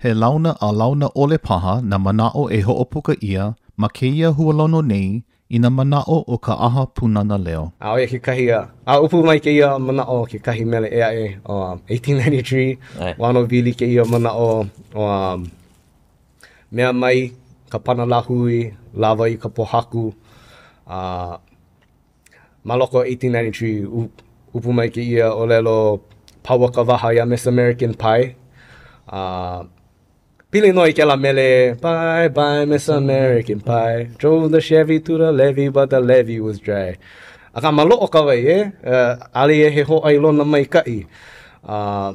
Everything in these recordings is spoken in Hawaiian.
He launa a launa ʻole paha nā manaʻo e hoʻopuka ʻia ma kēia hualono nei i nā manaʻo o ka ʻAha Pūnana Leo. A ʻo ia kekahi, a ʻupu mai kēia manaʻo kekahi mele ʻē aʻe, ʻo 1893, ua ʻano wili kēia manaʻo, ʻo mea mai ka panalāhui, lawa i ka pōhaku, a ma loko o 1893, ʻupu mai kēia ʻōlelo paua ka waha iā Miss American Pie, a Pili nō i kēlā mele Bye bye Miss American Pie Drove the Chevy to the levee but the levee was dry Akā maloʻo ka wai, eh? ʻAʻole ia he hōʻailona maikaʻi. Uh,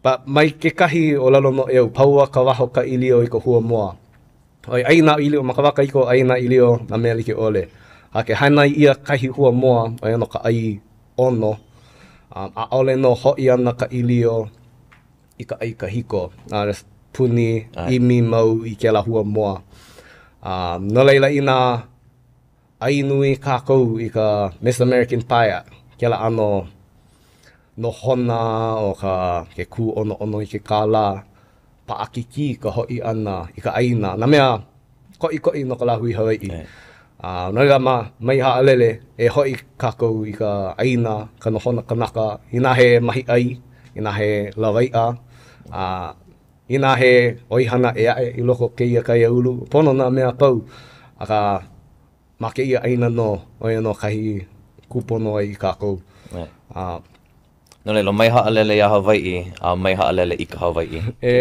but mai kekahi ʻōlelo noʻeau, paua ka waha o ka ʻīlio i ka hua moa. ʻOiai ʻai nā ʻīlio, ma ka wā kahiko ʻai nā ʻīlio nā mea like ʻole. A ke hānai ʻia kahi hua moa, ʻo ia nō ka ʻai ʻono, um, ʻaʻole nō hoʻi ana ka ʻīlio i ka ʻai kahiko, a just puni, ʻimi mau i kēlā hua moa. A no laila, inā ʻai nui kākou i ka Miss American Pie, kēlā ʻano nohona o ka ke kūʻonoʻono i ke kālā, paʻakikī ka hoʻi ʻana i ka ʻāina, nā mea koʻikoʻi no ka lāhui Hawaiʻi. A no laila, ma, mai haʻalele, e hoʻi kākou i ka ʻāina, ka nohona kanaka, inā he mahiʻai, inā he lawaiʻa, a inā he ʻoihana ʻē aʻe i loko o kēia kaiāulu, pono nā mea a pau, akā, ma kēia ʻāina nō, ʻo ia nō kahi kūpono ai i kākou. A No laila, mai haʻalele iā Hawaiʻi, a mai haʻalele i ka Hawaiʻi. E.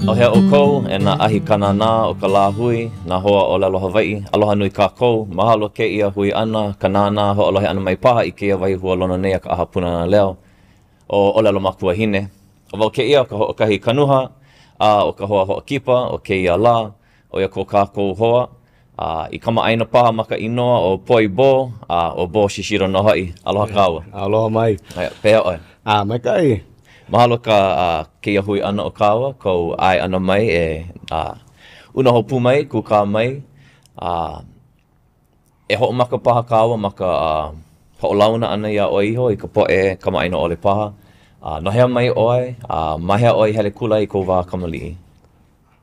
ʻAuhea ʻoukou e nā ʻahi kānānā o ka lāhui, nā hoa ʻōlelo Hawaiʻi, aloha nui kākou. Mahalo kēia hui ʻana, ka nānā hoʻolohe ʻana mai paha i kēia wahi hualono nei a ka ʻAha Pūnana Leo ʻo ʻŌlelo Makuahine. ʻO wau kēia ka hoʻokahi Kanuha, a ʻo ka hoa hoʻokipa o kēia lā, ʻo ia ko kākou hoa, a i kamaʻāina paha ma ka inoa ʻo Poi Bo, a ʻo Bo Shishido nō hoʻi. Aloha kāua. Aloha mai. Pehea ʻoe? A, maikaʻi. Mahalo ka a, kēia hui ʻana o kāua, kou ʻae ʻana mai e a, unoho pū mai, kūkā mai, a, E hoʻomaka paha kāua ma ka hoʻolauna ʻana iā ʻoe iho i ka poʻe kamaʻāina ʻole paha. A no hea mai ʻoe, a ma hea ʻoe i hele kula ai i kou wā kamaliʻi?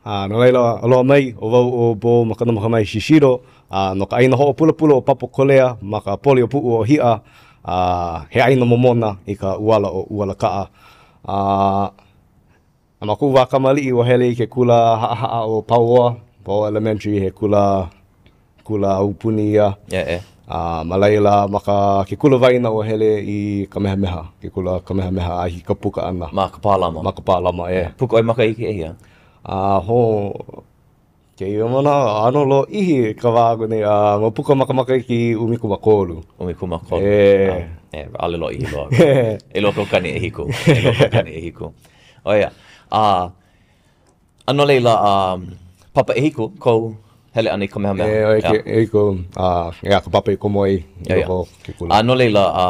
A no laila, aloha mai, ʻo wau ʻo Bo Makana Makamae Shishido, a no ka ʻāina hoʻopulapula o Papakolea ma ka poli o Puʻu ʻŌhiʻa, a he ʻāina momona i ka ʻuala o ʻUalakaʻa. A A ma koʻu wā kamaliʻi, ua hele i ke kula haʻahaʻa o Pauoa, Pauoa Elementary, he kula, kula aupuni ia. ʻEʻe. A ma laila, ma ka, ke kula waena ua hele i Kamehameha, ke kula Kamehameha a hiki ka puka ʻana. Ma ka Pālama. Ma ka Pālama, ʻe. Puka ʻoe makahiki ʻehia? A ho, Kēia manawa, ʻano lōʻihi ka wā aku nei, a ua puka ma ka makahiki 13. 13. E. E, ʻaʻole lōʻihi loa. 2 kaukani 7. 2 kaukani 7. ʻO ia. A, a no laila, a, papa ʻehiku kou hele ʻana i Kamehameha. E, ʻoe, ke, ʻehiku, a, ʻeā, ka papa i komo ai i loko o ke kula. A no laila, a,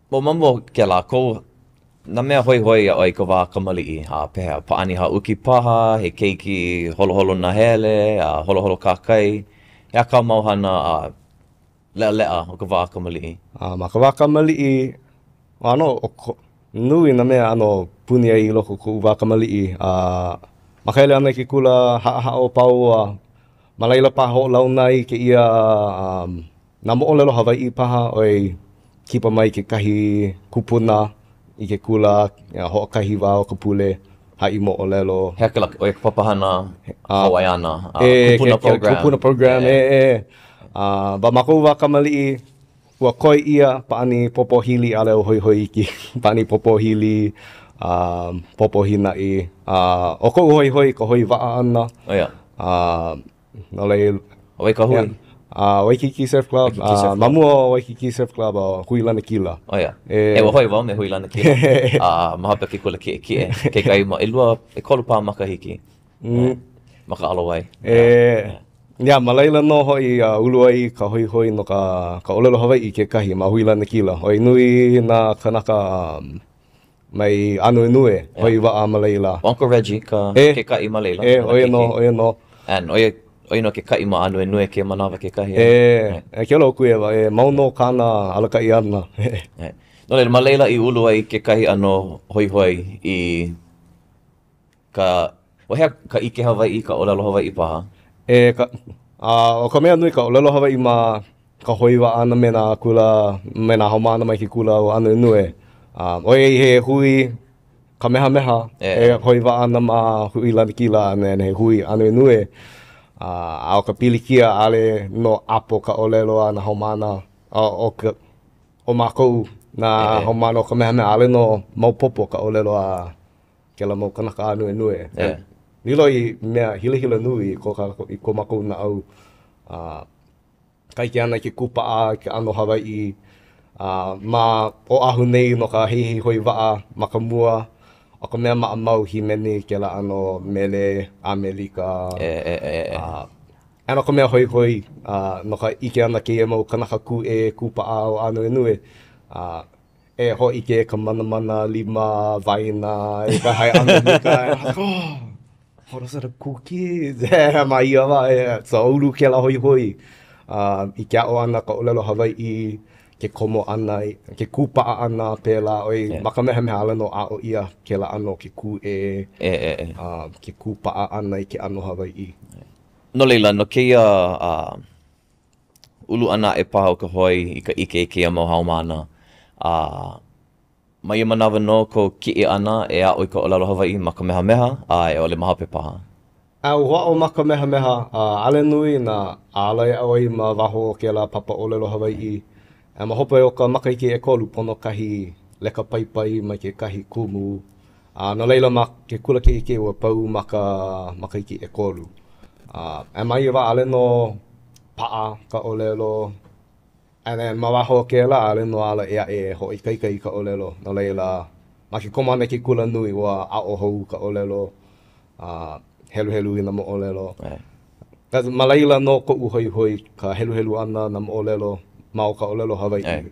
ʻO ma mua o kēlā, kou, nā mea hoihoi iā ʻoe i ka wā kamaliʻi, a pehea, pāʻani haʻuki paha, he keiki holoholo nahele, a holoholo kahakai, he aha kāu mau hana a leʻaleʻa o ka wā kamaliʻi? A ma ka wā kamaliʻi, ʻano ʻo nui nā mea ʻano puni ai i loko o koʻu wā kamaliʻi. A ma ka hele ʻana i ke kula haʻahaʻa o Pauoa, ma laila paha hoʻolauna ai kēia Nā moʻolelo Hawaiʻi paha, ʻoi kipa mai kekahi kupuna i ke kula, hoʻokahi wā o ka pule, haʻi moʻolelo. He aha kēlā, ʻo ia ka papahana Hawaiiana, kupuna program. Kupuna program, ʻe, ʻe. But ma koʻu wā kamaliʻi, ua koi ʻia pāʻani pōpō hili, ʻaʻole au hoihoi iki pāʻani pōpō hili, pōpō hīnaʻi. ʻO koʻu hoihoi ka hoi waʻa ʻana. ʻO ia. No laila. ʻO wai ka hui? A Waikiki Surf Club. Waikiki Surf Club. Ma mua o Waikiki Surf Club, ʻo Hui Lanakila. ʻO ia. E, ua hoi wau me Hui Lanakila. A ma hope o ke kula kiʻekiʻe, kekahi mau, ʻelua, ʻekolu paha makahiki. Mm. Ma ka ʻAla Wai. E, ia, ma laila nō hoʻi uh, ulu ai ka hoihoi no ka, ka ʻōlelo Hawaiʻi kekahi ma Hui Lanakila. ʻOiai nui nā kanaka um, Mai Ānuenue, hoi waʻa ma laila. Uncle Reggie ka e, ke kaʻi ma laila. E, ʻo ia nō, ʻo ia nō. And ʻo ia. ʻO ia nō ke kaʻi ma Ānuenue kēia manawa kekahi. E, e Keola Okuiwa, e mau nō kāna alakaʻi ʻana. No laila, ma laila i ulu ai kekahi ʻano hoihoi i ka, ʻo hea ka ʻike Hawaiʻi, ka ʻōlelo Hawaiʻi paha? E, ka, a, ʻo ka mea nui ka ʻōlelo Hawaiʻi ma ka hoi waʻa ʻana me nā kula, me nā haumāna mai ke kula o Ānuenue. A, ʻoiai he hui Kamehameha e hoi waʻa ana ma Hui Lanakila and then he hui Ānuenue. A, a ʻo ka pilikia, ʻaʻole nō ʻapo ka ʻōlelo a nā haumāna, a ʻo ka, ʻo mākou nā haumāna o Kamehameha, ʻaʻole nō maopopo ka ʻōlelo a kēlā mau kanaka Ānuenue. Lilo i mea hilahila nui i ko kākou, i ko mākou naʻau. A, ka ʻike ʻana i ke kūpaʻa i ke ʻano Hawaiʻi a ma Oʻahu nei no ka heihei hoi waʻa ma ka mua, ʻo ka mea maʻamau hīmeni kēlā ʻano mele ʻAmelika. A and ʻo ka mea hoihoi a no ka ʻike ʻana kēia mau kanaka kūʻē kūpaʻa o Ānuenue a e hōʻike ka manamana lima waena i ka hae ʻAmelika. And I'm like, oh, oh, those are the cool kids. Ma ia wā, yeah. So ulu kēlā hoihoi uh, i ke aʻo ʻana ka ʻōlelo Hawaiʻi, ke komo ʻana, ke kūpaʻa ʻana pēlā, ʻoi yeah. ma Kamehameha ʻaʻole nō aʻo ʻia kēlā ʻano ke kūʻē, e, e, e. Uh, ke kūpaʻa ʻana i ke ʻano Hawaiʻi. No laila, no kēia uh, ulu ʻana aʻe paha o ka hoi i ka ʻike i kēia mau haumāna. A ma ia manawa nō kou kiʻi ʻana e aʻo i ka ʻōlelo Hawaiʻi ma Kamehameha a i ʻole ma hope paha. A ua aʻo ma Kamehameha, a ʻaʻole nui nā ala e aʻo ai ma waho o kēlā papa ʻōlelo Hawaiʻi. A ma hope o ka makahiki ʻekolu, pono kahi leka paipai mai kekahi kumu. A no laila ma ke kula kiʻekiʻe ua pau ma ka makahiki ʻekolu. A ma ia wā ʻaʻole nō paʻa ka ʻōlelo. And then ma waho o kēlā, ʻaʻole nō ala ʻē aʻe e hoʻoikaika i ka ʻōlelo. No laila, ma ke komo ʻana i ke kula nui, ua aʻo hou ka ʻōlelo, a heluhelu i nā moʻolelo. Cause ma laila nō koʻu hoihoi ka heluhelu ʻana nā moʻolelo ma o ka ʻōlelo Hawaiʻi.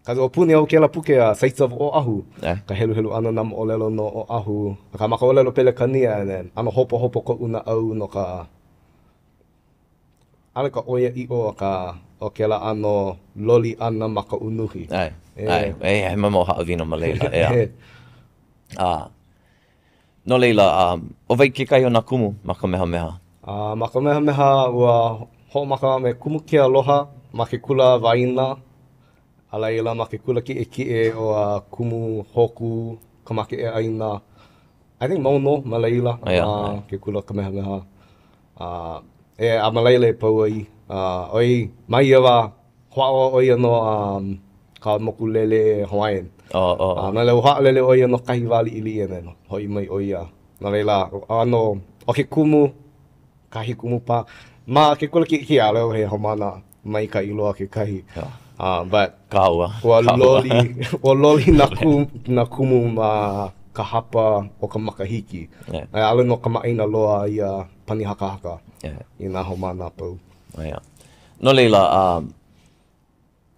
Cause ua puni au kēlā puke a Sites of Oʻahu, ka heluhelu ʻana nā moʻolelo no Oʻahu, akā ma ka ʻōlelo Pelekania, and then ʻano hopohopo koʻu naʻau no ka ʻaʻole ka ʻoiaʻiʻo akā ʻo kēlā ʻano loli ʻana ma ka unuhi. ʻAe, ʻae, ʻae, he mau haʻawina ma laila, ʻeā. A, no laila, ʻo wai kekahi o nā kumu ma Kamehameha? A, ma Kamehameha, ua hoʻomaka me Kumu Kealoha ma ke kula waena, A laila ma ke kula kiʻekiʻe ʻo a Kumu Hōkū Ka Makeʻe ʻĀina. I think mau nō ma laila ma ke kula Kamehameha. A, e, a ma laila e pau ai. A, ʻoi, ma ia wā, hoʻāʻo ʻo ia no um, ka mokulele Hawaiian. Oh, oh. A, no laila, ua haʻalele ʻo ia no kahi wā liʻiliʻi and then hoʻi mai ʻo ia. No laila, ʻano, ʻo ke kumu, kahi kumu pā. Ma ke kula kiʻekiʻe, ʻaʻole au he haumāna maikaʻi loa kekahi. Yeah. Uh, but Kāua. Ua Kāua. loli, ua loli nā kumu, nā kumu ma ka hapa o ka makahiki. Yeah. A ʻaʻole nō kamaʻāina loa ia pani hakahaka yeah. i nā haumāna a pau. Oh, yeah. No laila, um,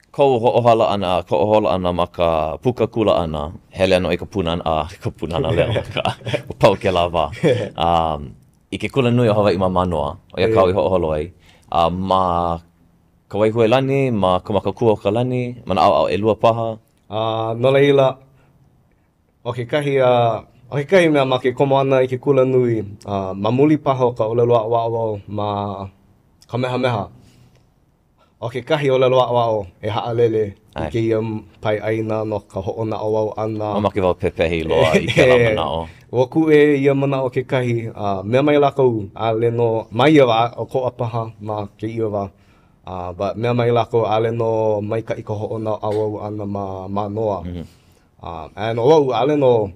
kou hoʻohala ʻana, kou hoʻoholo ʻana ma ka puka kula ʻana, hele nō i ka pūnana, uh, ka pūnana leo, ka, pau kēlā wā. Um, i ke kula nui o Hawaiʻi ma Mānoa, ʻo ia kāu i hoʻoholo ai, a ma Kawaihuelani, ma Kamakakūokalani, ma nā ʻaoʻao ʻelua paha. A no laila, ʻo kekahi, a ʻo kekahi mea ma ke komo ʻana i ke kula nui, a ma muli paha o ka ʻōlelo aʻoaʻo ma Kamehameha, ʻO kekahi ʻōlelo aʻoaʻo e haʻalele i kēia pae ʻāina no ka hoʻonaʻauao ʻana. Mamake wau pepehi loa i kēlā manaʻo. Ua kūʻē ia manaʻo kekahi, a mea mai lākou, ʻaʻole nō, ma ia wā, ʻokoʻa paha ma kēia wā, a but mea mai lākou, ʻaʻole nō maikaʻi ka hoʻonaʻauao ʻana ma Mānoa. A and ʻo au, ʻaʻole nō.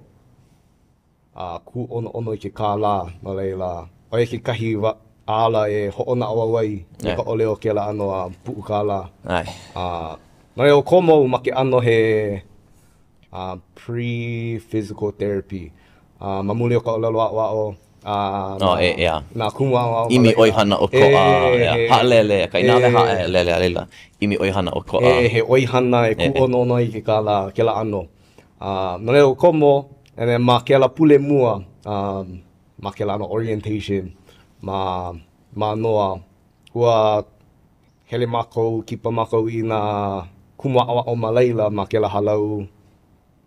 a kūʻonoʻono i ke kālā, no laila, ʻo ia kekahi ala e hoʻonaʻauao ai me ka ʻole o kēlā ʻano a puʻu kālā. A no laila, ua komo au ma ke ʻano he pre-physical therapy a ma muli o ka ʻōlelo aʻoaʻo a oh, e, yeah. nā kumu aʻoaʻo. ʻImi ʻoihana ʻokoʻa, haʻalele, akā inā ʻaʻole haʻalele, a laila, ʻimi ʻoihana ʻokoʻa. E, he ʻoihana e kūʻonoʻono ai i ke kālā, kēlā ʻano. A no laila, komo, and then ma kēlā pule mua, um, ma kēlā ʻano orientation. ma Mānoa. Ua hele mākou, kipa mākou i nā kumu aʻoaʻo ma laila ma kēlā hālau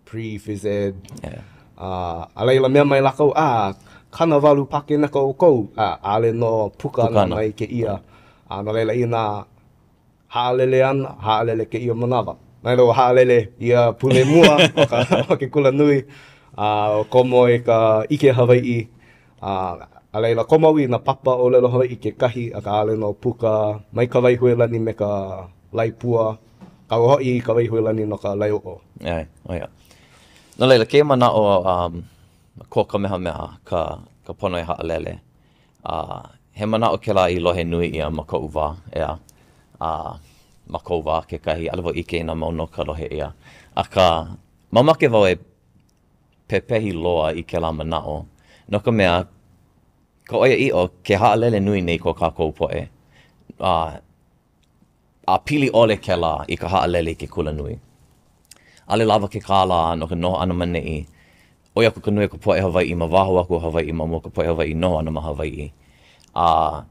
pre-phys ed. Yeah. Uh, a laila mea mai lākou, ah, 80 pakeneka ʻoukou, a ʻaʻole nō puka ana mai kēia. A no laila inā haʻalele ana, haʻalele kēia manawa. No laila ua haʻalele ia pule mua o ka, o ke kula nui, a komo i ka ʻike Hawaiʻi. A, a laila komo au i nā papa ʻōlelo Hawaiʻi kekahi, akā ʻaʻole nō puka mai Kawaihuelani me ka laepua, a ua hoʻi i Kawaihuelani no ka laeoʻo. ʻAe, ʻo ia. No laila, kēia manaʻo um, ko Kamehameha, ka, ka pono e haʻalele. A he manaʻo kēlā i lohe nui ʻia ma koʻu wā, ʻeā. A ma kou wā kekahi, ʻaʻole wau ʻike inā mau nō ka lohe ʻia. Akā, mamake wau e pepehi loa i kēlā manaʻo, no ka mea, ka ʻoiaʻiʻo, ke haʻalele nui nei ko kākou poʻe, a A pili ʻole kēlā i ka haʻalele i ke kulanui. ʻAʻole lawa ke kālā no ka noho ʻana ma neʻi. ʻOi aku ka nui o ka poʻe Hawaiʻi ma waho aku o Hawaiʻi ma mua o ka poʻe Hawaiʻi noho ana ma Hawaiʻi. A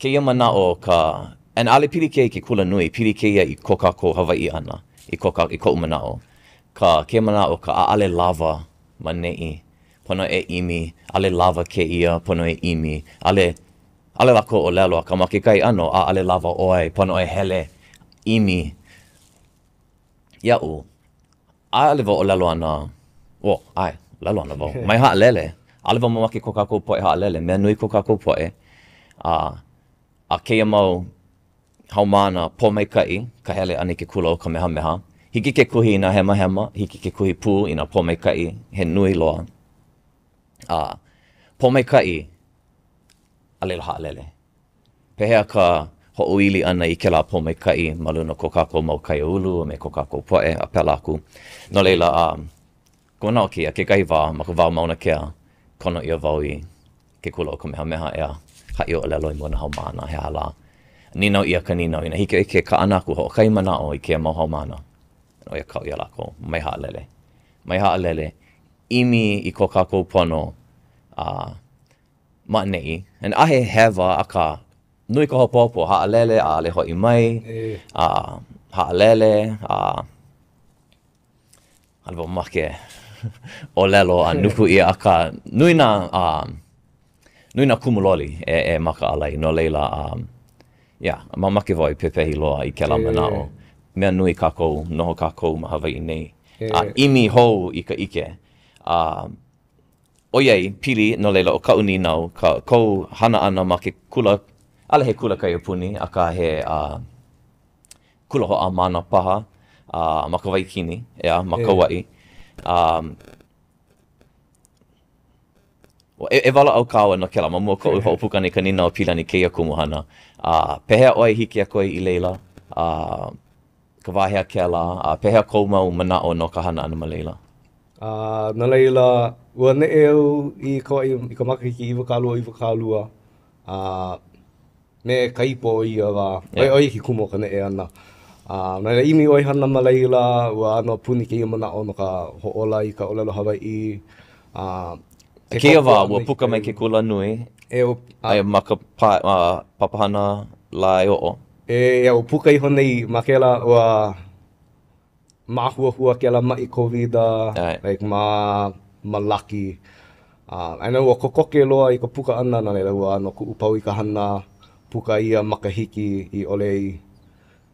kēia manaʻo ka, and ʻaʻole pili kēia i ke kulanui, pili kēia i ko kākou Hawaiʻi ʻana, i ko i koʻu manaʻo. Ka, kēia manaʻo ka ʻaʻole lawa ma neʻi, pono e ʻimi, ʻaʻole lawa kēia, pono e ʻimi, ʻaʻole ʻAʻole lākou ʻōlelo, akā ma kekahi ʻano, ʻaʻole lawa ʻoe, pono e hele, ʻimi iaʻu. ʻAʻole wau ʻōlelo ana, oh, ʻae, ʻōlelo ana wau, mai haʻalele. ʻAʻole wau mamake ko kākou poʻe haʻalele, mea nui ko kākou poʻe. A, a kēia mau haumāna pōmaikaʻi ka hele ʻana i ke kula o Kamehameha. Hiki ke kuhi i nā hemahema, hiki ke kuhi pū i nā pōmaikaʻi he nui loa. A, pōmaikaʻi, a laila haʻalele. Pehea ka hoʻoili ʻana i kēlā pōmaikaʻi ma luna o ko kākou mau kaiāulu a me ko kākou poʻe a pēlā aku. No laila, a ka manaʻo kēia, kekahi wā ma ka wao Mauna Kea, kono ʻia wau i ke kula o Kamehameha ʻeā, haʻi ʻōlelo i mua nā haumāna, he aha lā. Nīnau ʻia ka nīnau, inā hiki ke kaʻana aku hoʻokahi manaʻo i kēia mau haumāna, ʻo ia kaʻu iā lākou, mai haʻalele. Mai haʻalele, ʻimi i ko kākou pono, a ma ʻaneʻi. And ʻaʻahe hewa, akā, nui ka hopohopo, haʻalele, ʻaʻole hoʻi mai, a haʻalele, a ʻaʻole wau mamake ʻōlelo a nuku ʻia, akā, nui nā, nui nā kumuloli e, e makaʻala ai, no laila, yeah, mamake wau e pepehi loa i kēlā manaʻo. Mea nui kākou, noho kākou ma Hawaiʻi nei, a ʻimi hou i ka ʻike. A ʻOiai, pili, no laila, ʻo kaʻu nīnau, ka kou hana ʻana ma ke kula, ʻaʻole he kula kaiapuni, akā he uh, kula hoʻāmana paha uh, ma Kawaikini, ʻeā, ma Kauaʻi. Um, e, e walaʻau kāua no kēlā, ma mua koʻu hoʻopuka ʻana i ka nīnau pili ana i kēia kumuhana. Uh, pehea ʻoe hiki aku ai i laila? Uh, Ka wā hea kēlā, a pehea kou mau manaʻo no ka hana ʻana ma laila? A no laila, ua neʻe au i Kauaʻi i ka makahiki 20 20, a me ka ipo o ia wā. Yeah. ʻO ia ke kumu o ka neʻe ʻana. A no laila, ʻimi ʻoihana ma laila, ua ʻano puni kēia manaʻo no ka hoʻōla i ka ʻōlelo Hawaiʻi. A ke kēia wā, ua puka mai ke kula nui, e, a, ma ka pa, uh, papahana laeoʻo. E ia ua puka iho nei ma kēlā ua māhuahua kēlā maʻi Covida like ma Malaki. Uh, and ua kokoke loa i ka puka ʻana, no laila ua ʻano kuʻupau i ka hana puka ia makahiki i ʻole ai.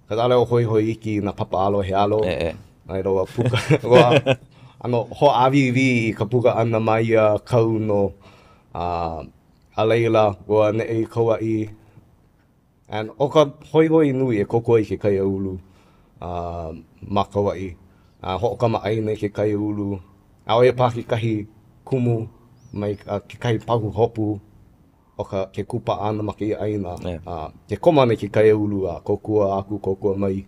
Cause ʻaʻole au hoihoi iki i nā papa alo he alo. E, e. No laila ua puka, ua ʻano hoʻāwīwī i ka puka ʻana ma ia kau nō. Uh, a laila, ua neʻe i Kauaʻi. And ʻo ka hoihoi nui e kōkua i ke kaiāulu uh, ma Kauaʻi, a hoʻokamaʻāina i ke kaiāulu, a ʻo ia paha kekahi kumu mai uh, kekahi pahuhopu o ka ke kūpaʻa ʻana ma kēia ʻāina. Yeah. Uh, ke komo ʻana i ke kaiāulu a kōkua aku, kōkua mai.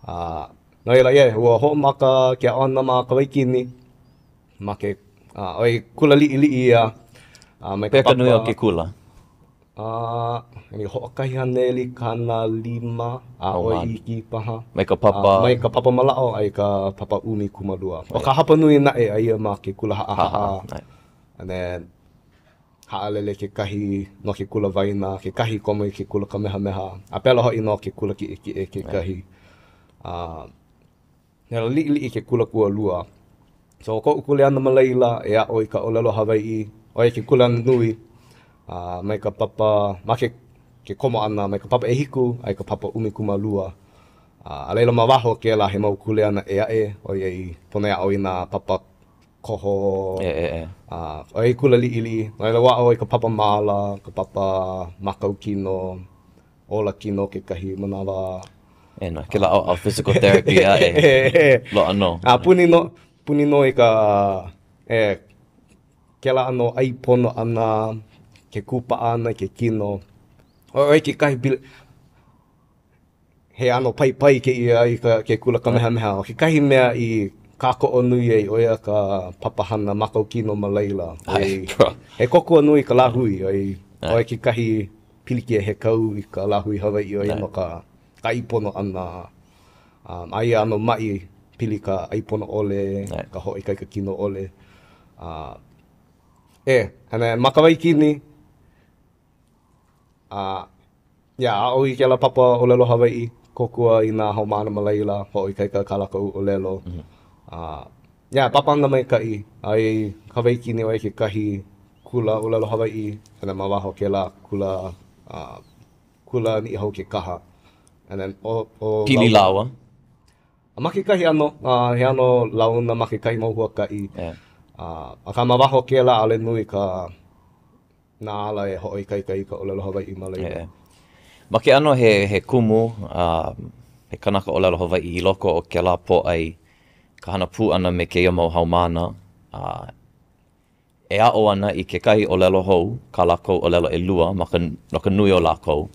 Uh, no laila, yeah, ua hoʻomaka ke aʻo ʻana ma Kawaikini, ma ke uh, ʻoi kula liʻiliʻi ia. Uh, mai ka papa. Pehea ka nui o ke kula? A i hoʻokahi haneli 50 a ʻoi iki paha. Mai ka papa. Mai ka papa mālaaʻo a i ka papa 12. ʻO ka hapanui naʻe aia ma ke kula haʻahaʻa. And then. Haʻalele kekahi no ke kula waena, kekahi komo i ke kula Kamehameha, a pēlā hoʻi no ke kula kiʻekiʻe kekahi. A uh, liʻiliʻi ke kula kualua. So koʻu kuleana ma laila e aʻo i ka ʻōlelo Hawaiʻi, ʻo ia ke kuleana nui, uh, mai ka papa, ma ke, ke komo ʻana mai ka papa ʻehiku a i ka papa 12. Uh, a laila ma waho o kēlā he mau kuleana ʻē aʻe, ʻoiai pono e aʻo i nā papa koho, ʻE, ʻe, ʻe. A ʻoiai kula liʻiliʻi, no laila ua aʻo i ka papa māla, ka papa mākau kino, ola kino kekahi manawa. E nā, kēlā ʻaoʻao physical therapy aʻe. Loaʻa nō. A puni nō, puni nō i ka, e, kēlā ʻano ʻai pono ʻana, ke kūpaʻa ʻana i ke kino. ʻOiai kekahi pili, He ʻano paipai kēia i ka ke kula Kamehameha. ʻO kekahi mea i kākoʻo nui ai, ʻo ia ka papahana mākau kino ma laila. ʻOiai, he kōkua nui ka lāhui, ʻoiai, ʻo ia kekahi pilikia he kau i ka lāhui Hawaiʻi, ʻo ia nō ka ʻai pono ʻana. Um, aia ʻano maʻi pili ka ʻai pono ʻole, ka hoʻoikaika kino ʻole. Uh, e, ma Kawaikini, A, yeah, aʻo i kēlā papa ʻōlelo Hawaiʻi, kōkua i nā haumāna ma laila, hoʻoikaika kā lākou ʻōlelo. Mm -hmm. A, yeah, papahana maikaʻi, a i Kawaikini ʻo ia kekahi kula ʻōlelo Hawaiʻi, and then ma waho kēlā kula, uh, kula Niʻihau Kekaha. And then, ʻo, ʻo Pili lāua? A ma kekahi ʻano, uh, he ʻano launa ma kekahi mau huakaʻi. Yeah. Uh, akā ma waho kēlā, ʻaʻole nui ka nā ala e hoʻoikaika i ka ʻōlelo Hawaiʻi ma laila. Yeah. Ma ke ʻano he, he kumu, uh, he kanaka ʻōlelo Hawaiʻi i loko o kēlā pōʻai, ka hana pū ʻana me kēia mau haumāna, uh, e aʻo ana i kekahi ʻōlelo hou, kā lākou ʻōlelo ʻelua ma ka, no ka nui o lākou,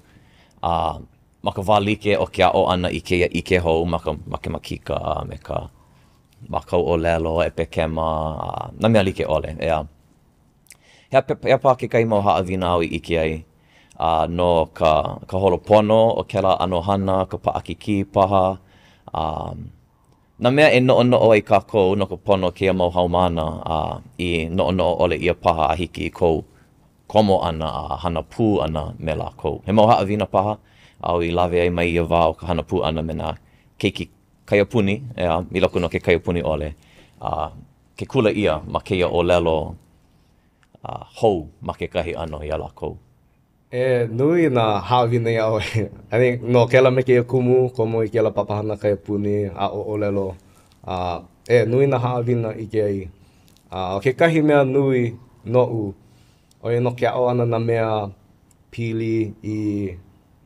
a uh, ma ka wā like o ke aʻo ʻana i kēia ʻike hou ma ka makemakika a me ka mākau ʻōlelo, ʻepekema, a nā mea like ʻole, ʻeā. He aha paha kekahi mau haʻawina āu i ʻike ai a no ka ka holo pono o kēlā ʻano hana, ka paʻakikī paha, a nā mea e noʻonoʻo ai kākou no ka pono o kēia mau haumāna a i noʻonoʻo ʻole ʻia paha a hiki i kou komo ʻana a hana pū ʻana me lākou. He mau haʻawina paha āu i lawe ai mai ia wā o ka hana pū ʻana me nā keiki kaiapuni, ʻeā, i loko nō ke kaiapuni ʻole, a ke kula ʻia ma kēia ʻōlelo hou ma kekahi ʻano iā lākou. E nui nā haʻawina iā ʻoe. I think no kēlā me kēia kumu, komo i kēlā papahana kaiapuni, aʻo ʻōlelo, a e nui nā haʻawina ʻike ai. A ʻo kekahi mea nui noʻu, ʻo ia nō ke aʻo ʻana nā mea pili i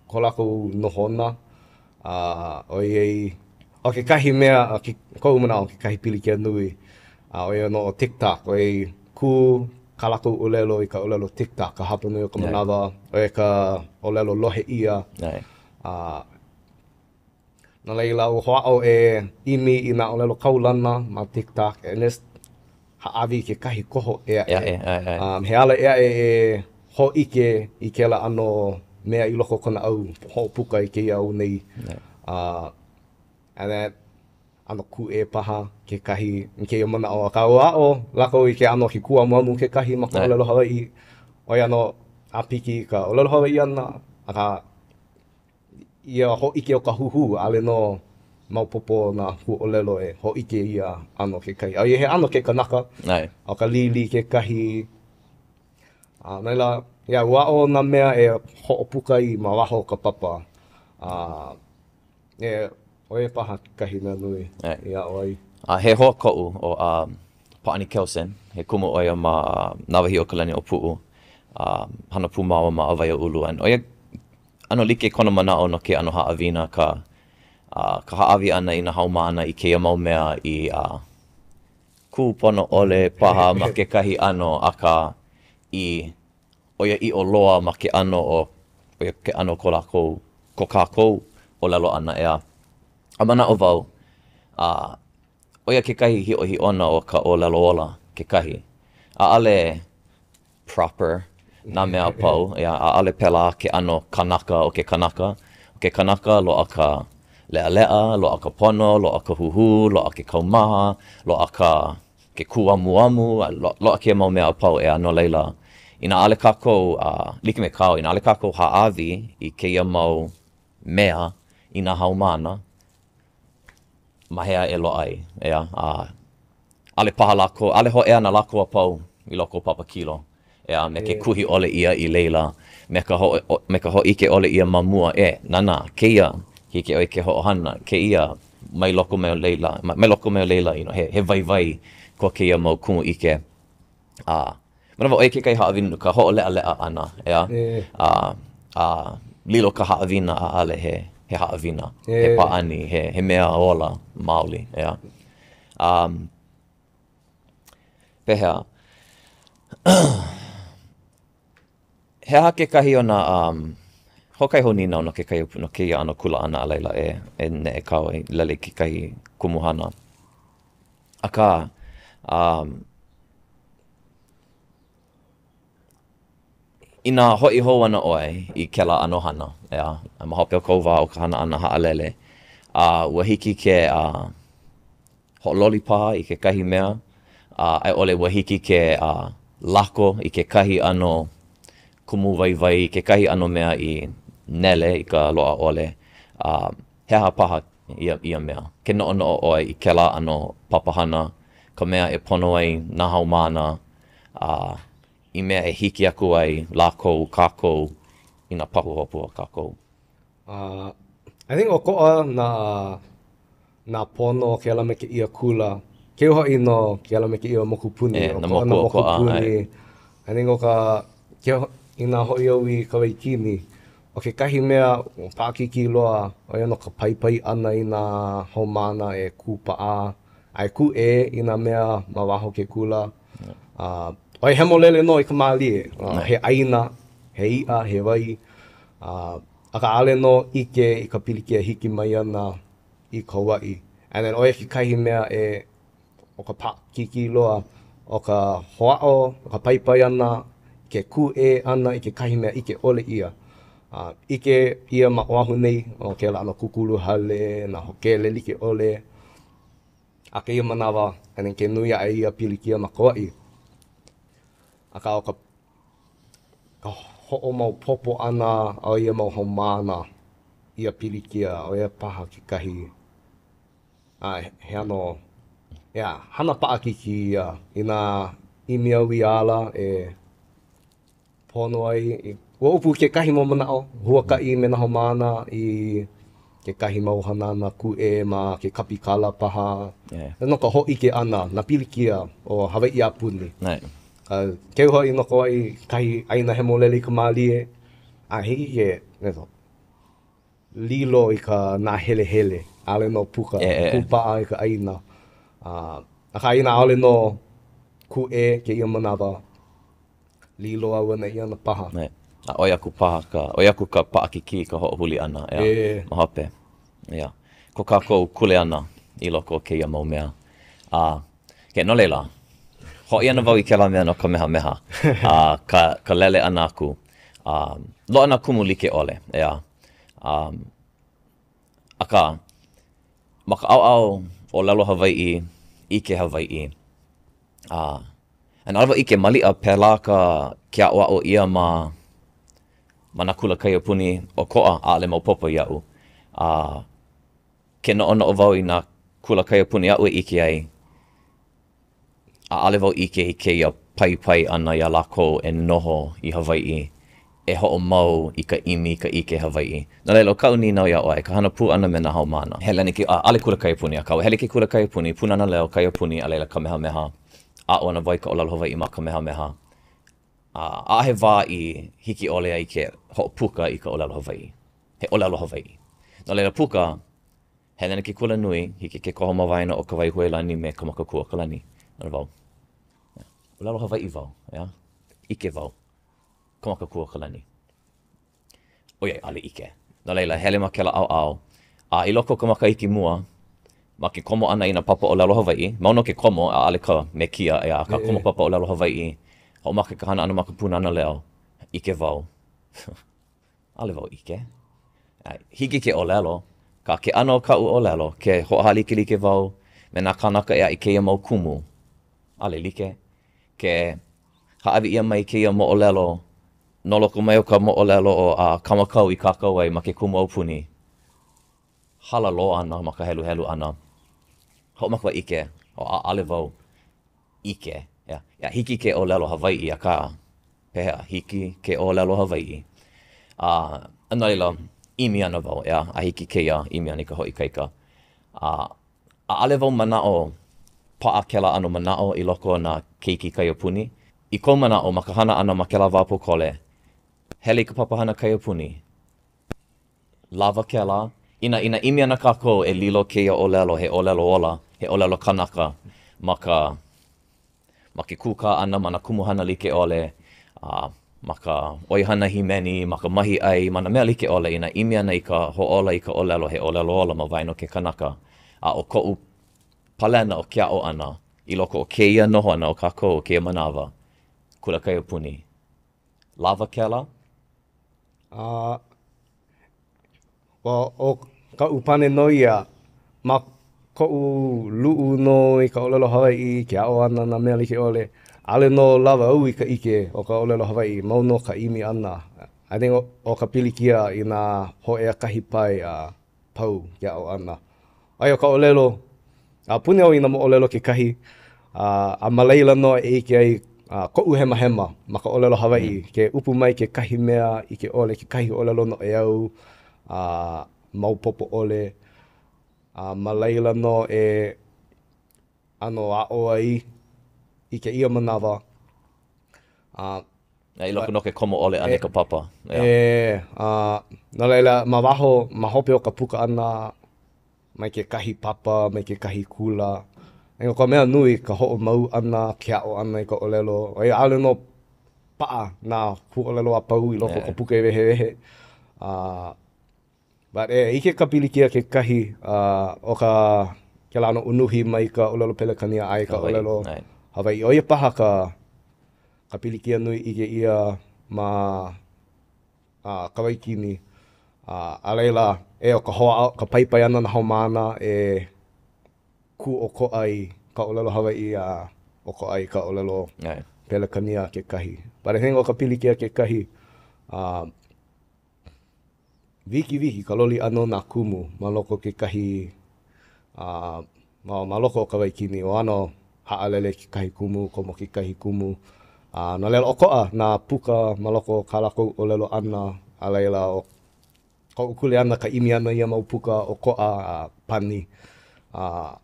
ko lākou nohona, A ʻoiai, ʻo kekahi mea, ʻo ke, koʻu manaʻo, kekahi pilikia nui, a ʻo ia nō ʻo TikTok, ʻoiai kū kā lākou ʻōlelo i ka ʻōlelo TikTok ka hapanui o ka manawa, ʻo ia ka ʻōlelo lohe ʻia. A no laila, ua hoʻāʻo e ʻimi i nā ʻōlelo kaulana ma TikTok, at least hāʻawi i kekahi koho ʻē aʻe. Um, he ala ʻē aʻe e hōʻike i kēlā ʻano mea i loko o kona au, hoʻopuka i kēia au nei. Uh, and then, ʻano kūʻē paha kekahi i kēia manaʻo, akā ua aʻo lākou i ke ʻano ke kūamuamu kekahi ma ka ʻōlelo Hawaiʻi. ʻO ia nō ʻāpiki i ka ʻōlelo Hawaiʻi ʻana, akā ia hōʻike o ka huhū, ʻaʻole nō maopopo nā huaʻōlelo e hōʻike ia ʻano kekahi. A he ʻano ke kanaka, ʻo ka līlī kekahi. A no laila, yeah, ua aʻo nā mea e hoʻopuka i ma waho o ka papa. A e, ʻo ia paha kekahi mea nui i aʻo ai. A he hoa koʻu ʻo uh, Pāʻani Kelson, he kumu ʻo ia ma Nāwahīokalaniʻōpuʻu, a hana pū māua ma Awaiaulu. And ʻo ia ʻano like kona manaʻo no ke ʻano haʻawina ka uh, ka hāʻawi ʻana i nā haumāna i kēia mau mea i uh, kūpono ʻole paha ma kekahi ʻano, akā i ʻoiaʻiʻo loa ma ke ʻano o ʻo ia ke ʻano o ko lākou, ko kākou ʻōlelo ʻana, ʻeā. A manaʻo wau, a ʻo ia kekahi hiʻohiʻona o ka ʻōlelo ola kekahi. ʻAʻole proper nā mea a pau, ʻeā, ʻaʻole pēlā ke ʻano kanaka o ke kanaka. ʻO ke kanaka, loaʻa ka leʻaleʻa, loaʻa ka pono, loaʻa ka huhū, loaʻa ke kaumaha, loaʻa ka ke kūamuamu, a loaʻa kēia mau mea a pau, ʻeā, no laila, Inā ʻaʻole kākou, uh, like me kāu, inā ʻaʻole kākou hāʻawi i kēia mau mea i nā haumāna, ma hea e loaʻa ai, ʻeā? A ʻaʻole paha lākou, ʻaʻole hōʻea nā lako a pau i loko o Papakilo, ʻeā, me ke kuhi ʻole ʻia i laila, me ka ho me ka hōʻike ʻole ʻia ma mua, e, nānā, kēia, hiki ʻoe ke hoʻohana, kēia, mai loko mai o laila, mai loko mai o laila, you know, he, he waiwai ko kēia mau kumu ʻike. A, manawa ʻo ia kekahi haʻawina no ka hoʻoleʻaleʻa ʻana, ʻeā? A, a lilo ka haʻawina ʻaʻole he, he haʻawina, he pāʻani, he, he mea ola maoli, ʻeā? Um, pehea? He aha kekahi o nā, um, hoʻokahi hou nīnau no kekahi, no kēia ʻano kula ʻana a laila e, e neʻe kāua e lele i kekahi kumuhana. Akā, um, inā hoʻi hou ana ʻoe i kēlā ʻano hana, ʻeā, a ma hope o kou wā o ka hana ʻana haʻalele, a ua hiki ke uh, hoʻololi paha i kekahi mea, a a i ʻole ua hiki ke uh, lako i kekahi ʻano kumu waiwai, kekahi ʻano mea i nele i ka loaʻa ʻole, a he aha paha ia, ia mea? Ke noʻonoʻo ʻoe i kēlā ʻano papahana, ka mea e pono ai nā haumāna, a i mea e hiki aku ai lākou, kākou, i nā pahuhopu a kākou. Uh, I think ʻokoʻa nā, nā pono o kēlā me kēia kula. Keu hoʻi no kēlā me kēia mokupuni. E, nā moku ʻokoʻa, mokupuni. I think ʻo ka, ke, inā hoʻi au i Kawaikini, ʻo kekahi mea paʻakikī loa, ʻo ia nō ka paipai ʻana i nā haumāna e kūpaʻa a e kūʻē i nā mea ma waho o ke kula. Uh, ʻoiai hemolele nō i ka mālie. Uh, he ʻāina, he iʻa, he wai. Uh, akā ʻaʻole nō ʻike i ka pilikia e hiki mai ana i Kauaʻi. And then ʻo ia kekahi mea e ʻo ka paʻakikī loa ʻo ka hoʻāʻo, ʻo ka paipai ʻana, ke kūʻē ʻana i kekahi mea ʻike ʻole ʻia. Uh, ʻike ʻia ma Oʻahu nei, ʻo kēlā ʻano kūkulu hale, nā hōkele like ʻole. A kēia manawa, and then ke nui aʻe ia pilikia ma Kauaʻi. Akā ʻo ka ka hoʻomaopopo ʻana o ia mau haumāna ia pilikia, ʻo ia paha kekahi a he ʻano, yeah, hana paʻakikī ia inā ʻimi au i ala e pono ai. Ua ʻupu kekahi mau manaʻo, huakaʻi me nā haumāna i kekahi mau hanana kūʻē ma ke kapikala paha. Yeah. No ka hōʻike ʻana, nā pilikia o Hawaiʻi a puni. Right. Uh, keu hoʻi no Kauaʻi kahi ʻāina hemolele i ka mālie, a hiki ke lilo i ka nāhelehele, ʻaʻole nō puka, e, e. kūpaʻa i ka ʻāina. Uh, akā inā ʻaʻole nō kūʻē kēia manawa, lilo auaneʻi ana paha. Ne. A ʻoi aku paha ka, ʻoi aku ka paʻakikī ka hoʻohuli ʻana, ʻeā, e. ma hope. Yeah. Ko kākou kuleana i loko o kēia mau mea. A, ke, no laila, hoʻi ana wau i kēlā mea no Kamehameha, a ka, ka lele ʻana aku. A, loaʻa nā kumu like ʻole, ʻeā. A, akā, ma ka ʻaoʻao ʻōlelo Hawaiʻi, ʻike Hawaiʻi, a, and ʻaʻole wau ʻike, maliʻa pēlā ka ke aʻoaʻo ʻia ma ma nā kula kaiapuni ʻokoʻa, ʻaʻole maopopo iaʻu. A ke noʻonoʻo wau i nā kula kaiapuni aʻu e ʻike ai, ʻaʻole wau ʻike i kēia paipai ʻana iā lākou e noho i Hawaiʻi, e hoʻomau i ka ʻimi i ka ʻike Hawaiʻi. No laila, ʻo kaʻu nīnau iā ʻoe, ka hana pū ʻana me nā haumāna. Hele ana ke, ʻaʻole kula kaiapuni, akā ua hele ke kula kaiapuni, Pūnana Leo, kaiapuni, a laila Kamehameha. Aʻo ana wau i ka ʻōlelo Hawaiʻi ma Kamehameha. A ʻaʻohe wā i hiki ʻole ai ke hoʻopuka i ka ʻōlelo Hawaiʻi. He ʻōlelo Hawaiʻi. No laila, puka, hele ana ke kula nui, hiki ke koho ma waena o Kawaihuelani me Kamakakūokalani. No wau. ʻŌlelo Hawaiʻi wau, ʻeā? ʻIke wau. Kamakakūokalani. ʻOiai, ʻaʻole ʻike. No laila, hele ma kēlā ʻaoʻao. A i loko o ka makahiki mua, ma ke komo ʻana i nā papa ʻōlelo Hawaiʻi, mau nō ke komo, ʻaʻole ka mekia, ʻeā, akā komo papa ʻōlelo Hawaiʻi, hoʻomaka i ka hana ʻana ma ka Pūnana Leo, ʻike wau. ʻAʻole wau ʻike. Hiki ke ʻōlelo, akā ke ʻano o kaʻu ʻōlelo, ke hoʻohālikelike wau me nā kānaka ʻē aʻe i kēia mau kumu, ʻaʻole like. Ke. Hāʻawi ʻia mai kēia moʻolelo no loko mai o ka moʻolelo o a Kamakau i kākau ai ma ke kumu aupuni. Hala loa ana ma ka heluhelu ʻana. Hoʻomaka wau ʻike, o ʻaʻale wau ʻike. ʻEā, ʻeā, hiki ke ʻōlelo Hawaiʻi, akā, pehea, hiki ke ʻōlelo Hawaiʻi. A, a no laila, ʻimi ana wau, ʻeā, a hiki kēia ʻimi ʻana i ka hoʻoikaika. A, ʻaʻale wau manaʻo paʻa kēlā ʻano manaʻo i loko o nā keiki kaiapuni. I kou manaʻo ma ka hana ʻana ma kēlā wā pōkole, hele i ka papahana kaiapuni, lawa kēlā? Inā, inā ʻimi ana kākou e lilo kēia ʻōlelo he ʻōlelo ola, he ʻōlelo kanaka ma ka ma ke kūkā ʻana ma nā kumuhana like ʻole, a ma ka ʻoihana hīmeni, ma ka mahiʻai, ma nā mea like ʻole, inā ʻimi ana i ka hoʻōla i ka ʻōlelo, he ʻōlelo ola ma waena o ke kanaka. A ʻo koʻu palena o ke aʻo ʻana i loko o kēia noho ʻana o kākou, kēia manawa, kula kaiapuni, lawa kēlā? A Well, ʻo kaʻu pane nō ia, ma koʻu luʻu nō i ka ʻōlelo Hawaiʻi, ke aʻo ʻana nā mea like ʻole, ʻaʻole nō lawa au i ka ʻike o ka ʻōlelo Hawaiʻi, mau nō ka ʻimi ʻana. I think ʻo ka pilikia inā hōʻea kahi pae a pau ke aʻo ʻana. ʻAi ʻo ka ʻōlelo, a puni au i nā moʻolelo kekahi, a, a ma laila nō e ʻike ai a, koʻu hemahema ma ka ʻōlelo Hawaiʻi, mm. ke ʻupu mai kekahi mea ʻike ʻole, kekahi ʻōlelo noʻeau, a maopopo ʻole, a ma laila nō e ʻano aʻo ai i kēia manawa. A, A i loko nō ke komo ʻole ʻana i ka papa. E, a, no laila, ma waho, ma hope o ka puka ʻana mai kekahi papa, mai kekahi kula, ʻo ka mea nui ka hoʻomau ʻana, ke aʻo ʻana i ka ʻōlelo, ʻoiai ʻaʻole nō paʻa nā huaʻōlelo a pau i loko o ka puke wehewehe. A, but e, ʻike ka pilikia kekahi, a, ʻo ka kēlā ʻano unuhi mai ka ʻōlelo Pelekania a i ka ʻōlelo Hawaiʻi. ʻO ia paha ka ka pilikia nui ʻike ʻia ma a Kawaikini. A, a laila, e, ʻo ka hoʻāʻo, ka paipai ʻana nā haumāna e kū ʻokoʻa i ka ʻōlelo Hawaiʻi a ʻokoʻa i ka ʻōlelo Pelekania kekahi. But I think ʻo ka pilikia kekahi, uh, wikiwiki ka loli ʻana o nā kumu ma loko o kekahi, uh, ma, ma loko o Kawaikini, ua ʻano haʻalele kekahi kumu, komo kekahi kumu. A no laila, ʻokoʻa nā puka ma loko o kā lākou ʻōlelo ʻana, a laila, ʻo koʻu kuleana ka ʻimi ʻana ia mau puka ʻokoʻa a pani a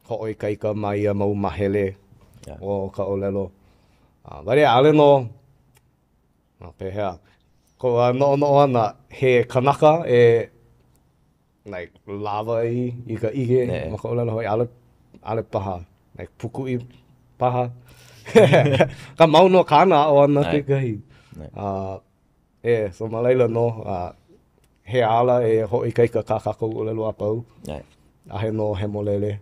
hoʻoikaika ma ia mau māhele o ka ʻōlelo. A but yeah, ʻaʻole nō, pehea, koʻu noʻonoʻo ʻana, he kanaka e like lawa ai i ka ʻike ma ka ʻōlelo Hawaiʻi, ʻaʻole, ʻaʻole paha, like Pūkuʻi paha. Akā mau nō kāna aʻo ʻana kekahi. Uh, e, so ma laila nō, uh, he ala e hoʻoikaika kā kākou ʻōlelo a pau. ʻAʻohe nō hemolele.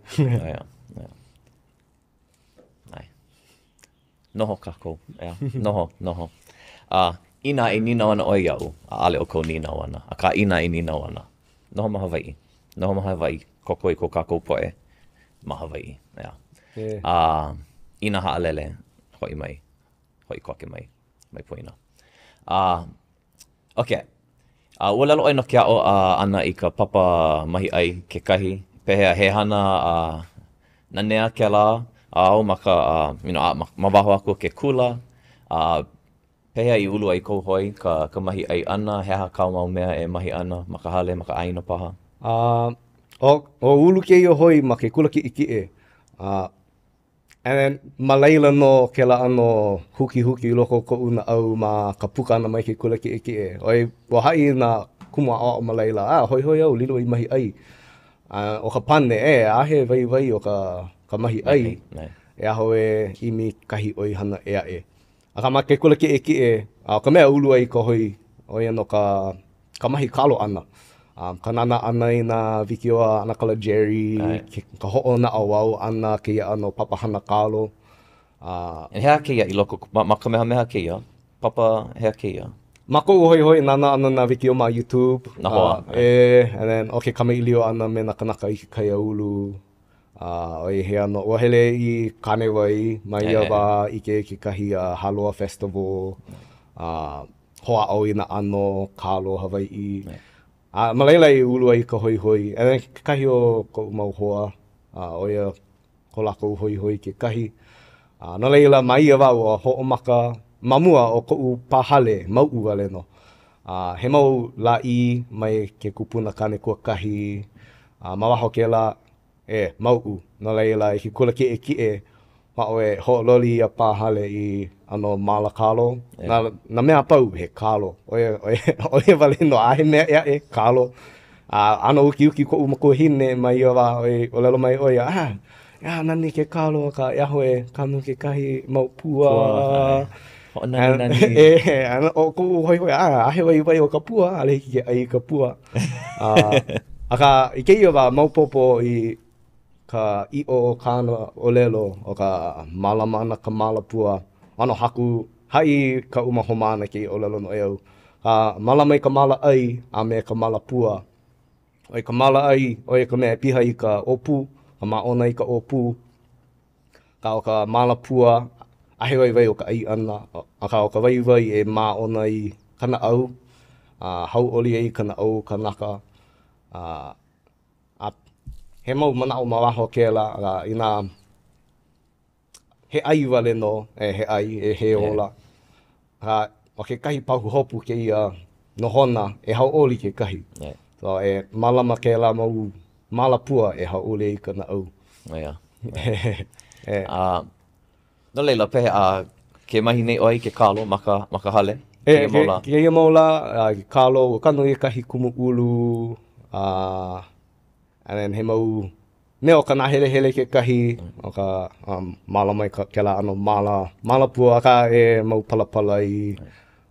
Noho kākou, ʻeā. Noho, noho. A, inā e nīnau ana ʻoe iaʻu, ʻaʻole ʻo kou nīnau ʻana, akā inā e nīnau ana, noho ma Hawaiʻi. Noho ma Hawaiʻi, kōkua i ko kākou poʻe ma Hawaiʻi, ʻeā. A, inā haʻalele, hoʻi mai, hoʻi koke mai, mai poina. A, Okay. A ua ʻōlelo ʻoe no ke aʻo ʻana i ka papa mahiʻai kekahi. Pehea, he hana a nanea kēlā āu ma ka, you know, ma, ma waho aku o ke kula? A pehea i ulu ai kou hoi ka, ka mahiʻai ʻana? He aha kāu mau mea e mahi ana ma ka hale, ma ka ʻāina paha? A, ʻo, ʻo ulu kēia hoi ma ke kula kiʻekiʻe. A, And then, ma laila nō kēlā ʻano hukihuki i loko o koʻu naʻau ma ka puka ʻana mai ke kula kiʻekiʻe. ʻOiai, ua haʻi nā kumu aʻoaʻo ma laila, a, hoihoi au, lilo i mahiʻai. A ʻo ka pane, e, ʻaʻahe waiwai o ka, ka mahiʻai, e aho e ʻimi kahi ʻoihana ʻē aʻe. Akā ma ke kula kiʻekiʻe, a ʻo ka mea ulu ai ka hoi, ʻo ia nō ka ka mahi kalo ʻana, um, ka nānā ʻana i nā wikiō a ʻAnakala Jerry, ke, ka hoʻonaʻauao ʻana kēia ʻano papahana kalo. Uh, he aha kēia i loko, ma, ma Kamehameha kēia? Papa, he aha kēia? Ma koʻu hoihoi, nānā ʻana nā wikiō ma YouTube. Nā hoa. Uh, e, and then, ʻo ke kamaʻilio ʻana me nā kanaka i ke kaiāulu. ʻOiai he ʻano, ua hele i Kānewai ma ia wā, ʻike i kekahi Hāloa Festival, hoʻāʻo i nā ʻano kalo Hawaiʻi. A ma laila i ulu ai ka hoihoi. And then kekahi o koʻu mau hoa, ʻo ia ko lākou hoihoi kekahi. A no laila, ma ia wā ua hoʻomaka ma mua o koʻu pā hale, mauʻu wale nō. A he mau lāʻī mai ke kupuna kāne kuakahi, a ma waho o kēlā, e, mauʻu. No laila, i ke kula kiʻekiʻe, maʻo e hoʻololi ia pā hale i ʻano māla kalo. Nā, nā mea a pau, he kalo. ʻO ia, ʻo ia, ʻo ia wale nō, ʻaʻahe mea ʻē aʻe, kalo. A ʻano ukiuki koʻu makuahine ma ia wā, ʻoi, ʻōlelo mai ʻo ia, ah, ʻeā, nani ke kalo, akā e aho e kanu kekahi mau pua. Pua, hoʻonaninani. E, ʻo koʻu hoihoi, a, ʻaʻahe waiwai o ka pua, ʻaʻole hiki ke ʻai i ka pua. Akā, i kēia wā, maopopo i ka ʻiʻo o kāna ʻōlelo ʻo ka mālama ʻana ka māla pua. ʻAno haku, haʻi kaʻu mau haumāna kēia ʻōlelo noʻeau. A mālama i ka māla ʻai a me ka māla pua. ʻOiai ka māla ʻai, ʻo ia ka mea e piha i ka ʻōpū, ka māʻona i ka ʻōpū. Akā ʻo ka māla pua, ʻaʻahe waiwai o ka ʻai ʻana, akā ʻo ka waiwai e māʻona i ka naʻau, a hauʻoli ai ka naʻau kanaka. A, a he mau manaʻo ma waho o kēlā, akā inā he ʻai wale nō, e he ʻai, e he ola. Akā, ʻo kekahi pahuhopu kēia nohona e hauʻoli kekahi. So, e mālama kēlā mau māla pua e hauʻoli ai ka naʻau. Yeah. e. Uh, no laila, pehea, uh, ke mahi nei ʻoe i ke kalo ma ka, ma ka hale? E, kēia mau lā? Kēia mau lā, uh, ke kalo, ua kanu ʻia kahi kumu ʻulu, uh, and then he mau mea o ka nāhelehele kekahi, ʻo ka um, mālama i ka, kēlā ʻano māla, māla pua, akā e mau palapalai.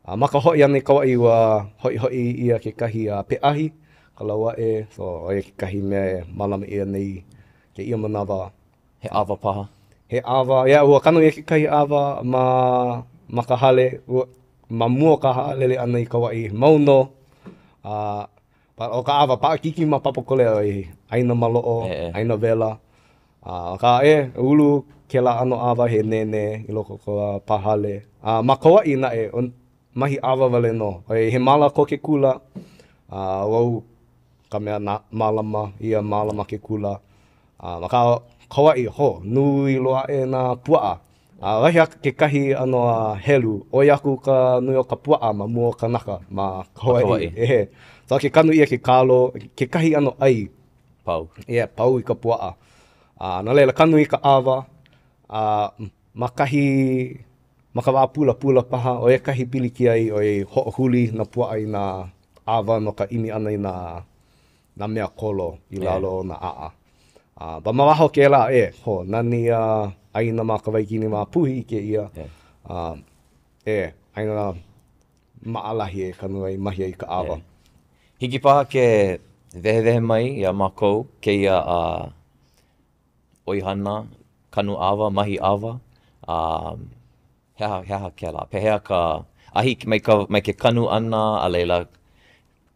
A ma ka hoʻi ʻana i Kauaʻi, ua hoʻihoʻi ʻia kekahi uh, peʻahi, ka lauaʻe, so ʻo ia kekahi mea e mālama ʻia nei kēia manawa. He ʻawa paha? He ʻawa, yeah, ua kanu ʻia kekahi ʻawa ma, ma ka hale, ua, ma mua o ka haʻalele ʻana i Kauaʻi, mau nō. A uh, ʻO ka ʻawa paʻakikī ma Papakolea ʻoiai ʻāina maloʻo, ʻāina wela. Akā e, ulu kēlā ʻano ʻawa he nēnē i loko o ka pā hale. A ma Kauaʻi naʻe, mahi ʻawa wale nō. ʻOiai he māla ko ke kula, a ʻo au ka mea mālama ia māla ma ke kula. A ma Kauaʻi, ho, nui loa aʻe nā puaʻa. A wahi a kekahi ʻano helu, ʻoi aku ka nui o ka puaʻa ma mua o kanaka ma Kauaʻi. ʻEhe. So ke kanu ʻia ke kalo, kekahi ʻano ʻai. Pau. Yeah, pau i ka puaʻa. A no laila, kanu i ka ʻawa, a ma kahi, ma ka wā pulapula paha, ʻo ia kahi pilikia ai, ʻoiai hoʻohuli nā puaʻa i nā ʻawa no ka ʻimi ʻana i nā nā mea kolo i lalo o nā ʻaʻa. A but ma waho o kēlā, e, ho, nani ia ʻāina ma Kawaikini ma Puhi ʻike ʻia. A, e, ʻāina maʻalahi e kanu ai, mahi ai i ka ʻawa. Hiki paha ke wehewehe mai iā mākou kēia uh, ʻoihana kanu ʻawa, mahi ʻawa, a he aha, he aha kēlā? Pehea ka, a hiki mai ka, mai ke kanu ʻana, a laila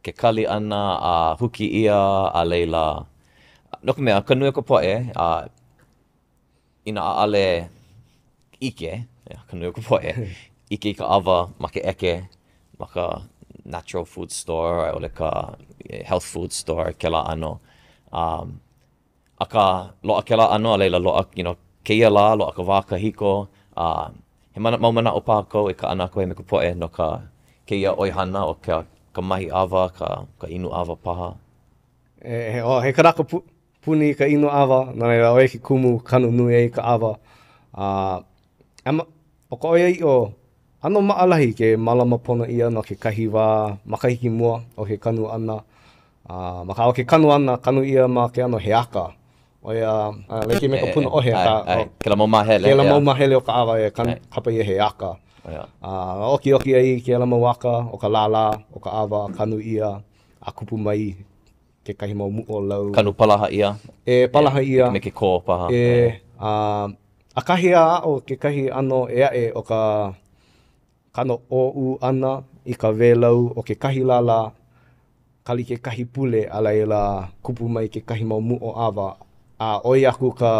ke kali ʻana, a huki ʻia, a laila, no ka mea, ka nui o ka poʻe, a inā ʻaʻale ʻike, ka nui o ka poʻe, ʻike i ka ʻawa ma ke ʻeke, ma ka natural food store, a i ʻole ka health food store, kēlā ʻano. Um, Akā, loaʻa kēlā ʻano, a laila loaʻa, you know, kēia lā, loaʻa ka wā kahiko, a he mana, mau manaʻo paha kou e kaʻana aku ai me ka poʻe no ka, kēia ʻoihana ʻo ka, ka mahi ʻawa, ka, ka inu ʻawa paha. E, he, oh, he kanaka pu, puni i ka inu ʻawa, no laila, ʻo ia ke kumu kanu nui ai i ka ʻawa. A, uh, ʻo ka ʻoiaʻiʻo, ʻano maʻalahi ke mālama pono ʻia no kekahi wā makahiki mua o ke kanu ʻana. A ma ka o ke kanu ʻana, kanu ʻia ma ke ʻano he aka. ʻO ia, like me ka puna ʻohe, akā, kēlā mau māhele. Kēlā mau māhele o ka ʻawa e kapa ʻia he aka. A ʻokiʻoki ai kēlā mau aka o ka lālā o ka ʻawa, kanu ʻia a kupu mai kekahi mau muʻo lau. Kanu palaha ʻia. E palaha ʻia. Me ke kō paha. E, a ʻakahi a aʻo kekahi ʻano ʻē aʻe o ka kanu ʻōʻū ʻana i ka wēlau o kekahi lālā, kali kekahi pule, a laila kupu mai kekahi mau muʻo ʻawa. a ʻoi aku ka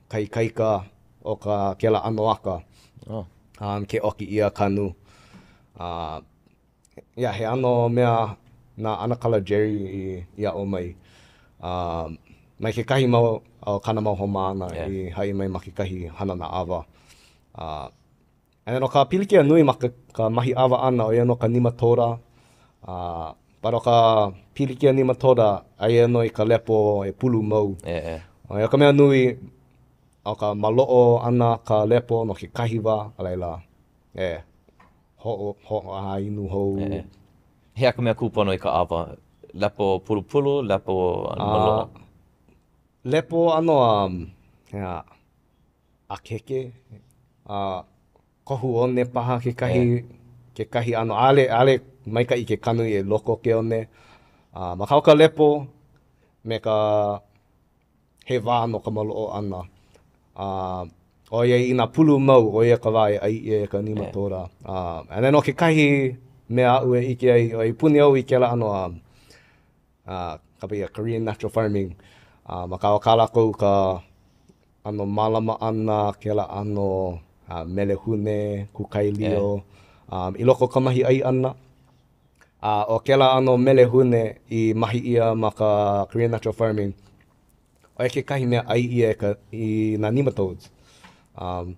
ka ikaika o ka kēlā ʻano aka. Oh. Um, ke ʻoki ʻia kanu. Uh, yeah, he ʻano mea na ʻAnakala Jerry i, i aʻo mai. Um, mai kekahi mau o kāna mau haumāna Yeah. i haʻi mai ma kekahi hanana ʻawa. Uh, and then ʻo ka pilikia nui ma ka, ka mahi ʻawa ʻana, ʻo ia nō ka nimatoda. Uh, but ʻo ka pilikia nimatoda, aia nō i ka lepo e pulu mau. ʻE, ʻe. ʻO ia ka mea nui, ʻo ka maloʻo ʻana ka lepo no kekahi wā, a laila, e hoʻo, hoʻāinu hou. ʻE. He aha ka mea kūpono i ka ʻawa? Lepo pulupulu, lepo maloʻo? Lepo ʻano um, he aha, ʻakeke, a kohu one paha kekahi, kekahi ʻano. ʻAʻole, ʻaʻole maikaʻi ke kanu i loko o ke one. A ma ka o ka lepo me ka he wā no ka maloʻo ʻana. A ʻoiai inā pulu mau, ʻo ia ka wā e ʻai ʻia e ka nimatoda. A and then ʻo kekahi mea aʻu e ʻike ai, ʻoiai puni au i kēlā ʻano a a kapa ʻia Korean Natural Farming. A ma ka o kā lākou ka ʻano mālama ʻana, kēlā ʻano a melehune, kūkaelio, um, i loko o ka mahi ʻai ʻana. A ʻo kēlā ʻano melehune i mahi ʻia ma ka Korean Natural Farming, ʻo ia kekahi mea ʻai ʻia e ka, i nā nematodes. Um,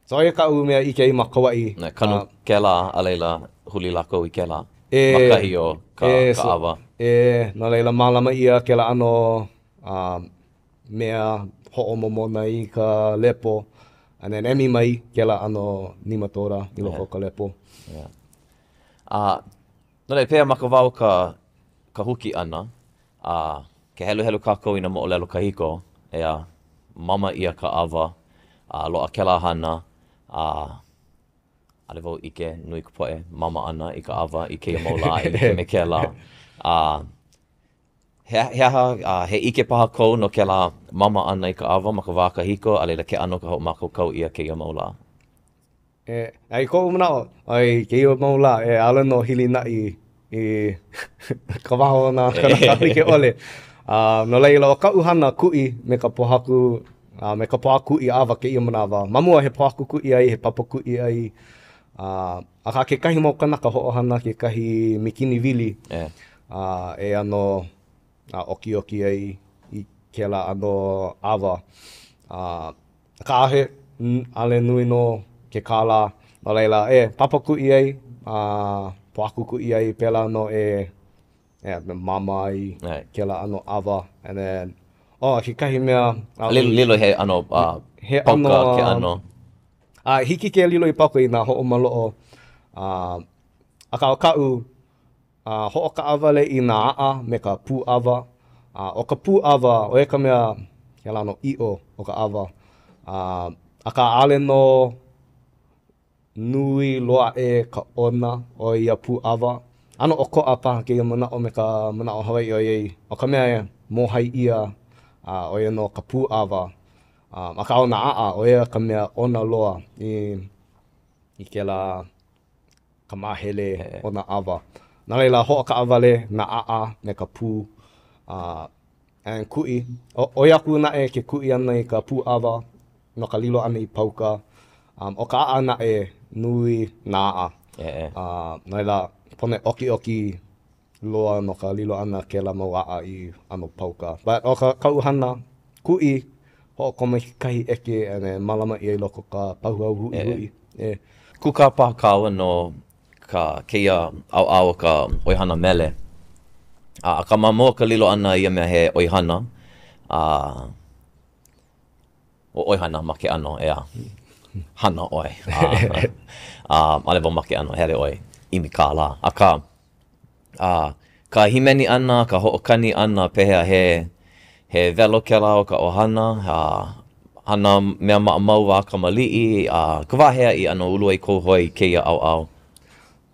so ʻo ia kaʻu mea ʻike ai ma Kauaʻi. E kanu uh, kēlā, a laila, huli lākou i kēlā e, ma kahi o ka, e, ka so, ʻawa. E, no laila, mālama ʻia kēlā ʻano um, mea hoʻomomona i ka lepo, and then emi mai kēlā ʻano nematoda i loko o ka lepo. Yeah. A no laila, pehea ma ka wā o ka, ka huki ʻana, a ke heluhelu kākou i nā moʻolelo kahiko, ʻeā, mama ʻia ka ʻawa, a loaʻa kēlā hana, a ʻaʻole wau ʻike nui ka poʻe mama ʻana i ka ʻawa i kēia mau lā e like me kēlā. A he, he aha, a he ʻike paha kou no kēlā mama ʻana i ka ʻawa ma ka wā kahiko, a laila ke ʻano ka hoʻomākaukau ʻia kēia mau lā? E, a i koʻu manaʻo, i kēia mau lā, e, ʻaʻole nō hilinaʻi i ka waha o nā kānaka like ʻole. A no laila, ʻo kaʻu hana kuʻi me ka pōhaku, a me ka pōhaku kuʻi ʻawa kēia manawa. Ma mua, he pōhaku kuʻi ʻai, he papa kuʻi ʻai. A, akā kekahi mau kanaka hoʻohana kekahi mikini wili. E. A, e ʻano a ʻokiʻoki ai i kēlā ʻano ʻawa. A, Akā ʻaʻohe, ʻaʻole nui nō ke kālā, no laila, e, papa kuʻi ai, a pōhaku kuʻi ai, pēlā nō e, e mama ai kēlā ʻano ʻawa. And then, oh, kekahi mea. Lilo, lilo he ʻano uh, he pauka ʻano, ke ʻano. A hiki ke lilo i pauka inā hoʻomaloʻo. Uh, akā ʻo kaʻu, A hoʻokaʻawale i nā aʻa me ka pū ʻawa. A ʻo ka pū ʻawa, ʻo ia ka mea, kēlā ʻano ʻiʻo o ka ʻawa. A, akā ʻaʻole nō nui loa aʻe ka ʻona o ia pū ʻawa. ʻAno ʻokoʻa paha kēia manaʻo me ka manaʻo Hawaiʻi ʻoiai ʻo ka mea e mōhai ʻia, a ʻo ia nō ka pū ʻawa. A, akā ʻo nā aʻa, ʻo ia ka mea ʻona loa i, i kēlā ka māhele o nā ʻawa. No laila, hoʻokaʻawale nā aʻa me ka pū, a and kuʻi. ʻOi aku naʻe ke kuʻi ʻana i ka pū ʻawa no ka lilo ʻana i pauka. Um, ʻo ka aʻa naʻe, nui nā aʻa. Uh, no laila, pono e ʻokiʻoki loa no ka lilo ʻana kēlā mau aʻa i ʻano pauka. But ʻo ka kaʻu hana, kuʻi, hoʻokomo i kekahi ʻeke and then mālama ʻia i loko o ka pahuhau huʻihuʻi. E. Kūkā paha kāua no ka kēia ʻaoʻao o ka ʻoihana mele. A akā ma mua o ka lilo ʻana ia mea he ʻoihana, a ʻo ʻoihana ma ke ʻano, ʻeā, hana ʻoe. A, a ʻaʻole wau ma ke ʻano hele ʻoe ʻimi kālā. Akā, A ka hīmeni ʻana, ka hoʻokani ʻana, pehea he, he welo kēlā o ka ʻohana, a hana mea maʻamau wā kamaliʻi, a ka wā hea i ʻano ulu ai kou hoi i kēia ʻaoʻao?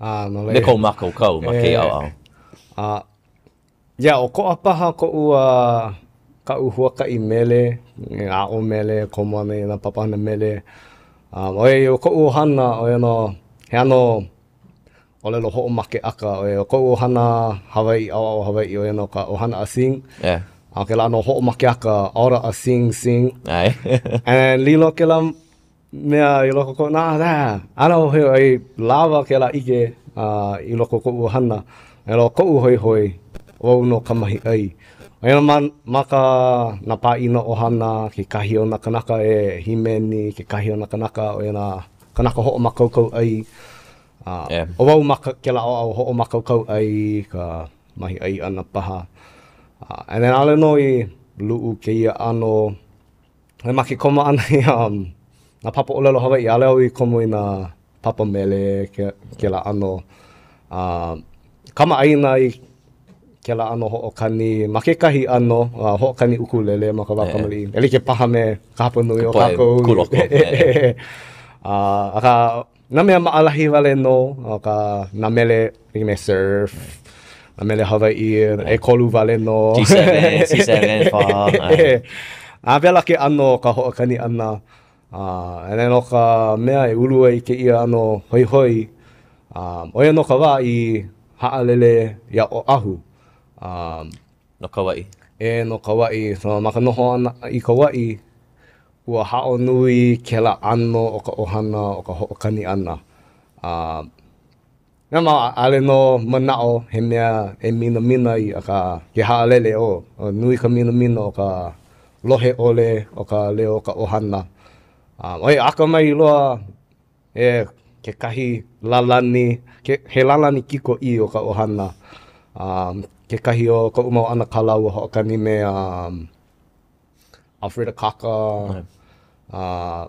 A, no laila. Me kou mākaukau ma kēia ʻaoʻao. A, yeah, ʻokoʻa paha koʻu, uh, kaʻu huakaʻi mele, aʻo mele, komo ʻana i nā papahana mele. Um, ʻoiai, ʻo koʻu ʻohana, ʻo ia nō, he ʻano ʻōlelo hoʻomakeʻaka, ʻo ia koʻu ʻohana Hawaiʻi, ʻaoʻao Hawaiʻi, ʻo ia nō ka ʻohana Ah Sing. Yeah. A kēlā ʻano hoʻomakeʻaka Outta a Sing Sing. ʻAe. And lilo kēlā mea i loko o koʻu naʻau, ʻaʻole hoihoi lawa kēlā ʻike uh, i loko o koʻu ʻohana. A ʻo koʻu hoihoi, ʻo au nō ka mahiʻai. ʻOia ma, ma ka nā pāʻina ʻohana, kekahi o nā kanaka e hīmeni, kekahi o nā kanaka ʻo ia nā kanaka hoʻomākaukau ʻai. Uh, Yeah. ʻO wau ma ka, kēlā ʻaoʻao hoʻomākaukau ʻai, ka mahiʻai ʻana paha. Uh, and then ʻaʻole nō i luʻu kēia ʻano ma ke komo ʻana i um, nā papa ʻōlelo Hawaiʻi, ʻaʻole au i komo i nā papa mele, ke, kēlā ʻano. Uh, kamaʻāina i kēlā ʻano hoʻokani, ma kekahi ʻano, uh, hoʻokani ʻukulele ma ka wā kamaliʻi. E like paha me ka hapanui o kākou. Kūloko. uh, akā, Nā mea maʻalahi wale nō, ʻo ka nā mele like me surf, nā mele Hawaiʻi, ʻekolu wale nō. G7, C7, fa. A pēlā ke ʻano o ka hoʻokani ʻana. Uh, and then ʻo ka mea e ulu ai kēia ʻano hoihoi, um, ʻo ia nō ka wā i haʻalele iā Oʻahu. Um, No Kauaʻi. E, no Kauaʻi. So, ma ka noho ʻana i Kauaʻi, Ua haʻo nui kēlā ʻano o ka ʻohana o ka hoʻokani ʻana. A mea ma ʻaʻole nō manaʻo he mea e minamina ai, akā ke haʻalele, oh, nui ka minamina o ka lohe ʻole o ka leo o ka ʻohana. A ʻoiai akamai loa e kekahi lālani, ke, he lālani kikoʻī o ka ʻohana. A kekahi o koʻu mau ʻanakala ua hoʻokani me um, Alfred Akaka, uh,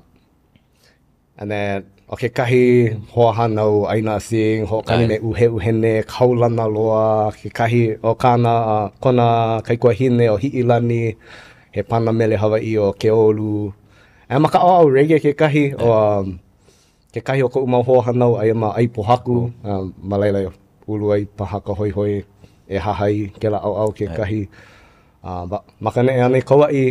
and then ʻo kekahi hoahānau Aina Sing, hoʻokani me ʻUheʻuhene, kaulana loa, kekahi o kāna, uh, kona kaikuahine ʻo Hiʻilani, he pana mele Hawaiʻi o Keolu. And ma ka ʻaoʻao reggae kekahi, ʻo um, kekahi o koʻu mau hoahānau aia ma ʻAipohaku, uh, ma laila e ulu ai paha ka hoihoi e hahai kēlā ʻaoʻao kekahi. Uh, ma ka neʻe ʻana i Kauaʻi,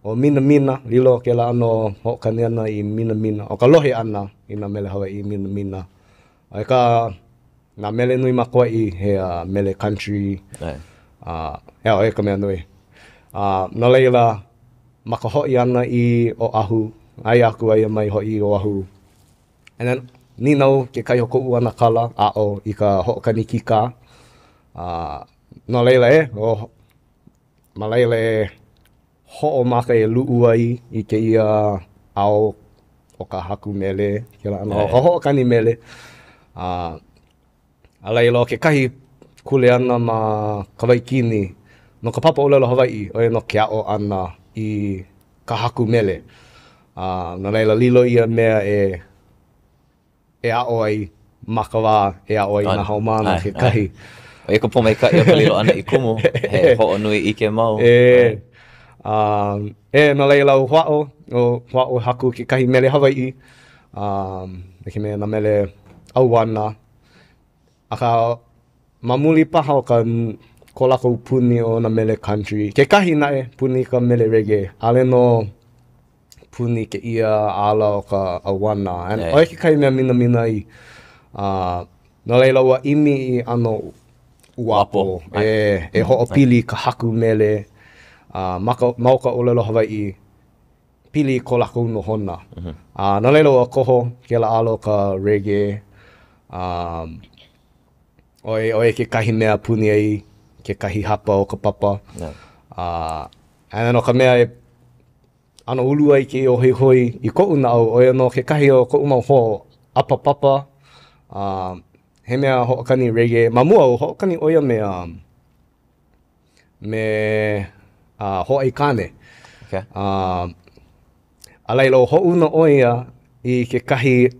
ʻo Minamina, lilo kēlā ʻano hoʻokani ʻana i minamina, ʻo ka lohe ʻana i nā mele Hawaiʻi i minamina. Akā, nā mele nui ma Kauaʻi, he uh, mele country, uh, ʻo ia ka mea nui. Uh, no laila, ma ka hoʻi ʻana i Oʻahu, aia aku aia mai hoʻi i Oʻahu. And then, nīnau kekahi o koʻu ʻanakala aʻo i ka hoʻokani kīkā. Uh, no laila e, o, ma laila e hoʻomaka e luʻu ai i kēia ao o ka haku mele, kēlā ʻano o ka hoʻokani mele. Uh, a laila, ʻo kekahi kuleana ma Kawaikini no ka papa ʻōlelo Hawaiʻi, ʻo ia nō ke aʻo ʻana i ka haku mele. Uh, no laila, lilo ia mea e e aʻo ai ma ka wā e aʻo ai nā haumāna kekahi. ʻO ia ka pōmaikaʻi o ka lilo ʻana i kumu, he hoʻonui ʻike mau. E, um, e, no laila ua hoʻāʻo, ua hoʻāʻo e haku kekahi mele Hawaiʻi, um, like me nā mele ʻauana. Akā, ma muli paha o ka ko lākou puni o nā mele country, kekahi naʻe puni ka mele reggae, ʻaʻole nō puni kēia ala o ka ʻauana. And ʻo ia kekahi mea minamina ai. Uh, no laila ua ʻimi i ʻano uapo e, e hoʻopili i ka haku mele uh, ma, ka, ma o ka ʻōlelo Hawaiʻi pili i ko lākou nohona. Mm -hmm. uh, no laila ua koho kēlā ala o ka reggae. Um, ʻo ia, ʻo ia kekahi mea puni ai kekahi hapa o ka papa. Yeah. Uh, and then ʻo ka mea e ʻano ulu ai kēia hoihoi i koʻu naʻau, ʻo ia nō kekahi o koʻu mau hoa ʻapa papa, uh, he mea hoʻokani reggae. Ma mua, ua hoʻokani ʻo ia me, um, me uh, Hoaikāne. Okay. Uh, a laila, ua hoʻouna ʻo ia i kekahi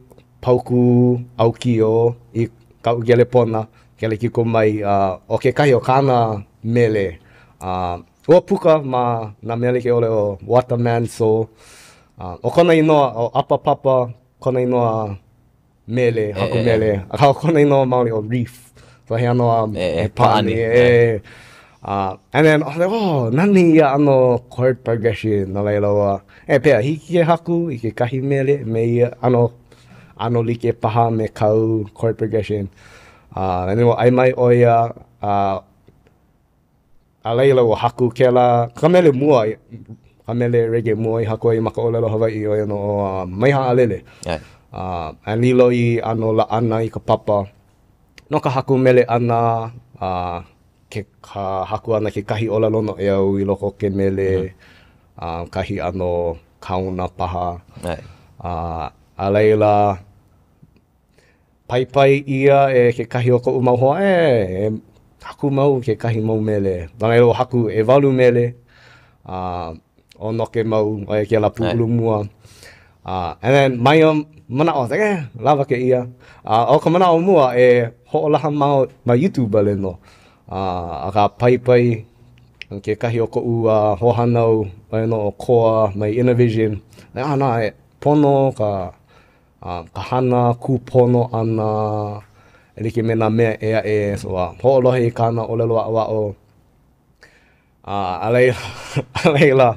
paukū ʻaukiō i kaʻu kelepona, kelekiko mai, uh, ʻo kekahi o kāna mele, uh, Ua puka ma nā mea like ʻole ʻo What a Man Soul. Uh, ʻo kona inoa, ʻo ʻApa Papa kona inoa mele, haku mele. Akā ʻo kona inoa maoli ʻo Reef. So he ʻano um, e, e, pāʻani. E, uh, and then, I was like, oh, nani ia ʻano chord progression. No laila ua, e pehea, hiki ke haku i kekahi mele me ia ʻano, ʻano like paha me kāu chord progression. Uh, and then ua ʻae mai ʻo ia, uh, a laila ua haku kēlā, ka mele mua, ka mele reggae mua i haku ai ma ka ʻōlelo Hawaiʻi, ʻo ia nō ʻo uh, Mai Haʻalele. ʻAe. Uh, a lilo i ʻano laʻana i ka papa no ka haku mele ʻana, uh, ke ka haku ʻana kekahi ʻōlelo noʻeau i loko o ke mele, mm -hmm. uh, kahi ʻano kaona paha. ʻAe. Uh, a laila, Paipai ʻia e kekahi o koʻu mau hoa, e, e haku mau kekahi mau mele. No laila, ua haku ʻewalu mele, a ʻo Noke Mau, ʻo ia kēlā pūʻulu mua. Uh, and then mai ia manaʻo, like, eh, lawa kēia. A ʻo ka manaʻo mua, e hoʻolaha ma, ma YouTube wale nō. Uh, akā paipai kekahi o koʻu uh, hoahānau, ʻo ia nō ʻo Koa mai Innervision. Like, ah, na, e pono ka A ka hana kūpono ʻana e like me nā mea ʻē aʻe, so a hoʻolohe i kāna ʻōlelo aʻoaʻo. A a laila, a laila,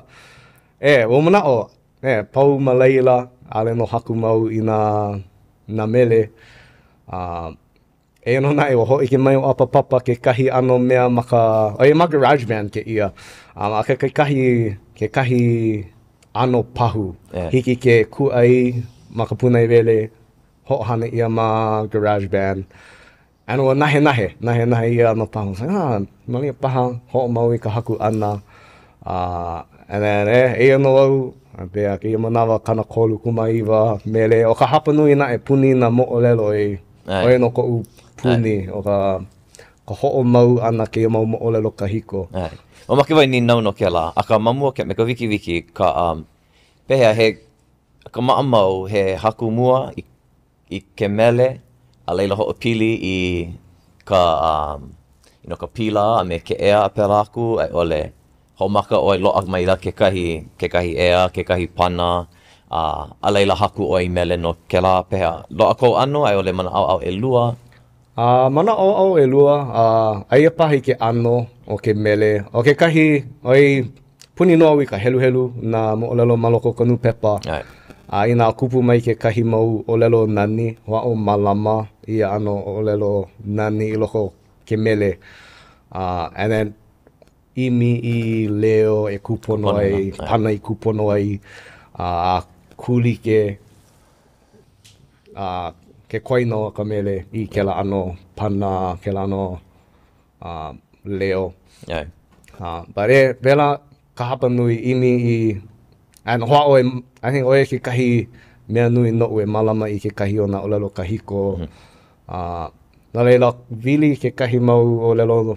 e, ua manaʻo, e, pau ma laila, ʻaʻole nō haku mau i nā, nā mele. A Eia nō naʻe, ua hōʻike mai ʻo ʻApapapa kekahi ʻano mea ma ka, ʻoiai ma GarageBand kēia, a ma kekahi, kekahi ʻano pahu. Yeah. Hiki ke kūʻai ma ka pūnaewele, hoʻohana ʻia ma GarageBand. And ua nahenahe, nahenahe ia ʻano pahu. So, ah, malia paha, hoʻomau i ka haku ʻana. Uh, and then, eh, eia nō au, a pehea kēia manawa 39 mele. ʻO ka hapanui naʻe puni nā moʻolelo e ʻO ia nō koʻu puni ʻo ka ka hoʻomau ʻana kēia mau moʻolelo kahiko. ʻAe. Mamake wau e nīnau no kēlā, akā ma mua me ka wikiwiki ka um, pehea he ka maʻamau he haku mua i, i ke mele a laila hoʻopili i ka um, you know, ka pila a me ke ea a pēlā aku a i ʻole Hoʻomaka ʻoe, loaʻa maila kekahi, kekahi ea, kekahi pana, a, a laila haku ʻoe i mele no kēlā, pehea, loaʻa kou ʻano a i ʻole ma nā ʻaoʻao ʻelua? A ma nā ʻaoʻao ʻelua, a aia paha i ke ʻano o ke mele. ʻO kekahi, ʻoi, puni nō au i ka heluhelu nā moʻolelo ma loko o ka nūpepa. ʻAe. A inā kupu mai kekahi mau ʻōlelo nani, hoʻāʻo mālama ia ʻano ʻōlelo nani i loko o ke mele. Uh, and then, ʻimi i leo e kūpono ai, pana i kūpono ai, a kūlike a ke koina o ka mele i kēlā ʻano pana, kēlā ʻano leo. ʻAe. But e, pēlā ka hapa nui ʻimi i, and hoʻāʻo e, I think ʻo ia kekahi mea nui noʻu e mālama i kekahi o nā ʻōlelo kahiko. Mm -hmm. Uh, no laila, wili kekahi mau ʻōlelo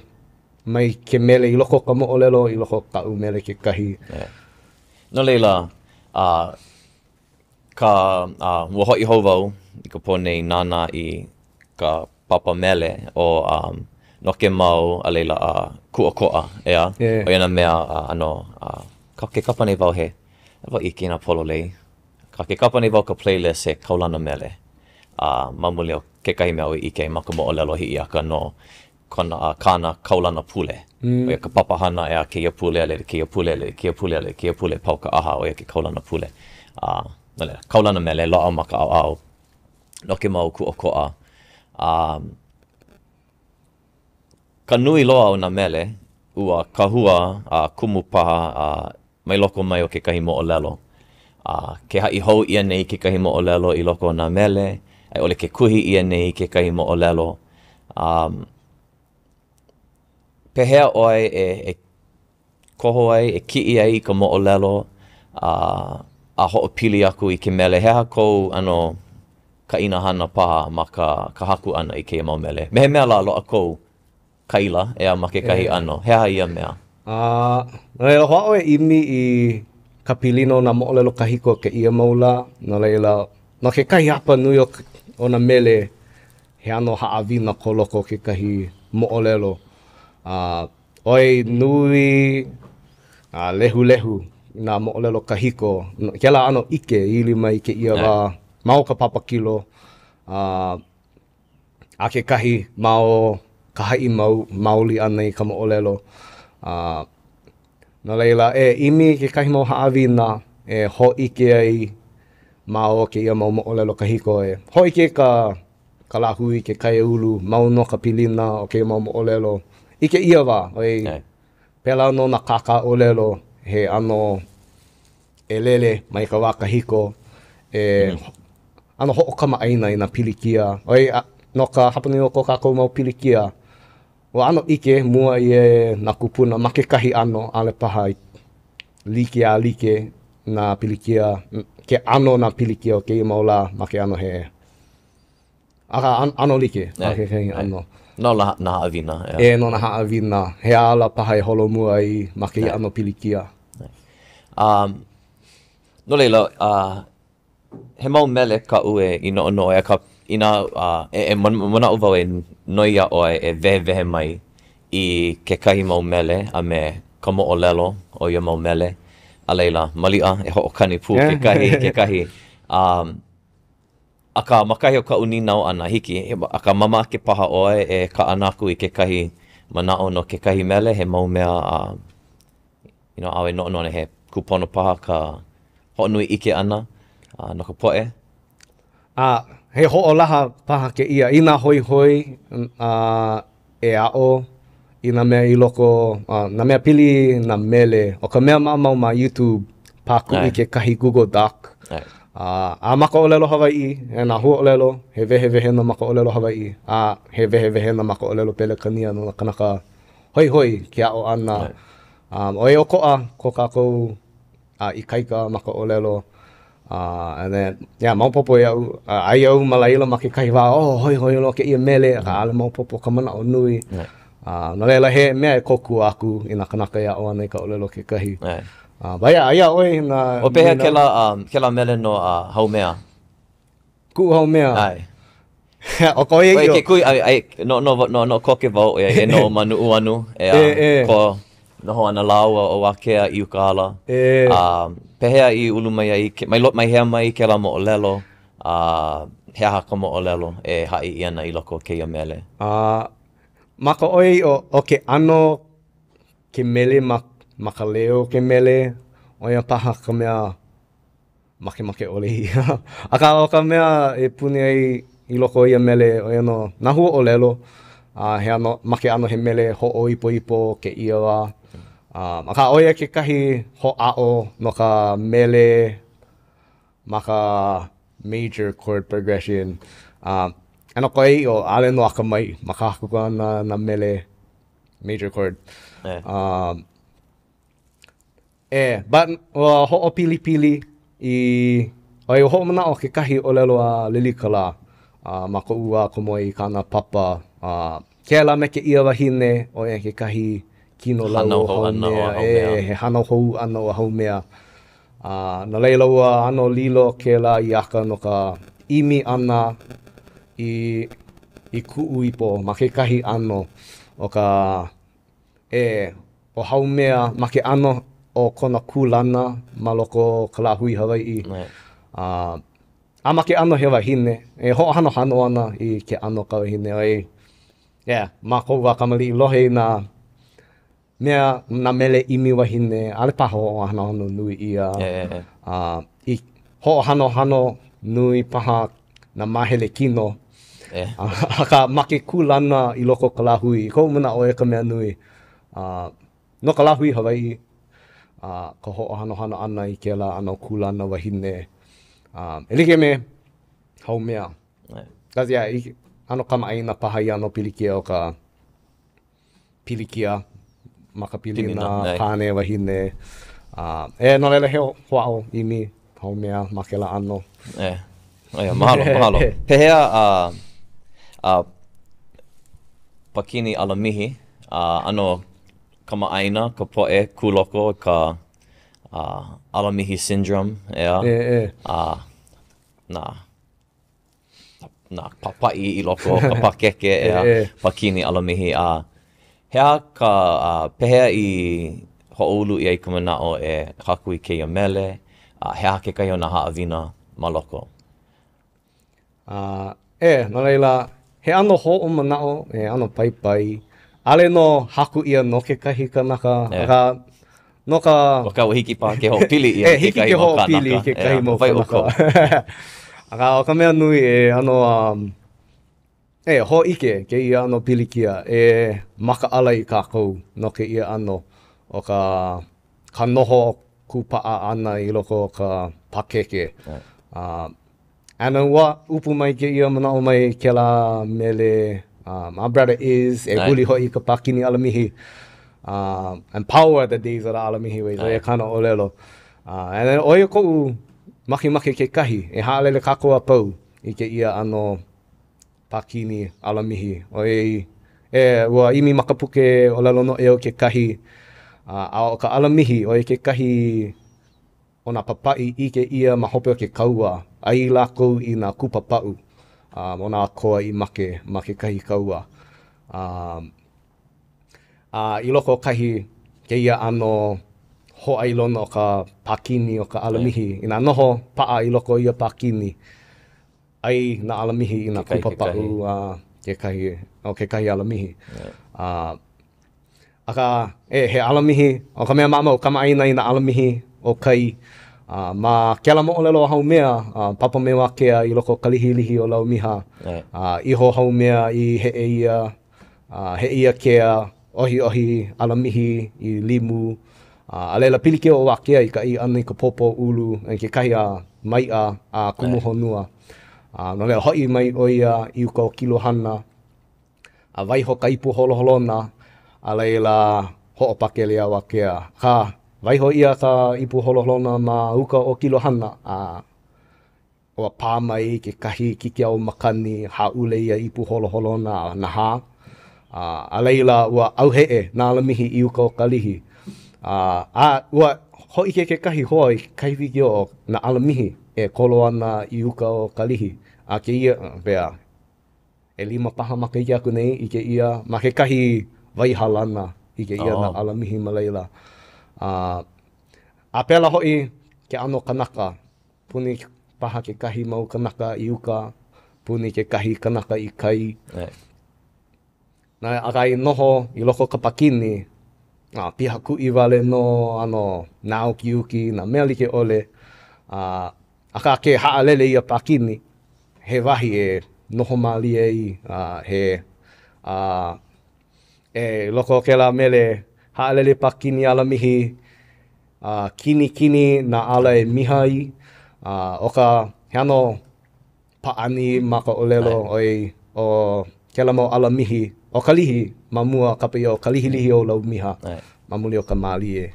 mai ke mele i loko o ka moʻolelo, i loko o kaʻu mele kekahi. Yeah. No laila, uh, ka, uh, ua hoʻi hou wau i ka pō nei nānā i ka papa mele o um, Noke Mau, a laila uh, Kūʻokoʻa, ʻeā? Yeah. ʻO ia nā mea uh, ʻano, uh, ka, ke kapa nei wau he, ua ʻike nā pololei. Ka ke kapa nei wau ka playlist he kaulana mele. A ma muli o kekahi mea i ʻike ai ma ka moʻolelo Hiʻiaka no kona a kāna kaulana pule. ʻO ia ka papahana ʻeā kēia pule a laila kēia pule a laila kēia pule a laila kēia pule pau ka ʻaha ʻo ia ke kaulana pule. A no laila, kaulana mele loaʻa ma ka ʻaoʻao Noke Mau Kūʻokoʻa. A ka nui loa o nā mele, ua kahua a kumu paha a mai loko mai o kekahi moʻolelo. A ke haʻi hou ʻia nei kekahi moʻolelo i loko o nā mele, a i ʻole ke kuhi ʻia nei kekahi moʻolelo. A pehea ʻoe e, e koho ai, e kiʻi ai i ka moʻolelo a, a hoʻopili aku i ke mele? He aha kou ʻano kaʻina hana paha ma ka, ka haku ʻana i kēia mau mele? Me he mea lā, loaʻa kou kaila, ʻeā, ma kekahi ʻano. He aha ia mea? A, no laila, hoʻāʻo e ʻimi i ka pilina o nā moʻolelo kahiko o kēia mau lā. No laila, no kekahi hapa nui o, o nā mele, he ʻano haʻawina ko loko o kekahi moʻolelo. A, ʻoi nui a lehulehu nā moʻolelo kahiko, kēlā ʻano ʻike i ili mai i kēia wā ma o ka Papakilo, a, a kekahi ma o ka haʻi mau maoli ʻana i ka moʻolelo. A, no laila, e ʻimi i kekahi mau haʻawina e hōʻike ai ma o kēia mau moʻolelo kahiko e hōʻike ka ka lāhui, ke kaiāulu, mau nō ka pilina o kēia mau moʻolelo i kēia wā. ʻOiai, ʻAe. Pēlā nō nā kākāʻōlelo, he ʻano ʻelele mai ka wā kahiko e ʻano hoʻokamaʻāina i nā pilikia. ʻOiai, no ka hapanui o ko kākou mau pilikia, ua ʻano ʻike mua ʻia e nā kūpuna ma kekahi ʻano, ʻaʻole paha i like a like nā pilikia, ke ʻano o nā pilikia o kēia mau lā ma ke ʻano he Akā, ʻano like ma kekahi ʻano. No nā haʻawina. E, no nā haʻawina. He ala paha e holomua ai ma kēia ʻano pilikia. Um, no laila, uh, he mau mele kaʻu e i noʻonoʻo ai, akā, inā uh, e, e manaʻo wau e noi iā ʻoe e wehewehe mai i kekahi mau mele a me ka moʻolelo o ia mau mele, a laila, maliʻa e hoʻokani pū kekahi, kekahi. Um, Akā, ma kahi o kaʻu nīnau ʻana, hiki, akā mamake paha ʻoe e kaʻana aku i kekahi manaʻo no kekahi mele, he mau mea a, you know, āu e noʻonoʻo ana he kūpono paha ka hoʻonui ʻike ʻana no ka poʻe. A he hoʻolaha paha kēia inā hoihoi a e aʻo i nā mea i loko, nā mea pili nā mele. ʻO ka mea maʻamau ma YouTube, pākuʻi kekahi Google Doc. A, a ma ka ʻōlelo Hawaiʻi, e nā huaʻōlelo, he wehewehena ma ka ʻōlelo Hawaiʻi, a he wehewehena ma ka ʻōlelo Pelekania no nā kanaka hoihoi ke aʻo ʻana. Um, ʻoiai ʻokoʻa ko kākou a ikaika ma ka ʻōlelo. Uh, and then, yeah, maopopo iaʻu, uh, aia au ma laila ma kekahi wā, oh, hoihoi loa kēia mele, akā ʻaʻole maopopo ka manaʻo nui. Yeah. Uh, no laila, he mea e kōkua aku i nā kanaka e aʻo ana i ka ʻōlelo kekahi. Yeah. Uh, but yeah, aia ʻoe nā... O pehea kēlā, um, kēlā mele no uh, Haumea? Kuʻu Haumea. ʻAe. ʻO ka ʻoiaʻiʻo. ʻOiai ke kui, ai, ai, no, no, no, no koke wau, ʻoiai e noho ma Nuʻuanu, e, a, e, e. ko noho ana lāua ʻo Wākea i uka ala. E. A, pehea i ulu mai ai, mai, mai hea mai kēlā moʻolelo, a he aha ka moʻolelo e haʻi ʻia ana i loko o kēia mele? A, ma ka ʻoiaʻiʻo, ʻo ke ʻano ke mele ma, ma ka leo ke mele, ʻo ia paha ka mea makemake ʻole ʻia. Akā, ʻo ka mea e puni ai i loko o ia mele, ʻo ia nō nā huaʻōlelo, a he ʻano, ma ke ʻano he mele hoʻoipoipo kēia wā. Um, akā, ʻo ia kekahi hoʻāʻo no ka mele ma ka major chord progression. Um, a no ka ʻoiaʻiʻo, ʻaʻole nō akamai ma ka haku ʻana nā mele major chord. Um, E, but ua hoʻopilipili i, ʻoiai ua hoʻomanaʻo kekahi ʻōlelo a Lilikalā a ma koʻu wā komo i kāna papa, a kēlā me kēia wahine, ʻo ia kekahi kinolau o Haumea, e, he hānau hou ʻana o Haumea. A no laila ua ʻano lilo kēlā i aka no ka ʻimi ʻana i i kuʻu ipo ma kekahi ʻano o ka E, ʻo Haumea ma ke ʻano o kona kūlana ma loko o ka lāhui Hawaiʻi. A, a ma ke ʻano he wahine, e hoʻohanohano ana i ke ʻano ka wahine. ʻOiai, yeah, ma koʻu wā kamaliʻi lohe i nā mea, nā mele ʻimi wahine, ʻaʻole paha hoʻohanohano nui ʻia. A, i hoʻohanohano nui paha nā māhele kino. Yeah. Akā, ma ke kūlana i loko o ka lāhui, i koʻu manaʻo ʻo ia ka mea nui. Uh, no ka lāhui Hawaiʻi, uh, ka hoʻohanohano ʻana i kēlā ʻano kūlana wahine. Uh, e like me Haumea. Yeah. Cause, yeah, i, ʻano kamaʻāina paha ia ʻano pilikia o ka pilikia ma ka pilina kāne wahine. Uh, e, no laila he hoʻāʻo ʻimi Haumea ma kēlā ʻano. E, oh, mahalo, mahalo. Pehea a, uh, a Pakini ʻAlamihi, a ʻano kamaʻāina ka poʻe kūloko ka uh, ʻAlamihi syndrome, ʻeā? E, e. A nā nā pāpaʻi i loko o ka pākeke, ʻeā, Pakini ʻAlamihi. A he aha ka, a pehea i hoʻoulu ʻia ai ka manaʻo e haku i kēia mele, a he aha kekahi o nā haʻawina ma loko? A, e, no laila, he ʻano hoʻomanaʻo, he ʻano paipai. ʻAʻole nō haku ʻia no kekahi kanaka, akā, No ka... ʻO ka ua hiki paha ke hoʻopili ʻia i kekahi mau kānaka. E, hiki ke hoʻopili i kekahi mau kānaka. Akā, ʻo ka mea nui e ʻano, um, e hōʻike kēia ʻano pilikia e makaʻala i kākou no kēia ʻano. o ka ka noho kūpaʻa ʻana i loko o ka pākeke. Uh, and ua ʻupu mai kēia manaʻo mai kēlā mele um, my brother is e huli hoʻi i ka pākini ʻalamihi. Uh, and power the days of the ʻalamihi ways, ʻo ia kāna ʻōlelo. Uh, and then, ʻo ia koʻu makemake kekahi, e haʻalele kākou a pau i kēia ʻano pākini ʻalamihi, ʻoiai, e, ua ʻimi ma ka puke ʻōlelo noʻeau kekahi, a, a ʻo ka ʻalamihi, ʻo ia kekahi o nā papaʻi ʻike ʻia ma hope o ke kaua, ʻai lākou i nā kupapaʻu a, o nā koa i make ma kekahi kaua. A, a i loko o kahi kēia ʻano hōʻailona o ka pākini o ka ʻalamihi, inā noho paʻa i loko o ia pākini, ʻai nā ʻalamihi i nā kupapaʻu a kekahi, o kekahi ʻalamihi. A, akā, e, he ʻalamihi, ʻo ka mea maʻamau, kamaʻāina i nā ʻalamihi o kai. A, ma kēlā moʻolelo o Haumea, a, Papa me Wākea i loko o ka lihilihi o Laumiha, a, iho Haumea i Heʻeia, a, Heʻeia kea, ʻohiʻohi ʻalamihi i limu, a a laila pilikia ʻo Wākea i ka ʻai ʻana i ka pōpō ʻulu, i kekahi a maiʻa a Kumuhonua. A no laila, hoʻi mai ʻo ia i uka o Kilohana, a waiho ka ipu holoholona, a laila hoʻopakele iā Wākea. Akā, waiho ʻia ka ipu holoholona ma uka o Kilohana, a Ua pā mai kekahi kikiao makani, hāʻule ia ipu holoholona a nahā, a, a laila ua ʻauheʻe nā ʻalamihi i uka o Kalihi. A, a ua hōʻike kekahi hoa i kekahi wikiō o nā ʻalamihi e kolo ana i uka o Kalihi. A kēia, pea, ʻelima paha makahiki aku nei ʻike ʻia ma kekahi wahi hālana ʻike ʻia nā ʻalamihi ma laila. A, a pēlā hoʻi ke ʻano kanaka. Puni paha kekahi mau kanaka i uka, puni kekahi kanaka i kai. Na, akā i noho i loko o ka pākini, a pihakuʻi wale nō, ʻano nāukiuki, nā mea like ʻole. A, akā ke haʻalele ia pākini, he wahi e noho mālie ai, a he, a, e, loko o kēlā mele, haʻalele pākini ʻalamihi, A kinikini nā ʻala e miha ai, a ʻo ka, he ʻano pāʻani ma ka ʻōlelo, ʻoiai, ʻo kēlā mau ʻalamihi, ʻo Kalihi ma mua kapa ʻia ʻo Kalihilihi o Laumiha ma muli o ka mālie.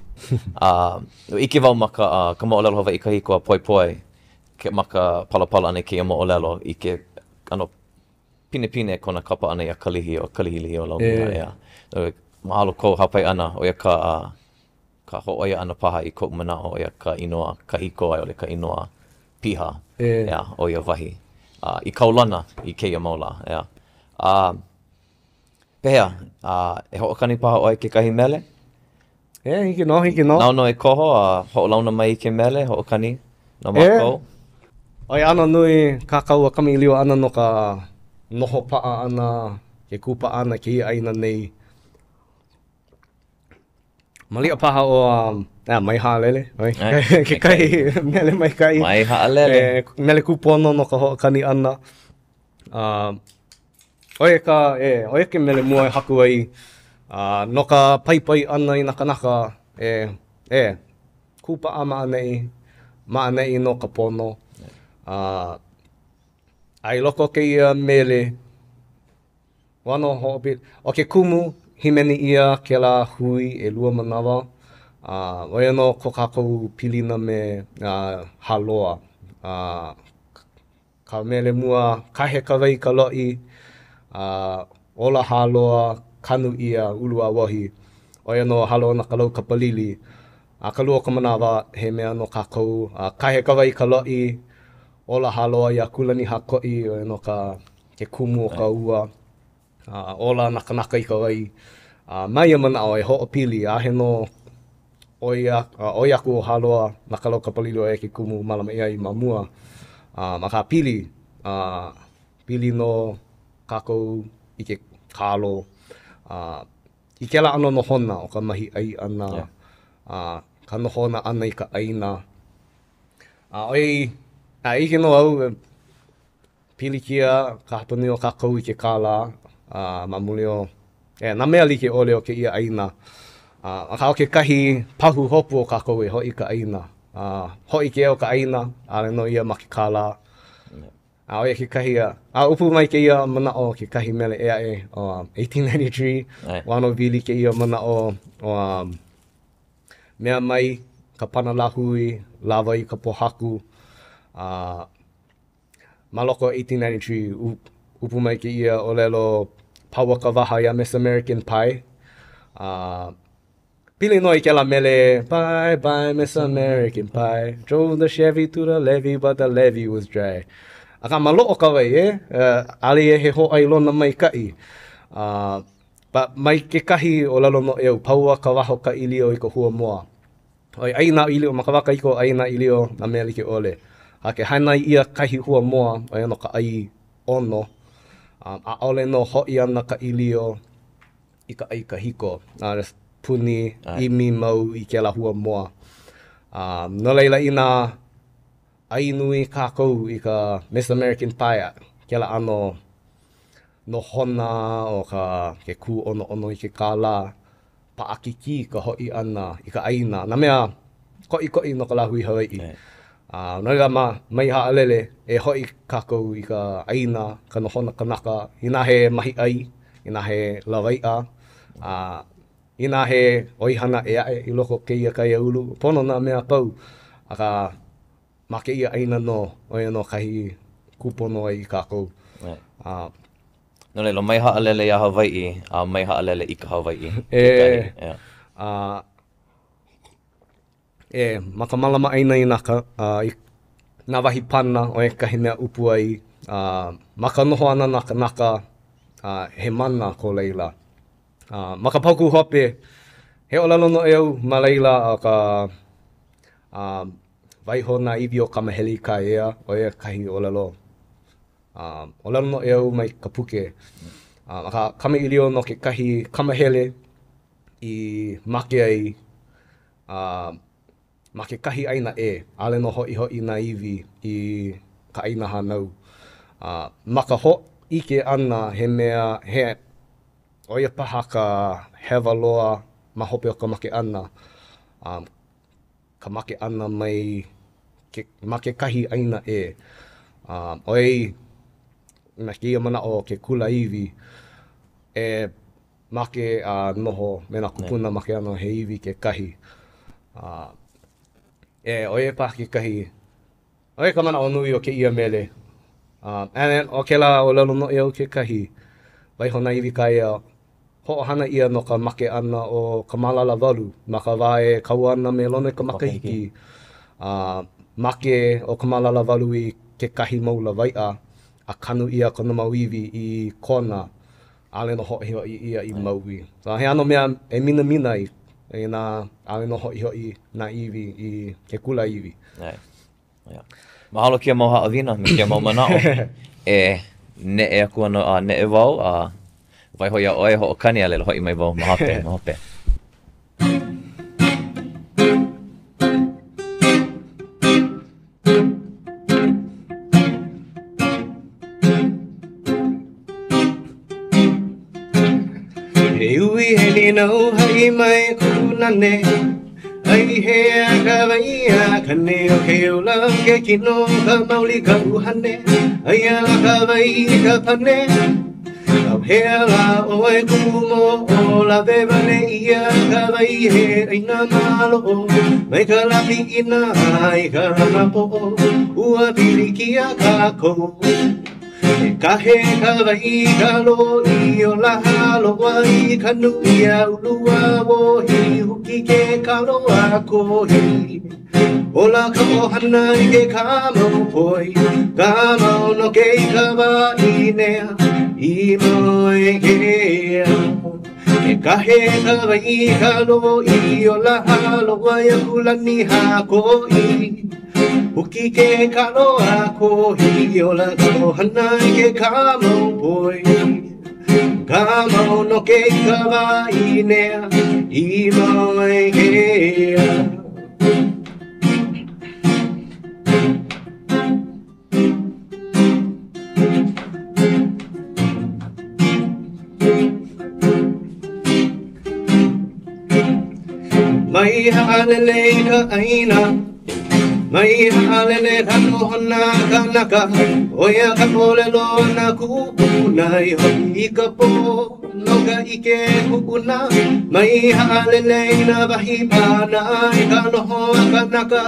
A ʻike wau ma ka ka moʻolelo Hawaiʻi kahiko a Poepoe, ma ka palapala ʻana i kēia moʻolelo i ke ʻano pinepine kona kapa ʻana iā Kalihi ʻo Kalihilihi o Laumiha, ʻeā. Mahalo kou hāpai ʻana, ʻo ia ka ka hōʻoia ʻana paha i koʻu manaʻo ʻo ia ka inoa kahiko a i ʻole ka inoa piha, ʻeā, o ia wahi a i kaulana i kēia mau lā, ʻeā. A pehea, a e hoʻokani paha ʻoe i kekahi mele? E, hiki nō, hiki nō. Nāu nō e koho a hoʻolauna mai i ke mele, hoʻokani no mākou. ʻOiai ʻano nui kā kāua kamaʻilio ʻana no ka noho paʻa ʻana, ke kūpaʻa ʻana i kēia ʻāina nei. Maliʻa paha ʻo uh, mai haʻalele, kekahi mele maikaʻi. Mai haʻalele. E, mele kūpono no ka hoʻokani ʻana. Uh, ʻo ia ka, e, ʻo ia ke mele mua e haku ai uh, no ka paipai ʻana i nā kanaka e, e, kūpaʻa ma ʻaneʻi, ma ʻaneʻi nō ka pono. Uh, a i loko o kēia mele, Ua ʻano hoʻopili. ʻO ke kumu, hīmeni ʻia kēlā hui ʻelua manawa, a ʻo ia nō ko kākou pilina me Hāloa. A ka mele mua, kahe ka wai i ka loʻi, a ola Hāloa, kanu ʻia, uluāwohi. ʻO ia nō Hāloanakalaukapalili. A ka lua o ka manawa, he mea no kākou, a kahe ka wai i ka loʻi, ola Hāloa iā Kūlanihākoʻi, ʻo ia nō ka ke kumu o ka ua, a ola nā kanaka i ka wai. A ma ia manaʻo e hoʻopili, ʻaʻohe nō ʻoi ʻoi aku o Hāloanakalaukapalili ʻo ia ke kumu mālama ʻia ai ma mua. A akā pili, a pili nō kākou i ke kalo, a i kēlā ʻano nohona o ka mahiʻai ʻana, a ka nohona ʻana i ka ʻāina. A ʻoiai, a ʻike nō au, Pilikia ka hapanui o kākou i ke kālā, a ma muli o e, nā mea like ʻole o kēia ʻāina. Akā ʻo kekahi pahuhopu o kākou e hoʻi i ka ʻāina. Hoʻi ke ea o ka ʻāina, ʻaʻole nō ia ma ke kālā. A ʻo ia kekahi, a ʻupu mai kēia manaʻo o kekahi mele ʻē aʻe, ʻo 1893, ua ʻano wili kēia manaʻo o mea mai ka pana lāhui, lawa i ka pōhaku, a ma loko o 1893, ʻupu mai kēia ʻōlelo paua ka waha iā Miss American Pie, a Pili nō i kēlā mele Bye bye Miss American Pie Drove the Chevy to the levee but the levee was dry Akā maloʻo ka wai, eh? ʻAʻole ia he hōʻailona maikaʻi. But mai kekahi ʻōlelo noʻeau, paua ka waha o ka ʻīlio i ka hua moa. ʻOiai ʻai nā ʻīlio, ma ka wā kahiko ʻai nā ʻīlio nā mea like ʻole. A ke hānai ʻia kahi hua moa, ʻo ia nō ka ʻai ʻono, ʻaʻole nō hoʻi ana ka ʻīlio i ka ʻai kahiko, a puni ʻimi mau i kēlā hua moa. A no laila, inā ʻai nui kākou i ka Miss American Pie, kēlā ʻano nohona o ka ke kūʻonoʻono i ke kālā, paʻakikī ka hoʻi ʻana i ka ʻāina, nā mea koʻikoʻi no ka lāhui Hawaiʻi. A no laila, ma, mai haʻalele, e hoʻi kākou i ka ʻāina, ka nohona kanaka, inā he mahiʻai, inā he lawaiʻa, a inā he ʻoihana ʻē aʻe i loko o kēia kaiāulu, pono nā mea a pau, akā, ma kēia ʻāina nō, ʻo ia nō kahi kūpono ai i kākou. A No laila, mai haʻalele iā Hawaiʻi, a mai haʻalele i ka Hawaiʻi. E, a E, ma ka mālama ʻāina i nā, i nā wahi pana, ʻo ia kahi mea ʻupu ai, a ma ka noho ʻana nā kanaka, a he mana ko laila. A ma ka paukū hope, he ʻōlelo noʻeau ma laila o ka a waiho nā iwi o Kamahele i ka ea, ʻo ia kahi ʻōlelo a ʻōlelo noʻeau mai ka puke. A akā, kamaʻilio no kekahi kamahele i make ai a ma kekahi ʻāina ʻē, ʻaʻole nō hoʻihoʻi nā iwi i ka ʻāina hānau. A ma ka hōʻike ʻana he mea, he, ʻo ia paha ka hewa loa ma hope o ka make ʻana, a ka make ʻana mai ke, ma kekahi ʻāina ʻē. A ʻoiai, ma kēia manaʻo o ke kulāiwi, e Make a noho me nā kūpuna ma ke ʻano he iwi kekahi. A, e, ʻo ia paha kekahi, ʻo ia ka manaʻo nui o kēia mele. A, and then, ʻo kēlā ʻōlelo noʻeau kekahi, waiho nā iwi kāʻea, hoʻohana ʻia no ka make ʻana o Kamalalawalu ma ka wā e kaua ana me Lonoikamakahiki. A, make ʻo Kamalalawalu i kekahi mau lawaiʻa, a kanu ʻia kona mau iwi i Kona. ʻAʻole nō hoʻihoʻi ʻia i Maui. So, he ʻano mea e minamina ai inā ʻaʻole nō hoʻihoʻi nā iwi i ke kulāiwi. ʻAe. Yeah. Mahalo kēia mau haʻawina me kēia mau manaʻo. E neʻe aku ana a neʻe wau a waiho iā ʻoe e hoʻokani a laila hoʻi mai wau ma hope, ma hope. He ui he nīnau haʻi mai kuʻu nane ʻAihea ka wai a kane o ke ola o ke kino ka mauli ka ʻuhane Aia lā ka wai i ka pane ʻAuhea lā ʻoe kuʻu moʻo Lawe wale ʻia ka wai he ʻāina maloʻo Mai ka lā piʻina a i ka lā napoʻo Ua pilikia kākou E kahe ka wai ka loʻi ola Hāloa i ka nui a uluāwohi Huki ke kalo a kōhi Ola ka ʻohana i ke kāmau poi Kāmau noke i ka wā ʻīnea I mau ai ke ea E kahe ka wai ka loʻi Ola Hāloa ia kulani hākoʻi Huki ke kalo a kōhi Ola ka ʻohana i ke kāmau poi Kāmau noke i ka wā ʻīnea I mau ai ke ea Mai haʻalele i ka ʻāina Mai haʻalele ka nohona kanaka ʻO ia ka ʻōlelo a nā kūpuna I hoʻi i ka pō no ka ʻike kuʻuna Mai haʻalele i nā wahi pana I ka noho a kanaka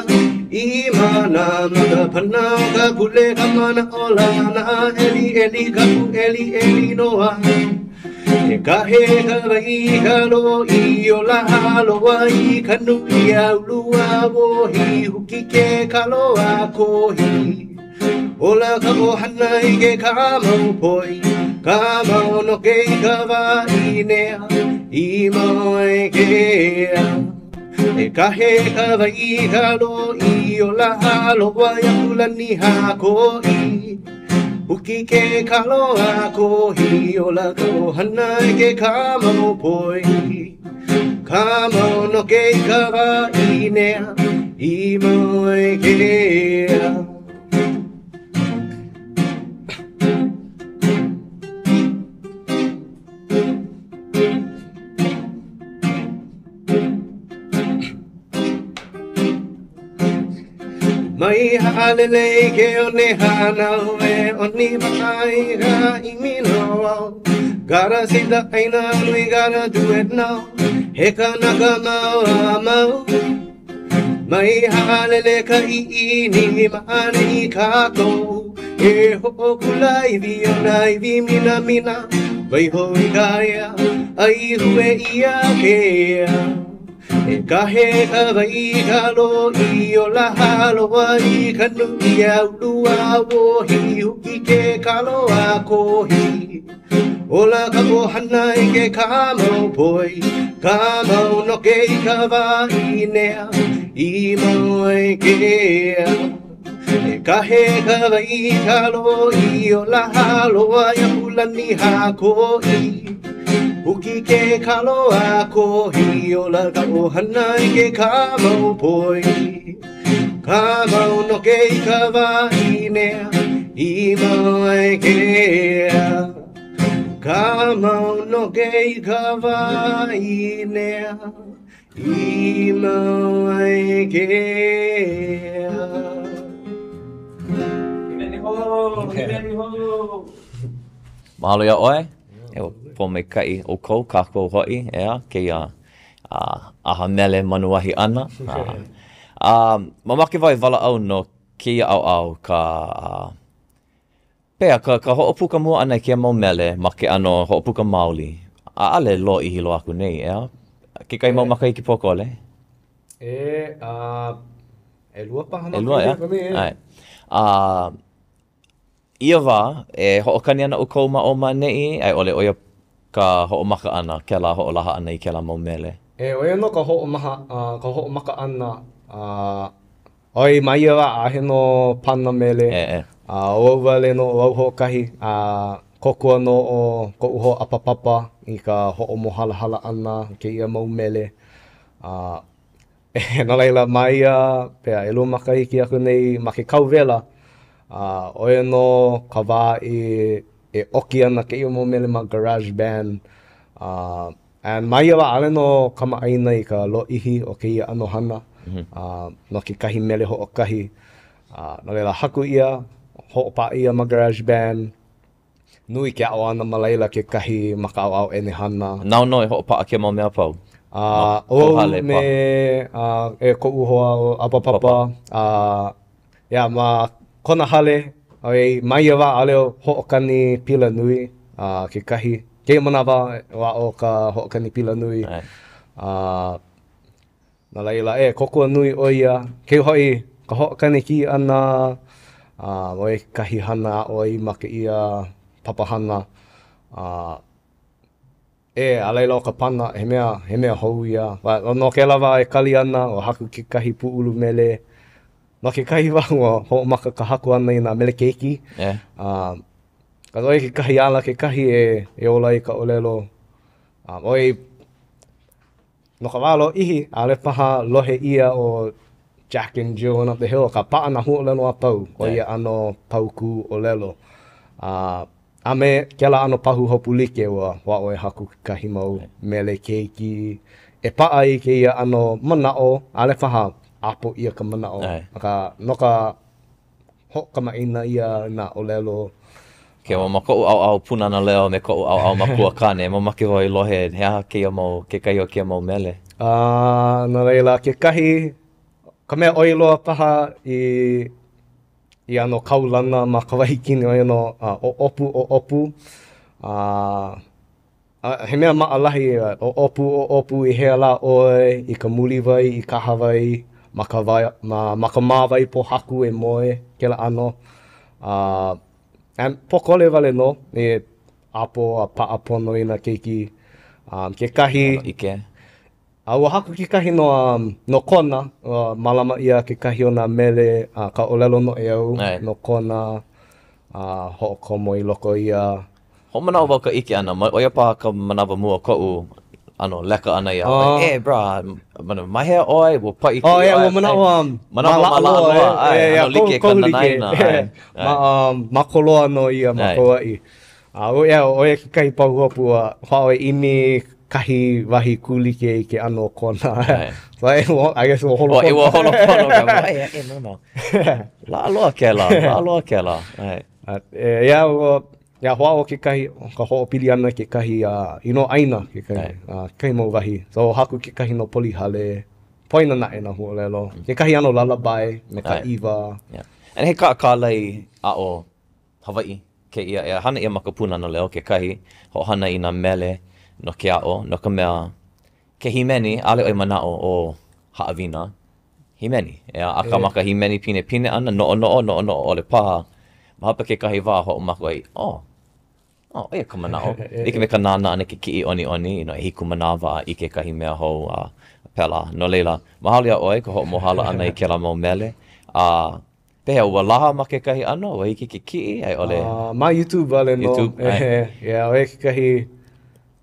i Mānā Ma ka pana o ka pule ka manaʻolana ʻEliʻeli ka pūʻeliʻeli noa E kahe ka wai i ka loʻi ola loa i ka nui a uluāwohi huki ke kalo a kōhi Ola ka ʻohana i ke kāmau poi kāmau noke i ka wā ʻīnea i mau ai ke ea E kahe ka wai i ka loʻi ola loa iā Kulani Hakoʻi Huki ke kalo a kōhi ola ka ʻohana i ke kāmau poi Kāmau noke i ka wā ʻīnea i mau ai ke ea. Mai haʻalele i ke one hānau e ʻonipaʻa i ka ʻimi naʻauao. Gotta save the ʻāina and we gotta do it now. He kanaka mau a mau. Mai haʻalele ka ʻiʻini ma ʻaneʻi kākou. E hoʻokulāiwi o nā iwi minamina. Waiho i ka ea, ʻaihue ʻia ke ea. E kahe ka wai i ka loʻi ola loa i ka nui a uluāwohi huki ke kalo a kōhi. Ola ka ʻohana i ke kāmau poi, kāmau noke i ka wā ʻīnea i mau ai ke ea. E kahe ka wai i ka loʻi ola loa iā Kulani Hakoʻi. Huki ke kalo a kōhi ola ka ʻohana i ke kāmau poi. Kāmau noke i ka wā ʻīnea i mau ai ke ea. Kāmau noke i ka wā ʻīnea I mau ai ke ea. Mahalo iā ʻoe. E pōmaikaʻi ʻoukou, kākou hoʻi, ʻeā, kēia ʻaha mele manuahi ʻana. A mamake wau e walaʻau no kēia ʻaoʻao ka Pehea ka, ka hoʻopuka mua ʻana i kēia mau mele ma ke ʻano hoʻopuka maoli? ʻAʻole lōʻihi loa aku nei, ʻeā? Kekahi mau makahiki pōkole? E, a, ʻelua paha ʻElua, ʻeā? ʻAe. A, ia wā, e hoʻokani ana ʻoukou ma ʻō ma ʻaneʻi, a i ʻole ʻo ia ka hoʻomaka ʻana, kēlā hoʻolaha ʻana i kēlā mau mele? E, ʻo ia nō ka hoʻomaha, ka hoʻomaka ʻana, a, ʻOiai ma ia wā, ʻaʻohe nō pana mele, a ʻo au wale nō, ʻo au hoʻokahi, a kōkua nō ʻo koʻu hoa ʻapapapa i ka hoʻomohalahala ʻana i kēia mau mele. A no laila, ma ia, pehea, ʻelua makahiki aku nei ma ke kau wela, a ʻo ia nō ka wā i e ʻoki ana kēia mau mele ma GarageBand, a And ma ia wā, ʻaʻole nō kamaʻāina i ka lōʻihi o kēia ʻano hana a no kekahi mele hoʻokahi. A no laila, haku ʻia, hoʻopaʻa ʻia ma GarageBand. Nui ke aʻo ʻana ma laila kekahi ma ka ʻaoʻao ʻenehana. Nāu nō i hoʻopaʻa kēia mau mea a pau? A ʻo au me a, e koʻu hoa ʻo ʻApapapa, a Yeah, ma kona hale, ʻoiai, ma ia wā ʻaʻole hoʻokani pila nui a kekahi. Kēia manawa, ua aʻo ka hoʻokani pila nui. A no laila, e, kōkua nui ʻo ia. Keu hoʻi ka hoʻokani kī ʻana, a ʻo ia kekahi hana aʻo ai ma kēia papahana. A E, a laila ʻo ka pana, he mea, he mea hou ia. A no kēlā wā e kali ana, ua haku kekahi pūʻulu mele. No kekahi wā, ua hoʻomaka ka haku ʻana i nā mele keiki. Yeah. A, a ʻo ia kekahi ala kekahi e, e ola ai ka ʻōlelo. A ʻoiai, no ka wā lōʻihi, ʻaʻole paha lohe ʻia ʻo Jack and Jill went up the hill, akā paʻa nā huaʻōlelo a pau o ia ʻano paukū ʻōlelo. A. A me kēlā ʻano pahuhopu like, ua hoʻāʻo e haku kekahi mau mele keiki e paʻa ai kēia ʻano manaʻo, ʻaʻole paha ʻapo ʻia ka manaʻo, akā no ka hoʻokamaʻāina ʻia nā ʻōlelo. Okay, ma koʻu ʻaoʻao Pūnana Leo me koʻu ʻaoʻao makua kāne, mamake wau e lohe he aha kēia mau, kekahi o kēia mau mele? A no laila, kekahi, ka mea ʻoi loa paha i i ʻano kaulana ma Kawaikini ʻo ia nō a ʻoʻopu ʻoʻopu a a he mea maʻalahi ʻoʻopu ʻoʻopu i hea lā ʻoe i ka muliwai i kahawai ma ka wai ma ma ka māwae pōhaku e moe kēlā ʻano a and pōkole wale nō e ʻapo a paʻa pono i nā keiki um, kekahi ʻike A ua haku kekahi no, um, no Kona, ua mālama ʻia kekahi o nā mele a ka ʻōlelo noʻeau no Kona, a hoʻokomo i loko ia. Hoʻomanaʻo wau ka ʻike ʻana, ma, ʻo ia paha ka manawa mua koʻu ʻano leka ʻana iā ʻoe, e, brah, ma hea ʻoe, ua paʻi Oh, yeah, ua manaʻo, um, manaʻo ma Laʻaloa, ʻae, ʻano like ka nanaina, ʻae. Ma, um, ma Koloa nō ia, ma Kauaʻi. A ʻo ia, ʻo ia kekahi pahuhopu a hoʻāʻo e ʻimi kahi wahi kūlike i ke ʻano o Kona. So, I guess ua holo pono. Ua holo pono. E, no, no. Laʻaloa kēlā, Laʻaloa kēlā. E, ia, ua, ia hoʻāʻo kekahi, ka hoʻopili ʻana kekahi uh, inoa ʻāina, kekahi, uh, kekahi mau wahi. So, haku kekahi no Polihale, poina naʻe nā huaʻōlelo. Kekahi ʻano lullaby me ka ʻiwa. Yeah. And he kaʻakālai aʻo Hawaiʻi kēia e hana ʻia ma ka Pūnana Leo kekahi, hoʻohana i nā mele no ke aʻo, no ka mea, ke hīmeni, ʻaʻole ʻoe manaʻo o haʻawina, hīmeni, ʻeā, akā ma ka hīmeni pinepine ʻana, noʻonoʻo, noʻonoʻo ʻole paha, ma hope kekahi wā hoʻomaka ʻoe, oh, oh, ʻo ia ka manaʻo. Like me ka nānā ʻana i ke kiʻi ʻoniʻoni, you know, ʻehiku manawa a ʻike kahi mea hou a pēlā. No laila, mahalo iā ʻoe ka hoʻomohala ʻana i kēlā mau mele, a Pehea, ua laha ma kekahi ʻano? Ua hiki ke kiʻi a i ʻole? Uh, ma YouTube wale nō. YouTube, ʻae. Yeah, ʻo ia kekahi.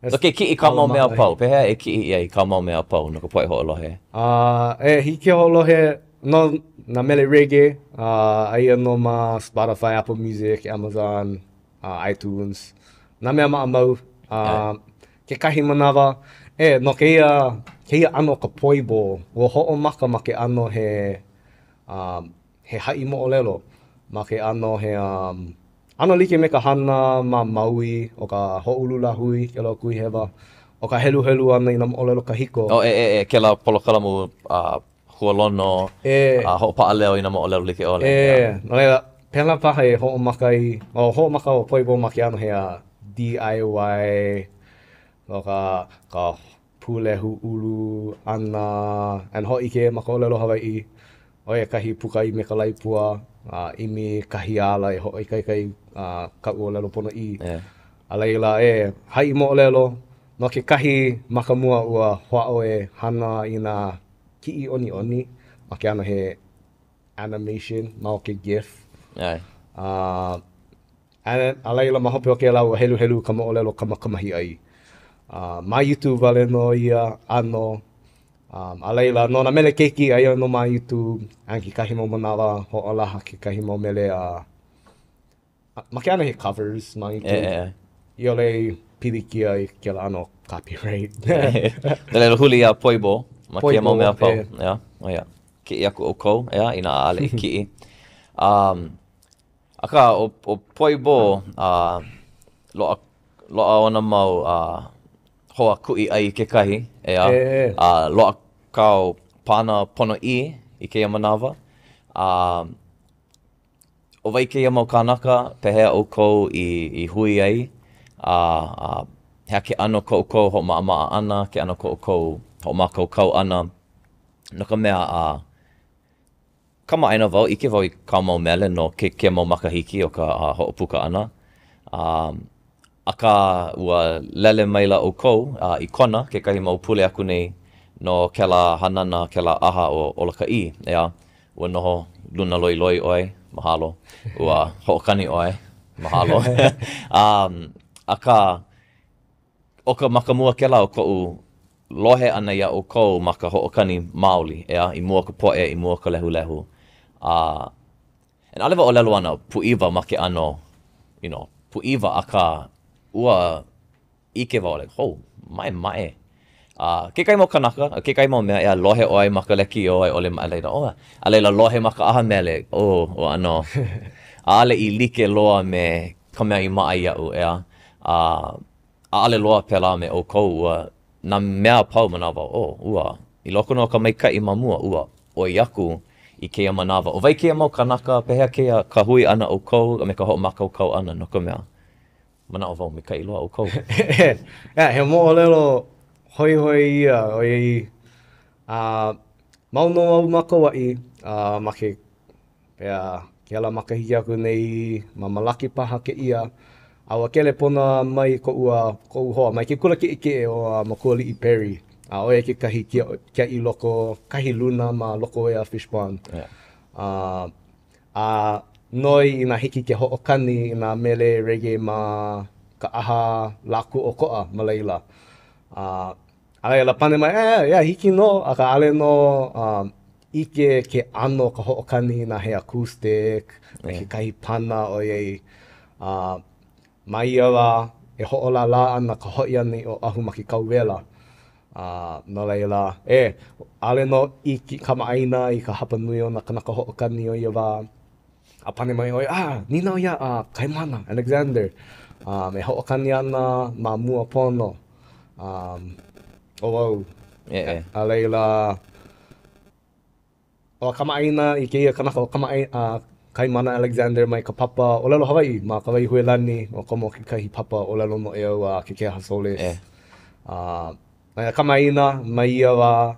No ke kiʻi kāu mau mea a pau, pehea e kiʻi ʻia i kāu mau mea a pau no ka poʻe hoʻolohe? Uh, e hiki ke hoʻolohe no nā mele reggae, uh, aia nō ma Spotify, Apple Music, Amazon, uh, iTunes. Nā mea maʻamau. Uh, kekahi manawa, e, no kēia, kēia ʻano ka Poibo, ua hoʻomaka ma ke ʻano he um, he haʻi moʻolelo ma ke ʻano he um, ʻano like me ka hana ma Maui o ka Hoʻoulu Lāhui, kēlā Kuihewa, o ka heluhelu ʻana i nā moʻolelo kahiko. Oh, e, e, e, kēlā polokalamu uh, hualono, e, a hoʻopaʻa leo i nā moʻolelo like ʻole. E, no laila, pēlā paha e hoʻomaka ai, o hoʻomaka ʻo Poibo ma ke ʻano he uh, DIY, no ka, ka pūlehu ʻulu ʻana and hōʻike ma ka ʻōlelo Hawaiʻi, ʻo ia kahi puka ai me ka lae pua, a ʻimi kahi ala e hoʻoikaika ai kaʻu ʻōlelo ponoʻī. A laila, e haʻi moʻolelo no kekahi makamua ua hoʻāʻo e hana i nā kiʻi ʻoniʻoni ma ke ʻano he animation ma o ke GIF. A A a laila, ma hope o kēlā, ua heluhelu ka moʻolelo Kamakamahiʻai. Uh, ma YouTube wale nō ia ʻano. Um, a laila, no nā mele keiki, aia nō ma YouTube, a kekahi mau manawa, hoʻolaha kekahi mau mele a uh, ma ke ʻano he covers ma YouTube. E, e. I ʻole i pilikia i kēlā ʻano copyright. No laila, huli iā Poibo ma kēia mau mea a pau. Ea, ʻo ia. Kiʻi aku ʻoukou, ʻeā, inā ʻaʻole i kiʻi. Um, Akā, ʻo, ʻo Poibo, a, loaʻa, loaʻa ona mau a, hoa kuʻi ʻai kekahi, ʻeā, a loaʻa kāu pāna ponoʻī i kēia manawa. A, ʻo wai kēia mau kānaka, pehea ʻoukou i, i hui ai, a, a he aha ke ʻano ko ʻoukou hoʻomaʻamaʻa ʻana, ke ʻano ko ʻoukou hoʻomākaukau ʻana, no ka mea, a, Kamaʻāina wau, ʻike wau i kāu mau mele no kēia mau makahiki o ka hoʻopuka ʻana. Akā, ua lele maila ʻoukou i Kona kekahi mau pule aku nei no kēlā hanana, kēlā ʻaha ʻo Ola Ka ʻĪ, ʻeā, ua noho luna loiloi ʻoe, mahalo, ua hoʻokani ʻoe, mahalo. Akā, ʻo ka makamua kēlā o koʻu lohe ʻana iā ʻoukou ma ka hoʻokani maoli, ʻeā, i mua o ka poʻe, i mua o ka lehulehu. A, and ʻaʻole wau ʻōlelo ana pūʻiwa ma ke ʻano, you know, Pūʻiwa, akā, ua ʻike wau, like, oh, maʻemaʻe. A kekahi mau kanaka, kekahi mau mea, ʻeā, lohe ʻoe ma ka lekiō a i ʻole ma laila, oh, a laila lohe ma ka ʻaha mele, oh, ua ʻano, ʻaʻole i like loa me ka mea i maʻa iaʻu, ʻeā. A ʻaʻole loa pēlā me ʻoukou, ua, nā mea a pau manaʻo wau, oh, ua, i loko nō o ka maikaʻi ma mua, ua ʻoi aku i kēia manawa. ʻO wai kēia mau kānaka, pehea kēia ka hui ʻana ʻoukou a me ka hoʻomākaukau ʻana no ka mea, manaʻo wau maikaʻi loa ʻoukou. Yeah, he moʻolelo hoihoi ia, ʻoiai, a mau nō au ma Kauaʻi, a ma ke, ʻeā, kēlā makahiki aku nei, ma Malaki paha kēia, a ua kelepona mai koʻu, a koʻu hoa mai ke kula kiʻekiʻe ʻo Makualiʻi Perry, a ʻo ia kekahi kiaʻi loko, kahi luna ma Loko Ea Fishpond. Yeah. A, a noi inā hiki ke hoʻokani i nā mele reggae ma ka ʻaha Lā Kūʻokoʻa ma laila. A, a laila pane mai, eh, yeah, hiki nō, akā ʻaʻole nō um, ʻike ke ʻano ka hoʻokani inā he acoustic, me kekahi pana ʻoiai uh, ma ia wā e hoʻolālā ana ka hoʻi ʻana i Oʻahu ma ke kau wela. Uh, no laila, e, ʻaʻole nō iki kamaʻāina i ka hapanui o nā kanaka hoʻokani o ia wā. A pane mai ʻo ia, ah, nīnau iā uh, Kaimana, Alexander, um, e hoʻokani ana ma mua pono um, ʻo au. E, e. A laila, ua kamaʻāina i kēia kanaka ʻo kamaʻai, uh, Kaimana Alexander mai ka papa ʻōlelo Hawaiʻi ma Kawaihuelani, ua komo kekahi papa ʻōlelo noʻeau a Kekeha Solis. E. Uh, kamaʻāina mai ia wā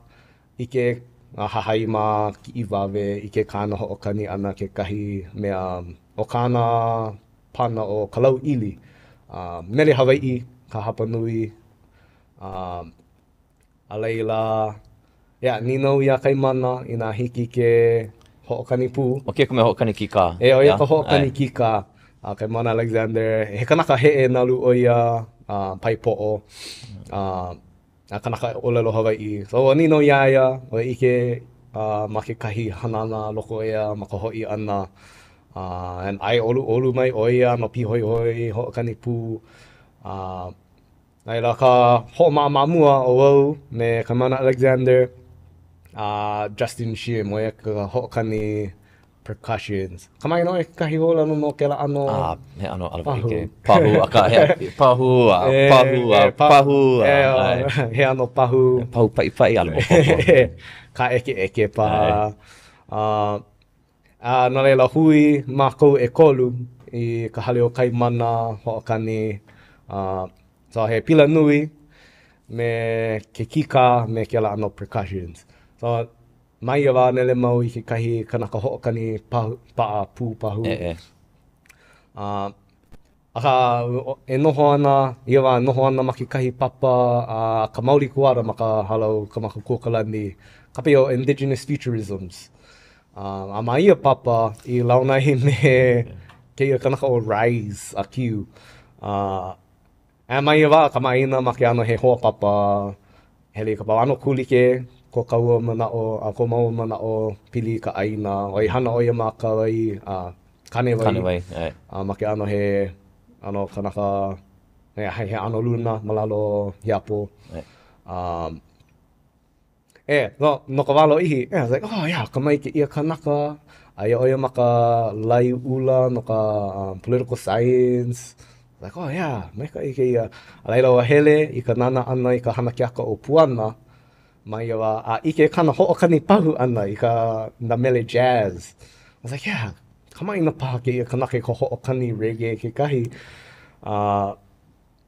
ʻike a hahai ma kiʻiwawe, ʻike kāna hoʻokani ʻana kekahi mea ʻo kāna pana ʻo Ka Lau ʻIli. Uh, mele Hawaiʻi ka hapanui. Uh, A laila, yeah, nīnau iā Kaimana inā hiki ke hoʻokani pū. ʻO kēia ka mea hoʻokani kīkā. E, ʻo ia ka hoʻokani kīkā. A Kaimana Alexander, he kanaka heʻe nalu ʻo ia, uh, pae poʻo, uh, a kanaka ʻōlelo Hawaiʻi. So, ua nīnau iā ia, ua ʻike uh, ma kekahi hanana loko ea ma ka hoʻi ʻana. Uh, and ʻae ʻoluʻolu mai ʻo ia no pīhoihoi, hoʻokani pū. Uh, Laila ka hoʻomaʻamaʻa mua ʻo au me Kaimana Alexander a Justin Shim, ʻo ia ka hoʻokani percussions. Kamaʻāina ʻoe kekahi ʻōlelo no kēlā ʻano Ah, he ʻano pahu. Pahu, akā he pahu, a pahu, a pahu, a he ʻano pahu. Pahu paʻipaʻi, ʻaʻole maopopo. Kāʻekeʻeke paha. Uh, A no laila, hui mākou ʻekolu i ka hale o Kaimana hoʻokani. Uh, so he pila nui me ke kīkā me kēlā ʻano percussions. So, ma ia wā nele mau i kekahi kanaka hoʻokani pahu, paʻa pū pahu. E, e. Uh, Akā, e noho ana, ia wā, noho ana ma kekahi papa a ka Mauli Kuwada ma ka Hālau Kamakakūokalani, kapa ʻia ʻo Indigenous Futurisms. A ma ia papa i launa ai me kēia kanaka ʻo Rise Akiu. A ma ia wā, kamaʻāina ma ke ʻano he hoa papa, hele i ka papa, ʻano kūlike ko kāua manaʻo, a ko māua manaʻo pili i ka ʻāina, ʻoiai hana ʻo ia ma Kauai, a Kānewai. Kānewai, ʻae. A ma ke ʻano he ʻano kanaka, he, he ʻano luna ma lalo o Hiapo. ʻAe. Um, e, no, no ka wā lōʻihi, yeah, I was like, oh, yeah, akamai kēia kanaka, aia ʻo ia ma ka laeʻula no ka um, political science. Like, oh, yeah, maikaʻi kēia. A laila ua hele i ka nānā ʻana i ka hana keaka ʻo Puana, Ma ia wā, a ʻike kāna hoʻokani pahu ʻana i ka nā mele jazz. I was like, yeah, kamaʻāina paha kēia kanaka i ka hoʻokani reggae kekahi. Uh,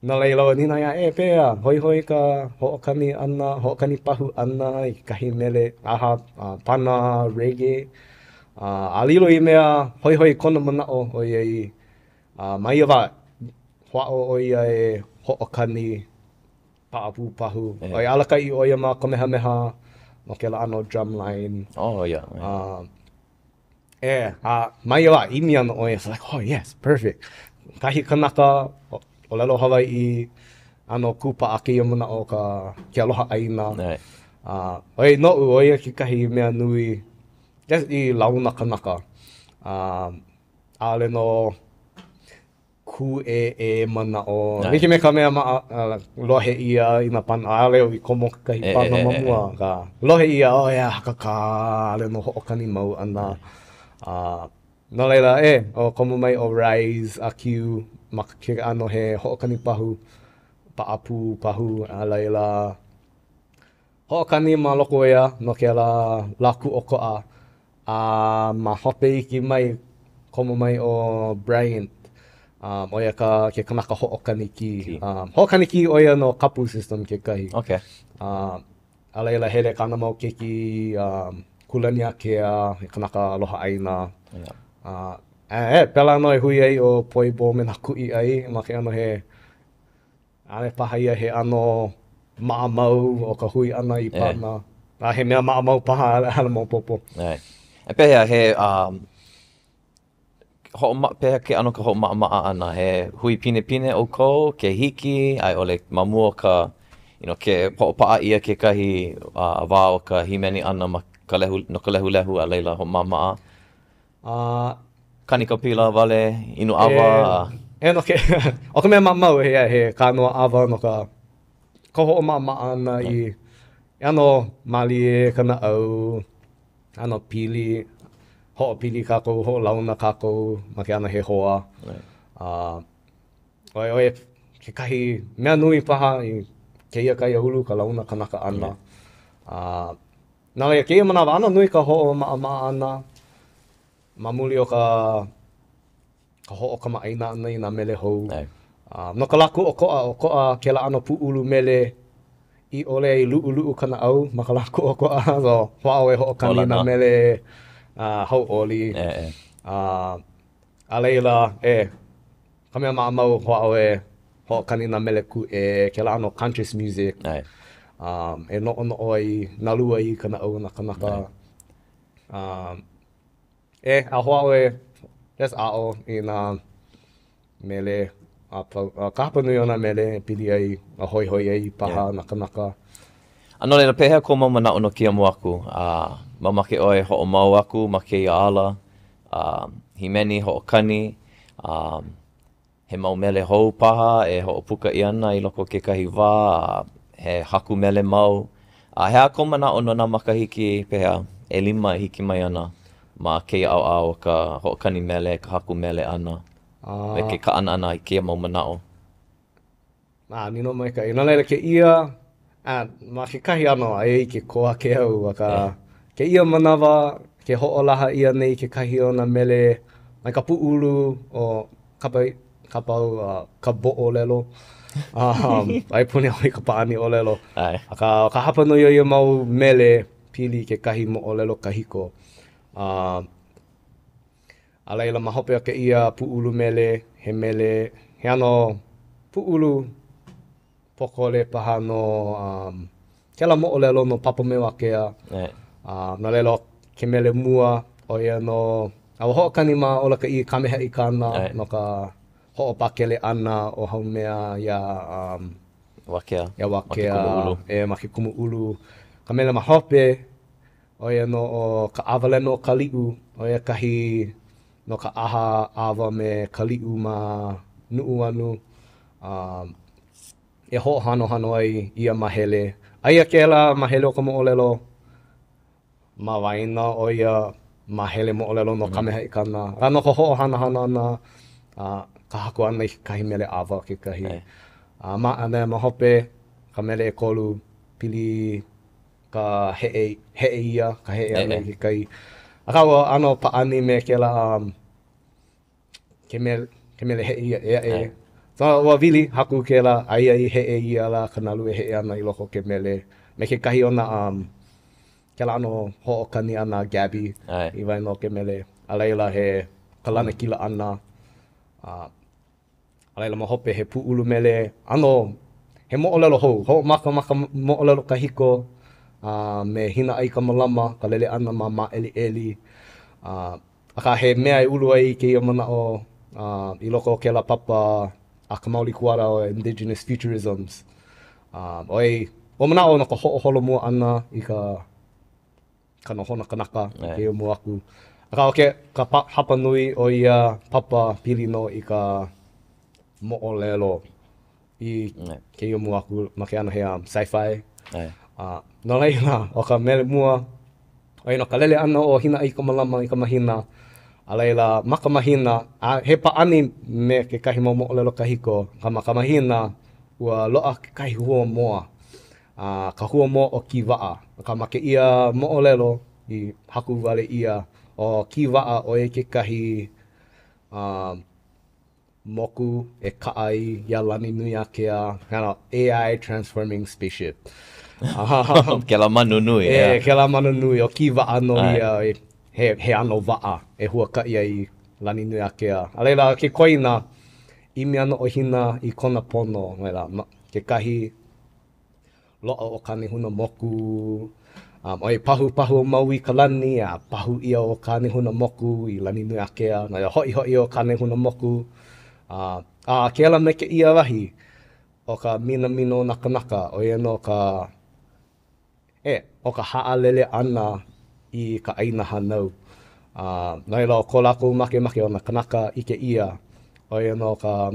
no laila, ua nīnau iā ia, e, pehea, hoihoi ka hoʻokani ʻana, hoʻokani pahu ʻana i kekahi mele aha, uh, pana reggae. Uh, a lilo i mea hoihoi kona manaʻo ʻoiai, uh, ma ia wā, hoʻāʻo ʻo ia e hoʻokani Paʻapū pahu. ʻOiai alakaʻi ʻo ia ma Kamehameha no kēlā ʻano drum line. Oh, yeah. Uh, e, a ma ia wā, ʻimi ana ʻo ia, so like, oh yes, perfect. Kahi kanaka, ʻōlelo Hawaiʻi, ʻano kūpaʻa kēia manaʻo ka ke aloha ʻāina. Right. Uh, ʻoiai noʻu, ʻo ia kekahi mea nui, just i launa kanaka. Uh, ʻaʻole nō. kūʻēʻē manaʻo. Like me ka mea maʻa, lohe ʻia i nā pana, ʻaʻole au i komo kekahi pana ma mua, akā, lohe ʻia, oh yeah, hakakā, ʻaʻole nō hoʻokani mau ʻana. A no laila, e, o komo mai ʻo Rise Akiu ma ke ʻano he hoʻokani pahu, paʻapū pahu, a laila, Hoʻokani ma loko ia no kēlā lā kūʻokoʻa, a ma hope iki mai, komo mai ʻo Bryant, um, ʻo ia ka ke kanaka hoʻokani kī. Um, hoʻokani kī ʻo ia no Kapu System kekahi. Okay. Um, a laila hele kāna mau keiki, um, Kūlaniākea, he kanaka aloha ʻāina. Yeah. Uh, e, pēlā nō e hui ai ʻo Poi Bo me nā kuʻi ʻai ma ke ʻano he ʻAʻole paha ia he ʻano maʻamau o ka hui ʻana i pana. A he mea maʻamau paha, ʻaʻole maopopo. ʻAe. E pehea, he, um, hoʻoma-, pehea ke ʻano o ka hoʻomaʻamaʻa ʻana? He hui pinepine ʻoukou, ke hiki, a i ʻole ma mua o ka, you know, ke hoʻopaʻa ʻia kekahi uh, wā o ka hīmeni ʻana ma ka lehu, no ka lehulehu, a laila hoʻomaʻamaʻa? A Kani ka pila wale, inu ʻawa. E, e no ke, ʻo ka mea maʻamau, he, he kānoa ʻawa no ka, ka hoʻomaʻamaʻa ʻana i, ʻano mālie ka naʻau, ʻano pili, hoʻopili kākou, hoʻolauna kākou ma ke ʻano he hoa. A ʻo ia, ʻo ia kekahi mea nui paha i kēia kaiāulu, ka launa kanaka ʻana. A No laila, kēia manawa, ʻano nui ka hoʻomaʻamaʻa ʻana ma muli o ka ka hoʻokamaʻāina ʻana i nā mele hou. Uh, no ka lā kūʻokoʻa, ʻokoʻa kēlā ʻano pūʻulu mele i ʻole ai luʻuluʻu ka naʻau ma ka lā kūʻokoʻa. So, hoʻāʻo e hoʻokani i nā mele uh, hauʻoli. E, e. Uh, a laila, e, Ka mea maʻamau hoʻāʻo e hoʻokani nā mele kūʻē, kēlā ʻano conscious music. ʻAe. Um, e noʻonoʻo ai, nalu ai ka naʻau o nā kanaka. Um, e, a hoʻāʻo e just aʻo i nā mele a pau. Uh, ka hapanui o nā mele e pili ai a hoihoi ai paha yeah. nā kanaka. A no laila, pehea kou mau manaʻo no kēia mua aku? Uh, mamake ʻoe hoʻomau aku ma kēia ala? uh, hīmeni, hoʻokani, um, he mau mele hou paha e hoʻopuka ʻia ana i loko o kekahi wā, a he haku mele mau. A he aha kou manaʻo no nā makahiki pehea, ʻelima e hiki mai ana ma kēia ʻaoʻao o ka hoʻokani mele, ka haku mele ʻana, me ke kaʻana ʻana i kēia mau manaʻo? A, nīnau maikaʻi. No laila, kēia, a, ma kekahi ʻano, aia i ke kō a ke au, akā, kēia manawa, ke hoʻolaha ʻia nei kekahi o nā mele mai ka pūʻulu o kapa, kapa au uh, ka boʻolelo. Um, ai puni au i ka pāʻani ʻōlelo. ʻAe. Akā, ʻo ka hapanui o ia mau mele pili i kekahi moʻolelo kahiko. Uh, A laila, ma hope o kēia pūʻulu mele, he mele, he ʻano pūʻulu pōkole paha no um, kēlā moʻolelo no Papa me Wākea. Uh, no laila, ke mele mua, ʻo ia nō, a ua hoʻokani ma Ola Ka ʻĪ Kamehaʻi Kana no ka hoʻopakele ʻana o Haumea iā um, Wākea. Iā Wākea. Ma ke kumu ʻulu. E, ma ke kumu ʻulu. Ka mele ma hope, ʻO ia nō ʻo ka ʻAwalena o Kaliʻu, ʻo ia kahi no ka ʻaha ʻawa me Kaliʻu ma Nuʻuanu, a e hoʻohanohano ai ia mahele. Aia kēlā mahele o ka moʻolelo ma waena o ia mahele moʻolelo no Kamehaʻi Kana, a no ka hoʻohanohano ʻana a ka haku ʻana i kekahi mele ʻawa kekahi. A ma, a ma hope ka mele ʻekolu, pili ka heʻe, heʻe ia, ka heʻe ʻana i ke kai. Akā ua ʻano pāʻani me kēlā um, ke mele, ke mele heʻe ia ʻē aʻe. So, ua wili, haku kēlā, aia i heʻe ia lā ka nalu e heʻe ana i loko o ke mele. Me kekahi o nā um, kēlā ʻano hoʻokani ʻana a Gabby i waena o ke mele. A laila he ka lanakila ʻana. Uh, A laila ma hope he pūʻulu mele, ʻano he moʻolelo hou, hoʻomaka ma ka moʻolelo kahiko a me Hinaʻaikamalama, ka lele ʻana ma Māʻeliʻeli. A, akā he mea e ulu ai kēia manaʻo a, i loko o kēlā papa a ka Mauli Kuara o Indigenous Futurisms. A, ʻoiai, ua manaʻo no ka hoʻoholomua ʻana i ka ka nohona kanaka i kēia mua aku. Akā, ʻo ke, ka hapanui o ia papa pili nō i ka. moʻolelo i kēia mua aku ma ke ʻano he um, sci-fi. Uh, no laila, ʻo ka mele mua, ʻo ia nō ka lele ʻana o Hinaikamalama i ka mahina, a laila, ma ka mahina, a he pāʻani me kekahi mau moʻolelo kahiko, ka ma ka mahina, ua loaʻa kekahi hua moa, a ka hua moa ʻo Kīwaʻa. Akā ma kēia moʻolelo i haku wale ʻia, ʻo Kīwaʻa ʻo ia kekahi um, moku e kaʻa ai iā Laninuiākea, kind of AI transforming spaceship. Kēlā manu nui, ʻeā. E, kēlā manu nui, ʻo Kīwaʻa nō ia, he, he ʻano waʻa e huakaʻi ai Laninuiākea. A laila, ke koina, ʻimi ana ʻo Hina i kona pono, no laila, kekahi Loaʻa ʻo Kānehunamoku, um, ʻoiai pahupahu ʻo Maui i ka lani, a pahu ʻia ʻo Kānehunamoku i Laninuiākea, no laila hoʻihoʻi ʻo Kānehunamoku. Uh, a kēlā me kēia wahi, ʻo ka minamina o nā kanaka, ʻo ia nō ka, e, ʻo ka haʻalele ʻana i ka ʻāina hānau. Uh, no laila, ʻo ko lākou makemake o nā kanaka ʻike ʻia, ʻo ia nō ka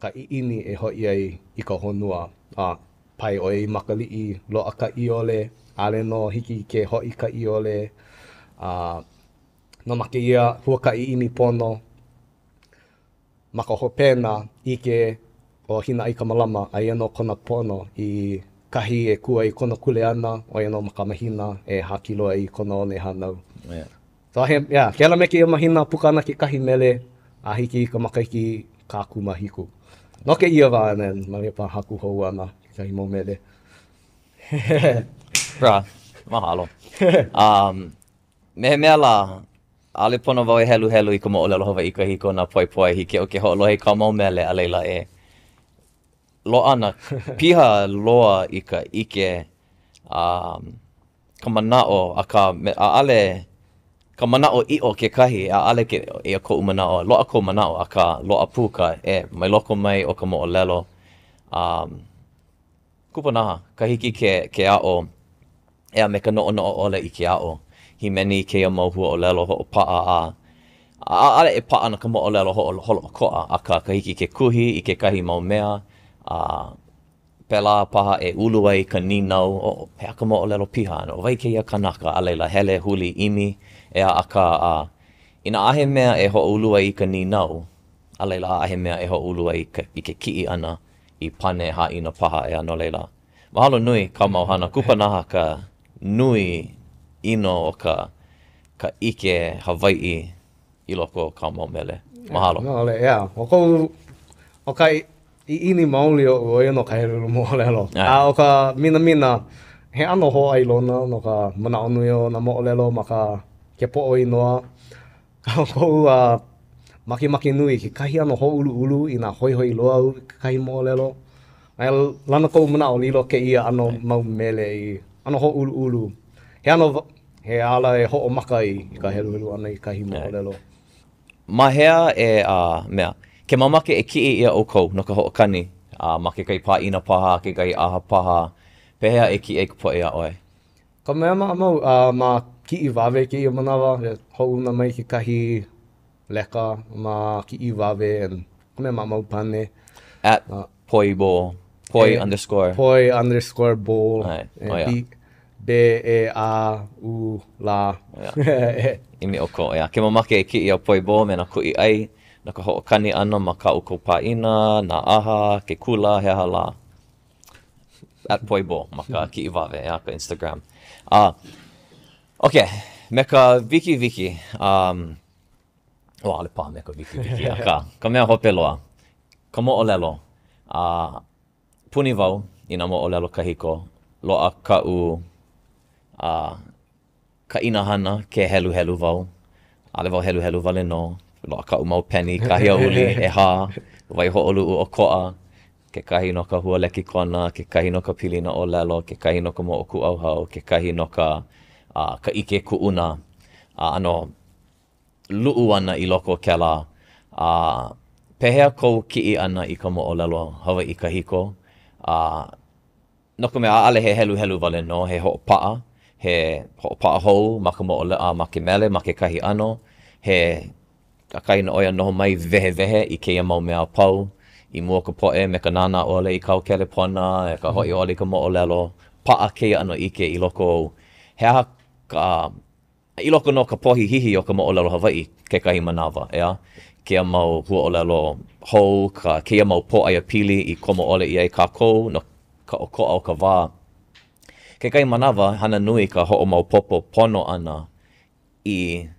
ka ʻiʻini e hoʻi ai i ka honua, a pae ʻo ia i Makaliʻi, loaʻa ka ʻiole, ʻaʻole nō hiki ke hoʻi ka ʻiole, a no ma kēia huakaʻi ʻimi pono, ma ka hopena, ʻike ʻo Hinaikamalama, aia nō kona pono i kahi e kū ai kona kuleana, ʻo ia nō ma ka mahina e hākilo ai i kona one hānau. Yeah. So he, yeah, kēlā me kēia mahina puka ana kekahi mele a hiki i ka makahiki kākūmāhiku. No kēia wā, and then, malia paha haku hou ana kekahi mau mele. Brah, mahalo. Um, me he mea lā, ʻaʻole pono wau e heluhelu i ka moʻolelo Hawaiʻi kahiko na Poepoe, hiki iaʻu ke hoʻolohe i kāu mau mele, a laila e loaʻa ana piha loa i ka ʻike um, ka manaʻo, akā, ʻaʻole ka manaʻo ʻiʻo kekahi, ʻaʻole ke, eia koʻu manaʻo, loaʻa kou manaʻo, akā, loaʻa pū ka, e, mai loko mai o ka moʻolelo, um, kupanaha ka hiki ke, ke aʻo, ʻeā, me ka noʻonoʻo ʻole i ke aʻo, hīmeni i kēia mau huaʻōlelo hoʻopaʻa a, a ʻaʻole e paʻa ana ka moʻolelo holoʻokoʻa, akā, ka hiki ke kuhi i kekahi mau mea, a, Pēlā paha e ulu ai ka nīnau, oh, he aha ka moʻolelo piha, ʻo wai kēia kanaka, a laila, hele, huli, ʻimi, ʻeā, akā, a, inā ʻaʻahe mea e hoʻoulu ai i ka nīnau, a laila, ʻaʻahe mea e hoʻoulu ai i ke kiʻi ʻana i pane hāʻina paha, ʻeā, no laila, mahalo nui kāu mau hana, kupanaha ka nui ʻino o ka ka ʻike Hawaiʻi i loko o kāu mau mele. Mahalo. ʻAʻole, ʻeā, ʻo koʻu, ʻo ka ʻiʻini maoli oʻu, ʻo ia nō ka heluhelu moʻolelo. A ʻo ka minamina, he ʻano hōʻailona no ka manaʻo nui o nā moʻolelo ma ka ke poʻo inoa. A ʻo koʻu uh, makemake nui kekahi ʻano hōʻuluʻulu inā hoihoi loa au i kekahi moʻolelo. A lana koʻu manaʻo lilo kēia ʻano mau mele i ʻano hōʻuluʻulu. He ʻano, he ala e hoʻomaka ai i ka heluhelu ʻana i kahi moʻolelo. Ma hea e, a, mea, ke mamake e kiʻi ʻia ʻoukou no ka hoʻokani, a ma kekahi pāʻina paha, kekahi ʻaha paha, pehea e kiʻi ai ka poʻe iā ʻoe? Ka mea maʻamau, a ma kiʻiwawe kēia manawa, e hoʻouna mai kekahi leka ma kiʻiwawe and ka mea maʻamau pane. At poi bowl, poi underscore. Poi underscore bowl. ʻAe, ʻo ia. B-E-A-U lā. ʻImi ʻoukou, ʻeā. Ke mamake e kiʻi iā Poi Bowl me nā kuʻi ʻai, no ka hoʻokani ʻana ma kā ʻoukou pāʻina, nā ʻaha, ke kula, he aha lā. At Poi Bowl ma ka kiʻiwawe, ʻeā, ka Instagram. A, okay, me ka wikiwiki, um, oh, ʻaʻole paha me ka wikiwiki, akā, ka mea hope loa, ka moʻolelo, a, Puni wau i nā moʻolelo kahiko, loaʻa kaʻu a kaʻina hana ke heluhelu wau. ʻAʻole wau heluhelu wale nō. Loaʻa kaʻu mau peni kāhiaʻuli ʻehā, waihoʻoluʻu ʻokoʻa, kekahi no ka hua lekikona, kekahi no ka pilina ʻōlelo, kekahi no ka moʻokūʻauhau, kekahi no ka ka ʻike kuʻuna a ʻano luʻu ana i loko o kēlā, a pehea kou kiʻi ʻana i ka moʻolelo Hawaiʻi kahiko? A no ka mea, ʻaʻole he heluhelu wale nō, he hoʻopaʻa, he hoʻopaʻa hou ma ka moʻolelo, ma ke mele, ma kekahi ʻano, he. ʻAkahi nō ʻoe a noho mai wehewehe i kēia mau mea a pau i mua o ka poʻe me ka nānā ʻole i kāu kelepona, e ka hoʻi ʻole i ka moʻolelo. Paʻa kēia ʻano ʻike i loko ou. He aha ka I loko nō o ka pohihihi o ka moʻolelo Hawaiʻi kekahi manawa, ʻeā? Kēia mau huaʻōlelo hou, ka kēia mau pōʻaiapili i komo ʻole ʻia ai kākou no ka ʻokoʻa o ka wā. Kekahi manawa, hana nui ka hoʻomaopopo pono ʻana i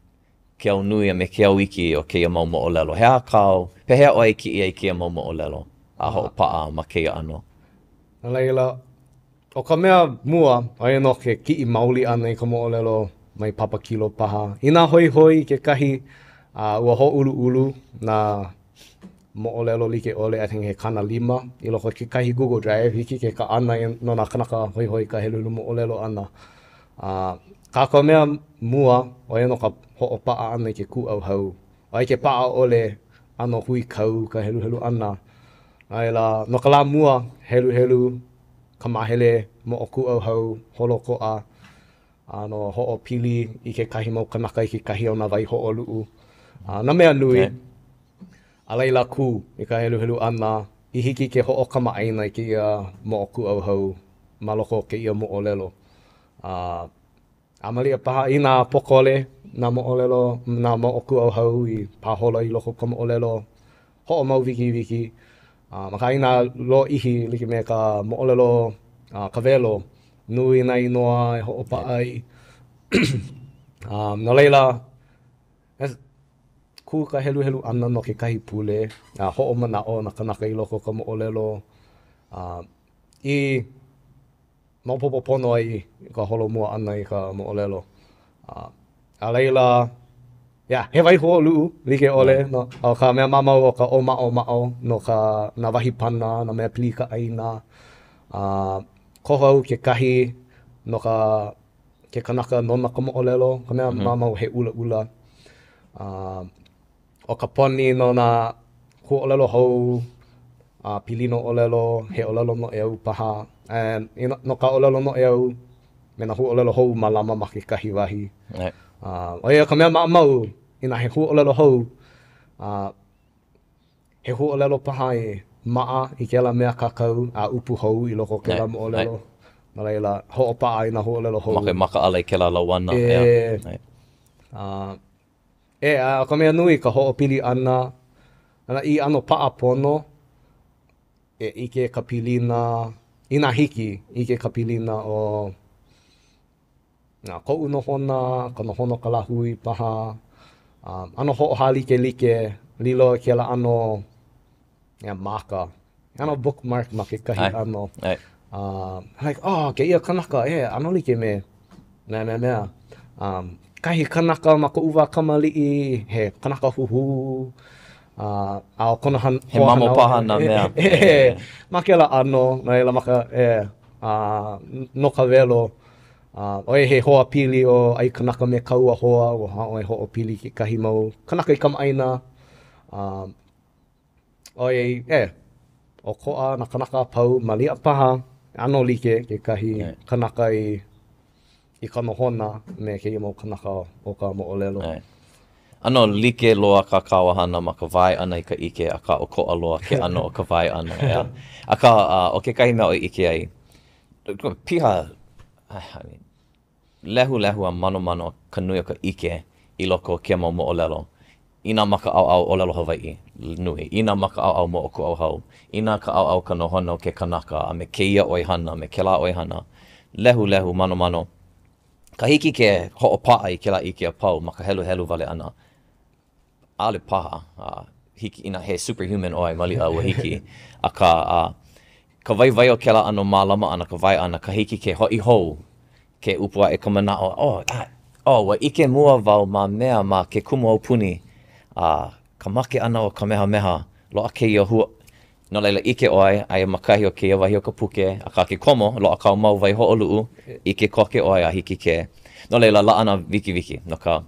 ke au nui a me ke au iki o kēia mau moʻolelo. He aha kāu, pehea ʻoe e kiʻi ai i kēia mau moʻolelo a hoʻopaʻa ma kēia ʻano? No laila, ʻO ka mea mua, ʻo ia nō ke kiʻi maoli ʻana i ka moʻolelo mai Papakilo paha. Inā hoihoi kekahi, a ua hōʻuluʻulu nā moʻolelo like ʻole, I think he 50 i loko o kekahi Google Drive, hiki ke kaʻana no nā kanaka hoihoi i ka heluhelu moʻolelo ʻana. A kā ka mea mua, ʻo ia nō ka hoʻopaʻa ʻana i ke kūʻauhau. ʻAi ke paʻa ʻole, ʻano huikau ka heluhelu ʻana. A laila, no ka lā mua, heluhelu ka māhele moʻokūʻauhau holoʻokoʻa a no hoʻopili i kekahi mau kanaka i kekahi o nā waihoʻoluʻu a nā mea nui. A laila kū i ka heluhelu ʻana i hiki ke hoʻokamaʻāina i kēia moʻokūʻauhau ma loko o kēia moʻolelo. A A maliʻa paha inā pōkole nā moʻolelo, nā moʻokūʻauhau i pāhola i loko o ka moʻolelo, hoʻomau wikiwiki. A akā inā lōʻihi like me ka moʻolelo a Kawelo, nui nā inoa e hoʻopaʻa ai. no laila, kū ka heluhelu ʻana no kekahi pule, a hoʻomanaʻo nā kanaka i loko o ka moʻolelo, a i maopopo pono ai i ka holomua ʻana i ka moʻolelo. A, a laila, yeah, he waihoʻoluʻu like ʻole no, ʻo ka mea maʻamau ʻo ka ʻōmaʻomaʻo no ka nā wahi pana, nā mea pili i ka ʻāina. A, koho au kekahi no ka ke kanaka nona ka moʻolelo, ka mea mm -hmm. maʻamau he ʻulaʻula. A, ʻO ka poni no nā huaʻōlelo hou, a pilina ʻōlelo, he ʻōlelo noʻeau paha, and you know, no ka ʻōlelo noʻeau me nā huaʻōlelo hou mālama ma kekahi wahi. Uh, ʻo ia ka mea maʻamau, inā he huaʻōlelo hou, uh, he huaʻōlelo paha e maʻa i kēlā mea kākau a ʻupu hou i loko o kēlā moʻolelo. No laila, hoʻopaʻa i nā huaʻōlelo hou. Make makaʻala i kēlā lauana. E, uh, E, a ʻo ka mea nui ka hoʻopili ʻana ʻana i ʻano paʻa pono e ʻike ka pilina, inā hiki, ʻike ka pilina o nā koʻu nohona, ka nohona o ka lāhui paha, a ʻano hoʻohālikelike, lilo i kēlā ʻano yeah, māka. ʻAno bookmark ma kekahi ʻano. Uh, like, oh, kēia kanaka, e, ʻano like me mea, mea, mea. Um, kahi kanaka ma koʻu wā kamaliʻi, he kanaka huhū, uh, a ʻo kona han, He mamo paha nā mea. E, e, ma kēlā ʻano, no laila ma ka, e, uh, no ka welo, uh, ʻoiai he hoa pili ʻo ʻAikanaka me Kauahoa, ua hana ʻoe hoʻopili kekahi mau kanaka i kamaʻāina, uh, ʻOiai, e, ʻokoʻa nā kanaka a pau, maliʻa paha, ʻano like kekahi kanaka i i ka nohona me kēia mau kanaka o ka moʻolelo. ʻAno like loa kā kāua hana ma ka wae ʻana i ka ʻike, akā ʻokoʻa loa ke ʻano o ka wae ʻana, ʻeā. Akā, ʻo kekahi mea i ʻike ai, piha, I mean, lehulehu a manomano ka nui o ka ʻike i loko o kēia mau moʻolelo. Inā ma ka ʻaoʻao ʻōlelo Hawaiʻi, nui. Inā ma ka ʻaoʻao moʻokūʻauhau, inā ka ʻaoʻao ka nohona o ke kanaka a me kēia ʻoihana me kēlā ʻoihana, lehulehu, manomano. Ka hiki ke hoʻopaʻa i kēlā ʻike a pau ma ka heluhelu wale ʻana. ʻAʻole paha, a hiki, inā he superhuman ʻoe, maliʻa ua hiki. Akā, a, ka waiwai o kēlā ʻano mālama ʻana, ka wae ʻana, ka hiki ke hoʻi hou, ke ʻupu aʻe ka manaʻo, oh, ah, oh, ua ʻike mua wau ma mea ma ke kumu aupuni, a ka make ʻana o Kamehameha, loaʻa kēia hua, no laila ʻike ʻoe, aia ma kahi o kēia wahi o ka puke, akā ke komo, loaʻa kāu mau waihoʻoluʻu, ʻike koke ʻoe a hiki ke, no laila, laʻana wikiwiki no ka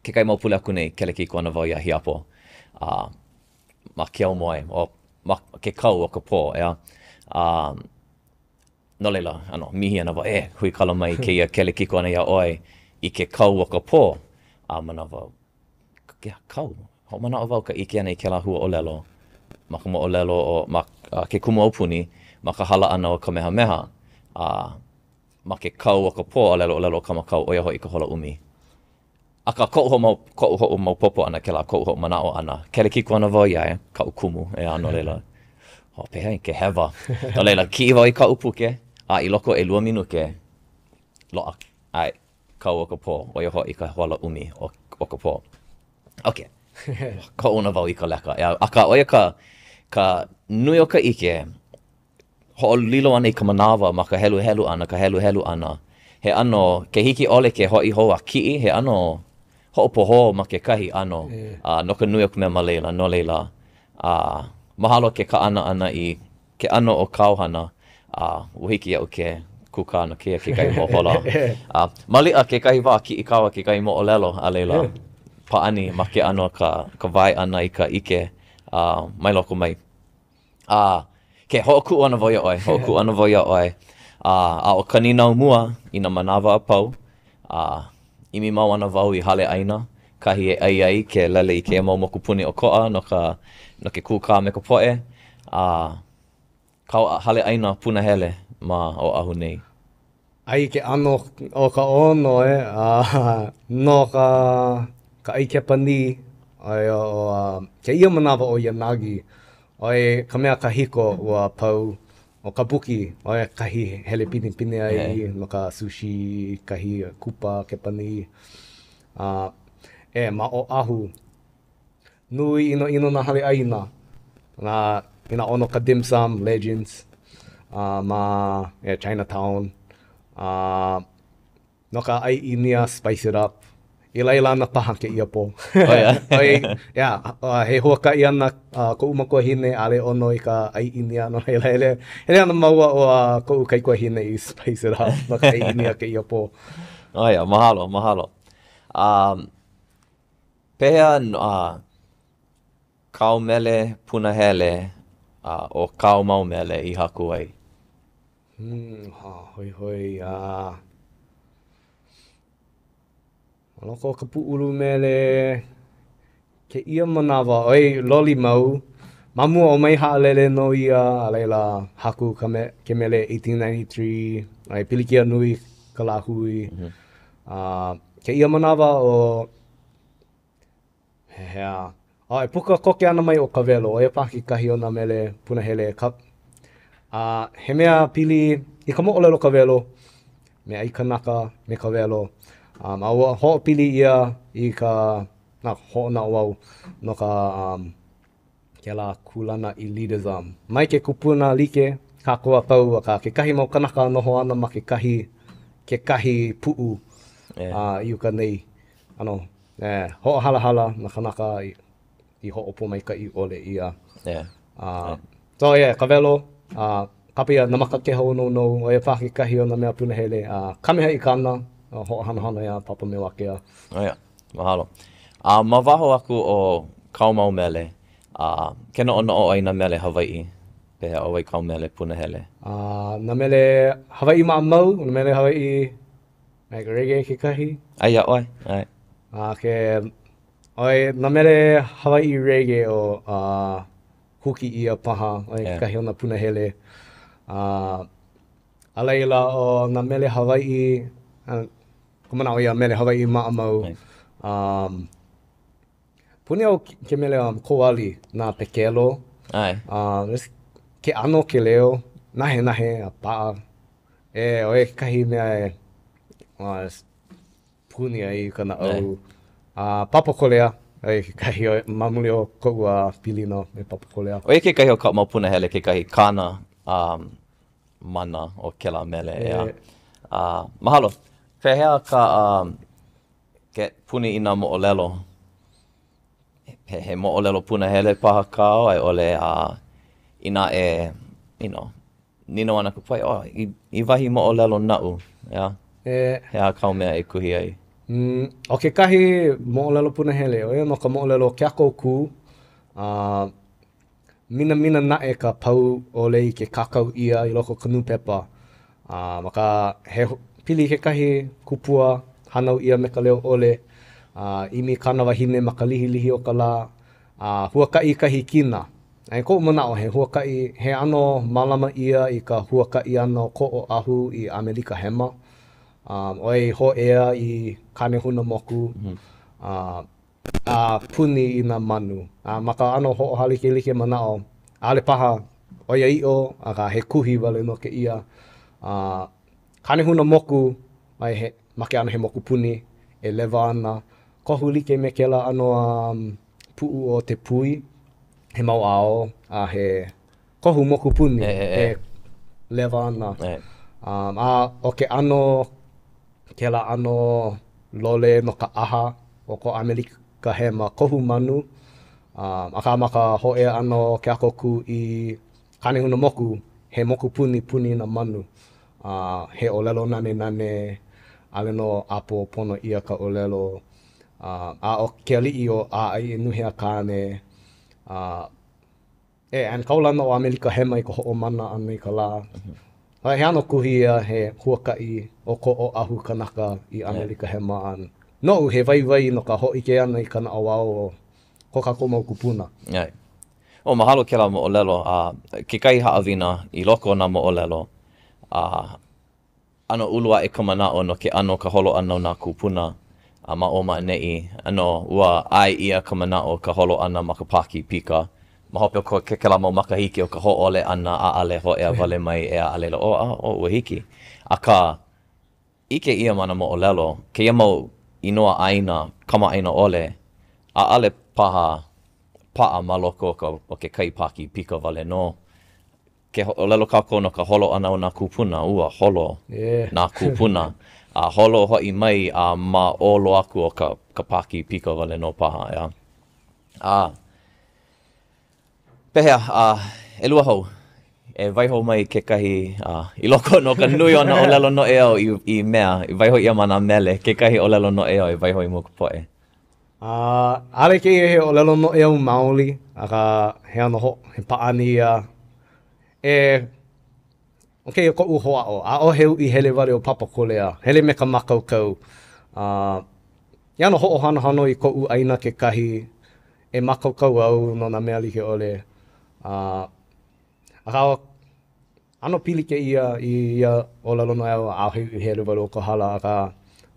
kekahi mau pule aku nei, kelekiko ana wau iā Hiapo, a ma ke aumoe, o ma ke kau o ka pō, ʻeā. A no laila, ʻano mihi ana wau, e, huikala mai kēia kelekiko ʻana iā ʻoe i ke kau o ka pō. A manawa, Ke kau. Hoʻomanaʻo wau ka ʻike ʻana i kēlā huaʻōlelo ma ka moʻolelo o ma ke kumu aupuni ma ka hala ʻana o Kamehameha a ma ke kau o ka pō ʻōlelo ʻōlelo ʻo Kamakau ʻo ia hoʻi ka hola ʻumi. Akā koʻu hoʻomau koʻu hoʻomaopopo ʻana kēlā koʻu hoʻomanaʻo ʻana kelekiko ana wau iā ia kaʻu kumu ʻeā no laila oh pehea ke hewa no laila kiʻi wau i kaʻu puke a i loko o ʻelua minuke loaʻa ʻae kau o ka pō ʻo ia hoʻi ka hola ʻumi o, o ka pō. Ok. Hoʻouna wau i ka leka. ʻEā, akā ʻo ia ka, ka nui o ka ʻike, hoʻolilo ʻana i ka manawa ma ka heluhelu ʻana, ka heluhelu ʻana. He ʻano, ke hiki ʻole ke hoʻi hou a kiʻi, he ʻano hoʻopohō ma kekahi ʻano a no ka nui o ka mea ma laila. No laila, a mahalo ke kaʻana ʻana i ke ʻano o kāu hana, a ua hiki iaʻu ke kūkā no kēia kekahi mau hola. A maliʻa kekahi wā kiʻi kāua kekahi moʻolelo, a laila, pāʻani ma ke ʻano ka, ka wae ʻana i ka ʻike a mai loko mai. A ke hoʻokuʻu ana wau iā ʻoe, hoʻokuʻu ana wau iā ʻoe. A, a ʻo ka nīnau mua i nā manawa a pau, a ʻimi mau ana wau i hale ʻaina, kahi e ʻai ai ke lele i kēia mau mokupuni ʻokoʻa no ka, no ke kūkā me ka poʻe, a kāu hale ʻaina punahele ma Oʻahu nei. ʻAi ke ʻano o ka ʻono, e, a no ka ka ʻai Kepanī, ʻoia ʻo kēia manawa ʻo Yanagi, ʻoia ka mea kahiko ua pau ʻo Kabuki, ʻoia kahi hele pinepine ai no ka sushi, kahi kupa Kepanī. A e, ma Oʻahu, Nui ʻinoʻino nā hale ʻaina, nā, inā ʻono ka dim sum, Legends, a ma yeah, Chinatown. A no ka ʻai ʻĪnia, Spice It Up. I laila ana paha kēia pō. Oh, yeah. ʻOiai, yeah, he huakaʻi ana uh, koʻu makuahine, ʻaʻole ʻono i ka ʻai ʻĪnia, no laila hele, hele ana māua ʻo uh, koʻu kaikuahine i Spice It Up no ka ʻai ʻĪnia kēia pō. Oh, yeah, mahalo, mahalo. Um, Pehea uh, kāu mele punahele a ʻo kāu mau mele i haku ai? Hmm, ha, hoihoi, a uh, ma loko o ka pūʻulu mele, kēia manawa, ʻoi, loli mau, ma mua o mai haʻalele nō ia, a laila, haku ka me, ke mele 1893, ʻai, pilikia nui ka lāhui. Mm -hmm. A uh, kēia manawa ʻo Pehea? A e puka koke ana mai ʻo Kawelo, ʻo ia paha kekahi o nā mele punahele ka a he mea pili i ka moʻolelo Kawelo, me ʻai kanaka me Kawelo. Um, a ua hoʻopili ʻia i ka na hoʻonaʻauao no ka um, kēlā kūlana elitism. Mai ke kupuna like kākou a pau, akā kekahi mau kanaka noho ana ma kekahi kekahi puʻu yeah. uh, i uka nei. ʻAno, eh, hoʻohalahala nā kanaka i, i hoʻopōmaikaʻi ʻole ʻia. Yeah. Uh, yeah. So, yeah, Kawelo, uh, kapa ʻia Nā Maka Keha Unounou, ʻo ia paha kekahi o nā mea punahele. Uh, Kamehaʻi Kana, uh, hoʻohanohano iā Papa me Wākea. Oh, yeah. Mahalo. A ma waho aku o kāu mau mele, a ke noʻonoʻo ʻoe i nā mele Hawaiʻi, pehea ʻo wai kāu mele punahele? Uh, nā mele Hawaiʻi maʻamau, nā mele Hawaiʻi like reggae kekahi. ʻAe iā ʻoe, ʻae. A ke, ʻoe, nā mele Hawaiʻi reggae o uh, huki ʻia paha, ʻoe yeah. kekahi o nā punahele. Uh, a laila, ʻo nā mele Hawaiʻi, uh, ka manaʻo ia mele Hawaiʻi maʻamau. Um, puni au ke mele um, Koali na Pekelo. ʻAe. Um, ke ʻano ke leo, nahenahe a paʻa. E, ʻo ia kekahi mea e uh, puni ai ka naʻau. Uh, Papa Kolea, ʻo ia kekahi o, ma muli o koʻu uh, pilina me Papa Kolea. ʻO ia kekahi o kaʻu mau punahele, kekahi kāna um, mana o kēlā mele, ʻeā. Uh, mahalo. Pehea ka um, ke puni i nā moʻolelo? He, he moʻolelo punahele paha kāu, a i ʻole uh, inā e, you know, nīnau ana ka poʻe, oh, i, i wahi moʻolelo naʻu, ʻeā? E. He aha kāu mea e kuhi ai? Mm, ʻo kekahi moʻolelo punahele, ʻo ia nō ka moʻolelo o Keakaokū. Uh, Minamina naʻe ka pau ʻole i ke kākau ʻia i loko o ka nūpepa. A akā, he pili kekahi kupua hānau ʻia me ka leo ʻole. A ʻimi kāna wahine ma ka lihilihi o ka lā, a huakaʻi ka hikina. A i koʻu manaʻo, he huakaʻi, he ʻano mālama ʻia i ka huakaʻi ʻana o ko Oʻahu i ʻAmelika Hema. ʻOiai hōʻea i Kānehunamoku, a a puni i nā manu. A ma ka ʻano hoʻohālikelike manaʻo, ʻaʻole paha ʻoiaʻiʻo, akā he kuhi wale nō kēia. A Kānehunamoku, a he, ma ke ʻano he mokupuni e lewa ana, kohu like me kēlā ʻano um, puʻu o Tepui, he mau ao, a he kohu mokupuni e, e, e. e lewa ana. E. Um, a ʻo ke ʻano, kēlā ʻano lole no ka ʻaha o ko ʻAmelika Hema, kohu manu, um, akā ma ka hōʻea ʻana o Keakokū i Kānehunamoku, he mokupuni puni i nā manu, a he ʻōlelo nanenane, ʻaʻole nō ʻapo pono ʻia ka ʻōlelo, a ʻo ke aliʻi ʻo ʻAʻaiʻinuheakāne, a e, and kaulana ʻo ʻAmelika Hema i ka hoʻomana ʻana i ka lā. A he ʻano kuhi ia, he huakaʻi o ko Oʻahu kanaka i ʻAmelika Hema, a noʻu, he waiwai no ka hōʻike ʻana i ka naʻauao o ko kākou mau kūpuna. ʻAe. Oh, mahalo kēlā moʻolelo, a kekahi haʻawina i loko o nā moʻolelo, a ʻano ulu aʻe ka manaʻo no ke ʻano o ka holo ʻana o nā kūpuna a ma ʻō ma ʻaneʻi, ʻano ua ʻae ʻia ka manaʻo ka holo ʻana ma ka Pākīpika. Ma hope o ko kēlā mau makahiki o ka hōʻole ʻana ʻaʻale hōʻea wale mai ʻeā a laila, oh, a, oh, ua hiki. Akā, ʻike ʻia ma nā moʻolelo, kēia mau inoa ʻāina kamaʻāina ʻole, ʻaʻale paha paʻa ma loko o ka o ke kai Pākīpika wale nō. Ke ʻōlelo kākou no ka holo ʻana o nā kūpuna, ua holo nā kūpuna, a holo hoʻi mai a ma ʻō loa aku o ka ka Pākīpika wale nō paha, ʻeā. A. Pehea, a ʻelua hou, e waiho mai kekahi, a i loko nō ka nui o nā ʻōlelo noʻeau i, i mea, i waiho ʻia ma nā mele, kekahi ʻōlelo noʻeau e waiho i mua o ka poʻe. A, ʻaʻole kēia he ʻōlelo noʻeau maoli, akā he ʻano ho, he pāʻani ia. E, ʻo kēia koʻu hoʻāʻo, ʻaʻohe uʻi hele wale o Papakolea, hele me ka mākaukau. A, he ʻano hoʻohanohano i koʻu ʻāina kekahi, E mākaukau au no nā mea like ʻole. A, akā, ʻano pili kēia i ia ʻōlelo noʻeau ʻaʻohe uʻi hele wale o Kohala, akā,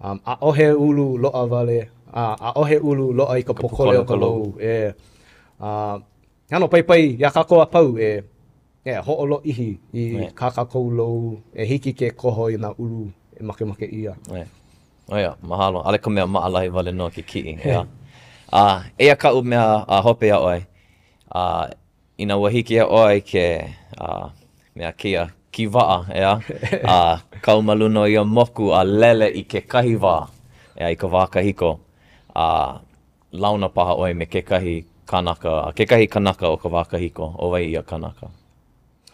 um, ʻaʻohe ʻulu loaʻa wale, a, ʻaʻohe ʻulu loaʻa i ka pōkole o ka lou. E, a, he ʻano paipai iā kākou a pau e, e hoʻolōʻihi i kā kākou lou e hiki ke koho i nā ʻulu e makemake ʻia. ʻO ia, mahalo. ʻAʻole ka mea maʻalahi wale nō ke kiʻi, ʻeā. A eia kaʻu mea a hope iā ʻoe. A inā ua hiki iā ʻoe ke a mea kēia kīwaʻa, ʻeā, a kau ma luna o ia moku a lele i kekahi wā, ʻeā, i ka wā kahiko, a launa paha ʻoe me kekahi kanaka, kekahi kanaka o ka wā kahiko, ʻo wai ia kanaka?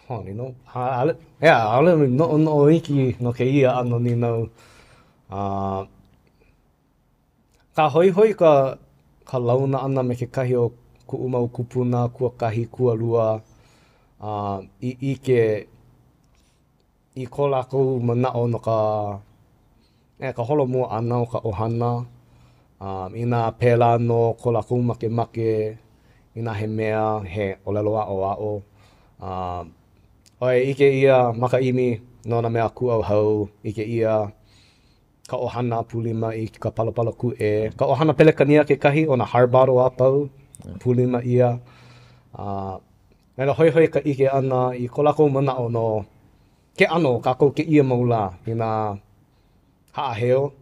Huh, nīnau, ʻaʻole, ʻeā, ʻaʻole noʻonoʻo iki no kēia ʻano nīnau. A ka hoihoi ka ka launa ʻana me kekahi o kuʻu mau kūpuna kuakahi, kualua, a i ʻike i ko lākou manaʻo no ka e, ka holomua ʻana o ka ʻohana, a inā pēlā nō ko lākou makemake, inā he mea, he ʻōlelo aʻoaʻo, a ʻoiai ʻike ʻia ma ka ʻimi no nā mea kūʻauhau, ʻike ʻia ka ʻohana pūlima i ka palapala kūʻē, ka ʻohana Pelekania kekahi, ʻo nā Harbottle a pau, pūlima ʻia. A laila hoihoi ka ʻike ʻana i ko lākou manaʻo no ke ʻano o kākou kēia mau lā inā haʻaheo,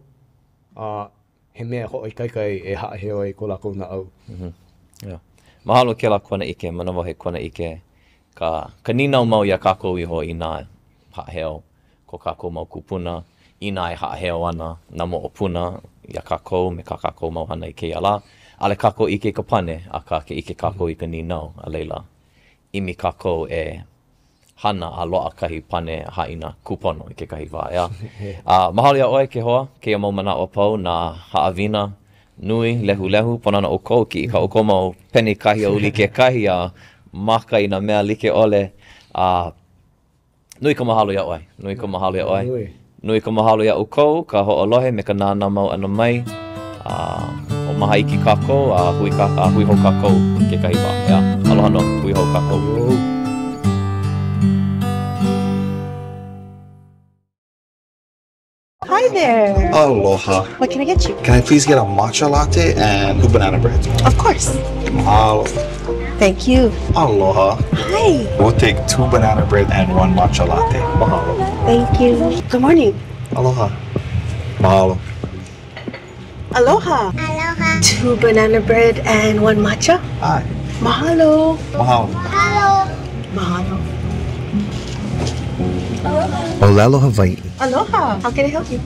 a he mea hoʻoikaika e haʻaheo ai ko lākou naʻau. Mm -hmm. Yeah. Mahalo kēlā kuanaʻike, manawa he kuanaʻike ka, ka nīnau mau iā kākou iho inā haʻaheo ko kākou mau kūpuna, inā e haʻaheo ana nā moʻopuna iā kākou me kā kākou mau hana i kēia lā. ʻAʻole kākou ʻike i ka pane, akā ke ʻike kākou i ka nīnau, a laila, ʻimi kākou e hana a loaʻa kahi pane haʻina kūpono i kekahi wā, ʻeā? A mahalo iā ʻoe ke hoa, kēia mau manaʻo a pau, nā haʻawina nui, lehulehu, pono ana ʻoukou, kiʻi kā ʻoukou mau peni kāhiauli kekahi a maka i nā mea like ʻole, a nui ka mahalo iā ʻoe, nui ka mahalo iā ʻoe. Nui. Nui ka mahalo iā ʻoukou, ka hoʻolohe me ka nānā mau ʻana mai. A hoʻomaha iki kākou a hui, ka, a hui hou kākou kekahi wā. ʻEā, aloha nō, hui hou kākou. Hi there. Aloha. What can I get you? Can I please get a matcha latte and two banana breads? Of course. Mahalo. Thank you. Aloha. Hi. We'll take two banana bread and one matcha latte. Mahalo. Thank you. Good morning. Aloha. Mahalo. Aloha. Aloha. Two banana bread and one matcha. Hi. Mahalo. Mahalo. Mahalo. ʻŌlelo Hawaiʻi. Aloha. How can I help you?